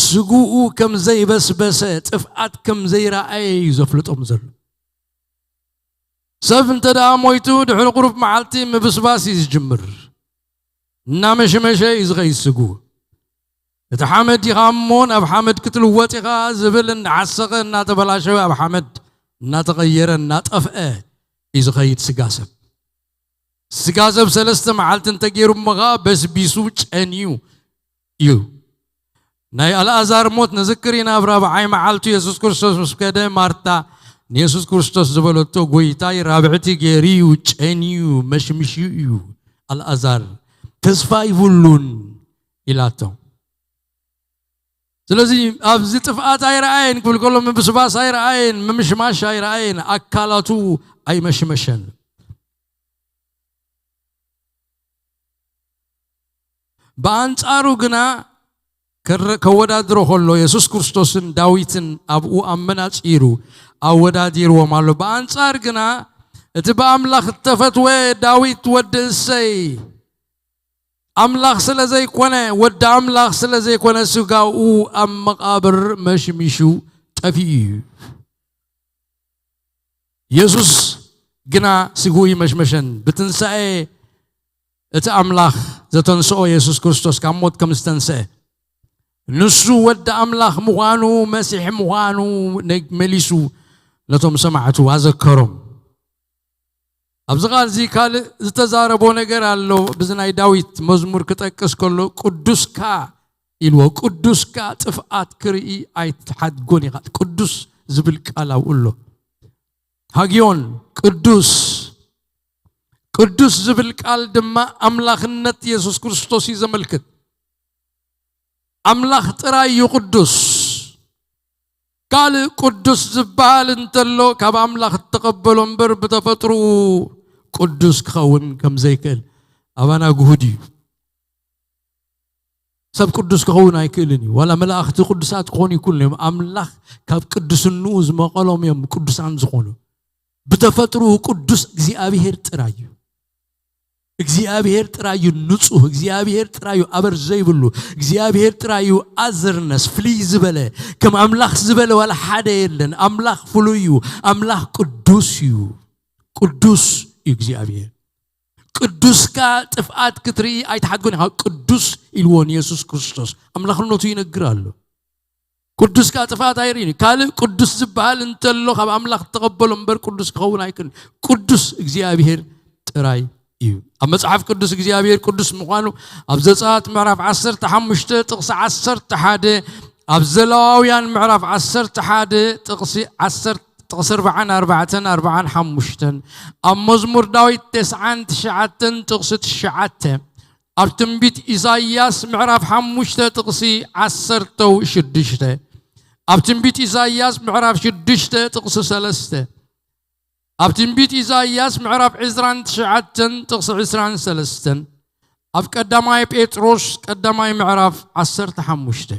ስግኡ ከም ዘይበስበሰ፣ ጥፍኣት ከም ዘይረኣየ እዩ ዘፍልጦም ዘሎ። ሰብ እንተ ደኣ ሞይቱ ድሕሪ ቁሩብ መዓልቲ ምብስባስ እዩ ዝጅምር። እናመሸመሸ እዩ ዝኸይድ ስግኡ። እቲ ሓመድ ኢኻ እሞ ናብ ሓመድ ክትልወጥ ኢኻ ዝብል እናዓሰኸ እናተበላሸወ ኣብ ሓመድ እናተቐየረ እናጠፍአ እዩ ዝኸይድ ስጋ ሰብ። ስጋ ሰብ ሰለስተ መዓልቲ እንተገይሩ እሞ ኸዓ በስቢሱ ጨንዩ እዩ። ናይ ኣልኣዛር ሞት ንዝክር ኢና። ኣብ ራብዓይ መዓልቱ የሱስ ክርስቶስ ምስ ከደ ማርታ ንየሱስ ክርስቶስ ዝበለቶ፣ "ጎይታይ ራብዕቲ ገይሩ እዩ፣ ጨንዩ፣ መሽምሽዩ እዩ ኣልኣዛር፣ ተስፋ ይብሉን" ኢላቶ። ስለዚ ኣብዚ ጥፍኣት ኣይረኣየን ክብል ከሎ ምብስባስ ኣይረኣየን፣ ምምሽማሽ ኣይረኣየን፣ ኣካላቱ ኣይመሽመሸን። ብኣንጻሩ ግና ከረ-፣ ከወዳድሮ ከሎ የሱስ ክርስቶስን ዳዊትን ኣብኡ ኣመናጺሩ ኣወዳዲርዎም ኣሎ። ብኣንጻር ግና እቲ ብኣምላኽ እተፈትወ ዳዊት ወዲ እሰይ ኣምላኽ ስለ ዘይኮነ፣ ወዲ ኣምላኽ ስለ ዘይኮነ፣ ስጋኡ ኣብ መቓብር መሽሚሹ ጠፊኡ እዩ። የሱስ ግና ስግኡ ይመሽመሸን። ብትንሳኤ እቲ ኣምላኽ ዘተንስኦ የሱስ ክርስቶስ ካብ ሞት ከም ዝተንስአ፣ ንሱ ወዲ ኣምላኽ ምዃኑ፣ መሲሕ ምዃኑ ነግ-፣ መሊሱ ነቶም ሰማዕቱ ኣዘከሮም። ኣብዚ ቃል እዚ ካልእ ዝተዛረቦ ነገር ኣሎ። ብዚ ናይ ዳዊት መዝሙር ክጠቅስ ከሎ፣ "ቅዱስካ" ኢልዎ፣ "ቅዱስካ ጥፍኣት ክርኢ ኣይትሓድጎን ኢኻ።" ቅዱስ ዝብል ቃል ኣብኡ ኣሎ። ሃግዮን ቅዱስ፣ ቅዱስ ዝብል ቃል ድማ ኣምላኽነት የሱስ ክርስቶስ እዩ ዘመልክት። ኣምላኽ ጥራይ እዩ ቅዱስ። ካልእ ቅዱስ ዝበሃል እንተሎ፣ ካብ ኣምላኽ እተቐበሎ እምበር፣ ብተፈጥሮኡ ቅዱስ ክኸውን ከም ዘይክእል ኣባና ግሁድ እዩ። ሰብ ቅዱስ ክኸውን ኣይክእልን እዩ። ዋላ መላእኽቲ ቅዱሳት ክኾኑ ይክእሉ እዮም። ኣምላኽ ካብ ቅድስንኡ ዝመቐሎም እዮም ቅዱሳን ዝኾኑ። ብተፈጥሮኡ ቅዱስ እግዚኣብሔር ጥራይ እዩ። እግዚኣብሔር ጥራይ እዩ ንጹህ፣ እግዚኣብሔር ጥራይ እዩ ኣበር ዘይብሉ፣ እግዚኣብሔር ጥራይ እዩ ኣዘርነስ፣ ፍልይ ዝበለ፣ ከም ኣምላኽ ዝበለ ዋላ ሓደ የለን። ኣምላኽ ፍሉይ እዩ፣ ኣምላኽ ቅዱስ እዩ። ቅዱስ እዩ እግዚኣብሔር። ቅዱስካ ጥፍኣት ክትርኢ ኣይትሓድጎን ኢኻ። ቅዱስ ኢልዎ ንየሱስ ክርስቶስ ኣምላኽነቱ ይነግር ኣሎ። ቅዱስካ ጥፍኣት ኣይርእን እዩ። ካልእ ቅዱስ ዝበሃል እንተሎ ካብ ኣምላኽ እተቐበሎ እምበር ቅዱስ ክኸውን ኣይክእልን። ቅዱስ እግዚኣብሔር ጥራይ እዩ። ኣብ መጽሓፍ ቅዱስ እግዚኣብሔር ቅዱስ ምዃኑ ኣብ ዘጸኣት ምዕራፍ ዓሰርተ ሓሙሽተ ጥቕሲ ዓሰርተ ሓደ፣ ኣብ ዘለዋውያን ምዕራፍ ዓሰርተ ሓደ ጥቕሲ ዓሰርተ፣ ጥቕሲ ኣርባዓን ኣርባዕተን፣ ኣርባዓን ሓሙሽተን፣ ኣብ መዝሙር ዳዊት ተስዓን ትሽዓተን ጥቕሲ ትሽዓተ፣ ኣብ ትንቢት ኢሳይያስ ምዕራፍ ሓሙሽተ ጥቕሲ ዓሰርተ ሽዱሽተ፣ ኣብ ትንቢት ኢሳይያስ ምዕራፍ ሽዱሽተ ጥቕሲ ሰለስተ፣ ኣብ ትንቢት ኢሳይያስ ምዕራፍ ዕስራን ትሽዓተን ጥቕሲ ዕስራን ሰለስተን፣ ኣብ ቀዳማይ ጴጥሮስ ቀዳማይ ምዕራፍ ዓሰርተ ሓሙሽተ፣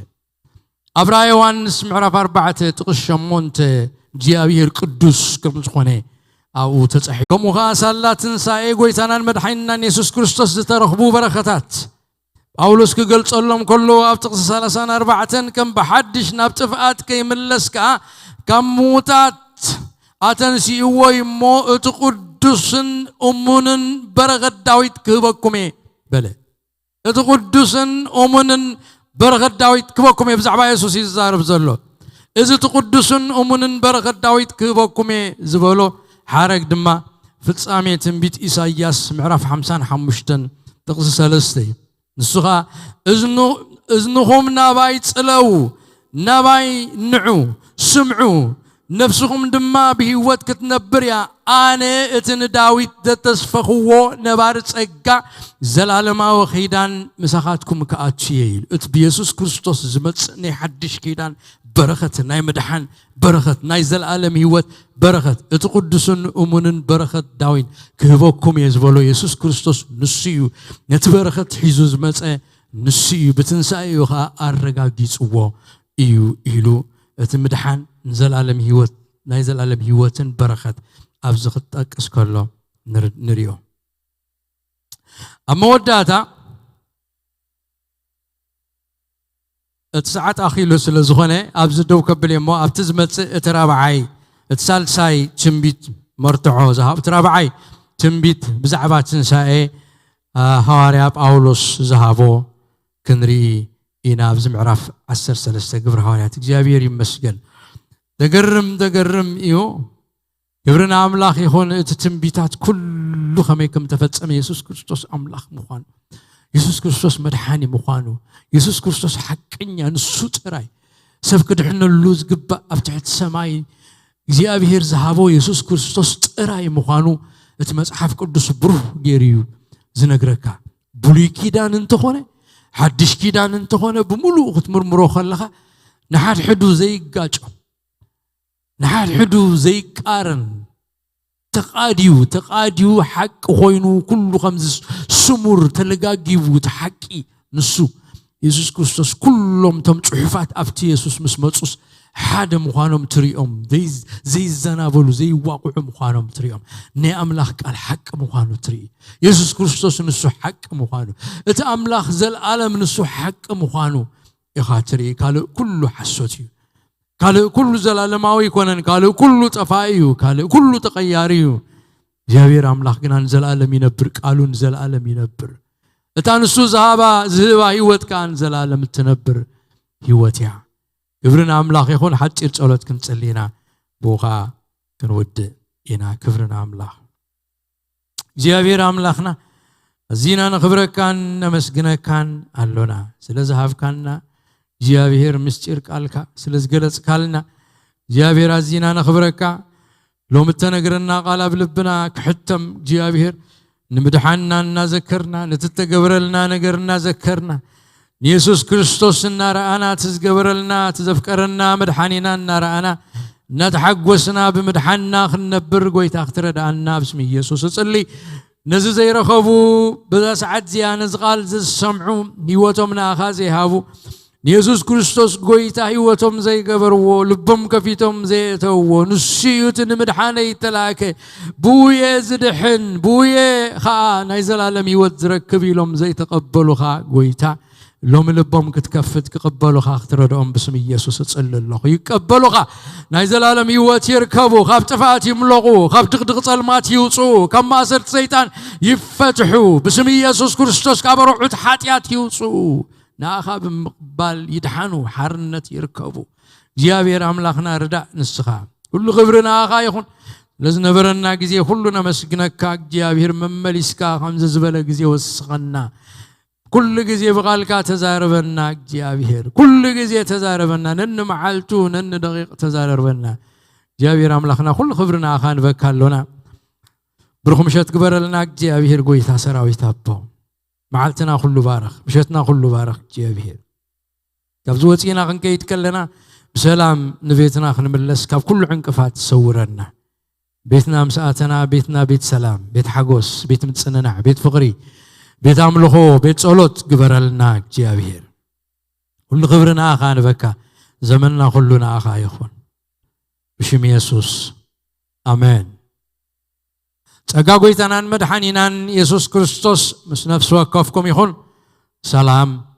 ኣብ ራእየ ዮሃንስ ምዕራፍ ኣርባዕተ ጥቕሲ ሸሞንተ እግዚኣብሔር ቅዱስ ከም ዝኾነ ኣብኡ ተጻሒፉ። ከምኡ ኸኣ ሳላ ትንሳኤ ጎይታናን መድሓኒናን የሱስ ክርስቶስ ዝተረኽቡ በረኸታት ጳውሎስ ክገልጸሎም ከሎ ኣብ ጥቕሲ ሰላሳን ኣርባዕተን ከም ብሓድሽ ናብ ጥፍኣት ከይምለስ ከኣ ካብ ምዉታት ኣተንሲእዎ እዩ እሞ እቲ ቅዱስን እሙንን በረኸት ዳዊት ክህበኩም እየ በለ። እቲ ቅዱስን እሙንን በረኸት ዳዊት ክህበኩም እየ። ብዛዕባ የሱስ እዩ ዝዛረብ ዘሎ። እዚ እቲ ቅዱስን እሙንን በረኸት ዳዊት ክህበኩም እየ ዝበሎ ሓረግ ድማ ፍጻሜ ትንቢት ኢሳይያስ ምዕራፍ ሓምሳን ሓሙሽተን ጥቕሲ ሰለስተ እዩ። ንሱ ኸኣ፣ "እዝኑ-፣ እዝንኹም ናባይ ጽለዉ፣ ናባይ ንዑ፣ ስምዑ፣ ነፍስኹም ድማ ብህይወት ክትነብር እያ። ኣነ እቲ ንዳዊት ዘተስፈኽዎ ነባሪ ጸጋ፣ ዘላለማዊ ኺዳን ምሳኻትኩም ክኣቱ እየ ኢሉ። እቲ ብየሱስ ክርስቶስ ዝመጽእ ናይ ሓድሽ ኪዳን በረኸት፣ ናይ ምድሓን በረኸት፣ ናይ ዘለኣለም ህይወት በረኸት፣ እቲ ቅዱስን እሙንን በረኸት ዳዊን ክህበኩም እየ ዝበሎ የሱስ ክርስቶስ ንሱ እዩ። ነቲ በረኸት ሒዙ ዝመጸ ንሱ እዩ። ብትንሳኤኡ ኸኣ ኣረጋጊጽዎ እዩ ኢሉ። እቲ ምድሓን ንዘለኣለም ህይወት፣ ናይ ዘለኣለም ህይወትን በረኸት ኣብዚ ክጠቅስ ከሎ ንር-፣ ንሪኦ። ኣብ መወዳእታ እቲ ሰዓት ኣኺሉ ስለ ዝኾነ ኣብዚ ደው ከብል እየ እሞ ኣብቲ ዝመጽእ እቲ ራብዓይ፣ እቲ ሳልሳይ ትንቢት መርትዖ ዝሃብ፣ እቲ ራብዓይ ትንቢት ብዛዕባ ትንሳኤ፣ አ፣ ሃዋርያ ጳውሎስ ዝሃቦ ክንርኢ ኢና። ኣብዚ ምዕራፍ ዓሰርተ ሰለስተ ግብሪ ሃዋርያት። እግዚኣብሔር ይመስገን። ደገርም፣ ደገርም እዩ። ክብሪ ንኣምላኽ ይኹን። እቲ ትንቢታት ኩሉ ከመይ ከም ተፈጸመ፣ የሱስ ክርስቶስ ኣምላኽ ምዃኑ፣ የሱስ ክርስቶስ መድሓኒ ምዃኑ፣ የሱስ ክርስቶስ ሓቀኛ ንሱ ጥራይ ሰብ ክድሕነሉ ዝግባእ ኣብ ትሕቲ ሰማይ እግዚኣብሔር ዝሃቦ የሱስ ክርስቶስ ጥራይ ምዃኑ እቲ መጽሓፍ ቅዱስ ብሩህ ገይሩ እዩ ዝነግረካ። ብሉይ ኪዳን እንተኾነ፣ ሓድሽ ኪዳን እንተኾነ፣ ብምሉኡ ክትምርምሮ ከለኻ ንሓድሕዱ ዘይጋጮ፣ ንሓድሕዱ ዘይቃረን፣ ተቓድዩ፣ ተቓድዩ ሓቂ ኮይኑ፣ ኩሉ ከምዚ ስሙር ተለጋጊቡ፣ እቲ ሓቂ ንሱ። የሱስ ክርስቶስ፣ ኩሎም እቶም ጽሑፋት ኣብቲ የሱስ ምስ መጹስ ሓደ ምዃኖም ትሪኦም፣ ዘይ-፣ ዘይዘናበሉ፣ ዘይዋቕዑ ምዃኖም ትሪኦም። ናይ ኣምላኽ ቃል ሓቂ ምዃኑ ትርኢ። የሱስ ክርስቶስ ንሱ ሓቂ ምዃኑ፣ እቲ ኣምላኽ ዘልኣለም ንሱ ሓቂ ምዃኑ ኢኻ ትርኢ። ካልእ ኩሉ ሓሶት እዩ። ካልእ ኩሉ ዘላለማዊ ኣይኮነን። ካልእ ኩሉ ጠፋኢ እዩ። ካልእ ኩሉ ተቐያሪ እዩ። እግዚኣብሔር ኣምላኽ ግና ንዘለኣለም ይነብር። ቃሉ ንዘለኣለም ይነብር። እታ ንሱ ዝሃባ፣ ዝህባ ህይወት ከኣ ንዘለኣለም እትነብር ህይወት እያ። ክብሪ ንኣምላኽ ይኹን። ሓጺር ጸሎት ክንጽሊ ኢና፣ ብኡ ኸኣ ክንውድእ ኢና። ክብሪ ንኣምላኽ። እግዚኣብሔር ኣምላኽና፣ ኣዚና ነኽብረካን ነመስግነካን ኣሎና። ስለ ዝሃብካና እግዚኣብሔር፣ ምስጢር ቃልካ ስለ ዝገለጽካልና እግዚኣብሔር፣ ኣዚና ነኽብረካ። ሎሚ እተነግረና ቃል ኣብ ልብና ክሕተም እግዚኣብሔር፣ ንምድሓንና እናዘከርና፣ ነቲ እተገብረልና ነገር እናዘከርና፣ ንየሱስ ክርስቶስ እናረኣና፣ እቲ ዝገበረልና፣ እቲ ዘፍቀረና መድሓኒና እናረኣና፣ እናተሓጎስና ብምድሓንና ክንነብር ጎይታ ክትረድኣና ኣብ ስም ኢየሱስ እጽሊ። ነዚ ዘይረኸቡ፣ በዛ ሰዓት እዚኣ ነዚ ቃል ዝሰምዑ፣ ህይወቶም ንኣኻ ዘይሃቡ፣ ንየሱስ ክርስቶስ ጎይታ ህይወቶም ዘይገበርዎ፣ ልቦም ከፊቶም ዘየእተውዎ፣ ንሱ እዩ እቲ ንምድሓነይ እተላእከ፣ ብኡ እየ ዝድሕን፣ ብኡ እየ ኸኣ ናይ ዘላለም ህይወት ዝረክብ ኢሎም ዘይተቐበሉኻ ጎይታ፣ ሎሚ ልቦም ክትከፍት ክቕበሉኻ ክትረድኦም ብስም ኢየሱስ እጽሊ ኣለኹ። ይቀበሉኻ፣ ናይ ዘላለም ህይወት ይርከቡ፣ ካብ ጥፍኣት ይምለቑ፣ ካብ ድቕድቕ ጸልማት ይውጽኡ፣ ካብ ማእሰርቲ ሰይጣን ይፈትሑ፣ ብስም ኢየሱስ ክርስቶስ ካብ ኣርዑት ሓጢኣት ይውጽኡ፣ ንኣኻ ብምቕባል ይድሓኑ፣ ሓርነት ይርከቡ። እግዚኣብሔር ኣምላኽና ርዳእ ንስኻ። ኩሉ ክብሪ ንኣኻ ይኹን። ስለዝነበረና ግዜ ኩሉ ነመስግነካ እግዚኣብሔር። መመሊስካ ከምዚ ዝበለ ግዜ ወስኸና። ኩሉ ግዜ ብቓልካ ተዛረበና እግዚኣብሔር። ኩሉ ግዜ ተዛረበና። ነኒ መዓልቱ፣ ነኒ ደቂቕ ተዛረበና። እግዚኣብሔር ኣምላኽና ኩሉ ክብሪ ንኣኻ ንበካ ኣሎና። ብሩኽ ምሸት ግበረልና እግዚኣብሔር ጎይታ ሰራዊት ኣቦ። መዓልትና ኩሉ ባረኽ፣ ምሸትና ኩሉ ባረኽ እግዚኣብሔር። ካብዚ ወፂና ክንከይድ ከለና ብሰላም ንቤትና ክንምለስ፣ ካብ ኩሉ ዕንቅፋት ሰውረና። ቤትና ምስ ኣተና፣ ቤትና ቤት ሰላም፣ ቤት ሓጎስ፣ ቤት ምጽንናዕ፣ ቤት ፍቕሪ፣ ቤት ኣምልኾ፣ ቤት ጸሎት ግበረልና እግዚኣብሔር። ኩሉ ክብሪ ንኣኻ ንበካ፣ ዘመንና ኩሉ ንኣኻ ይኹን። ብሽም የሱስ፣ ኣሜን። ጸጋ ጎይታናን መድሓኒናን የሱስ ክርስቶስ ምስ ነፍሲ ወከፍኩም ይኹን። ሰላም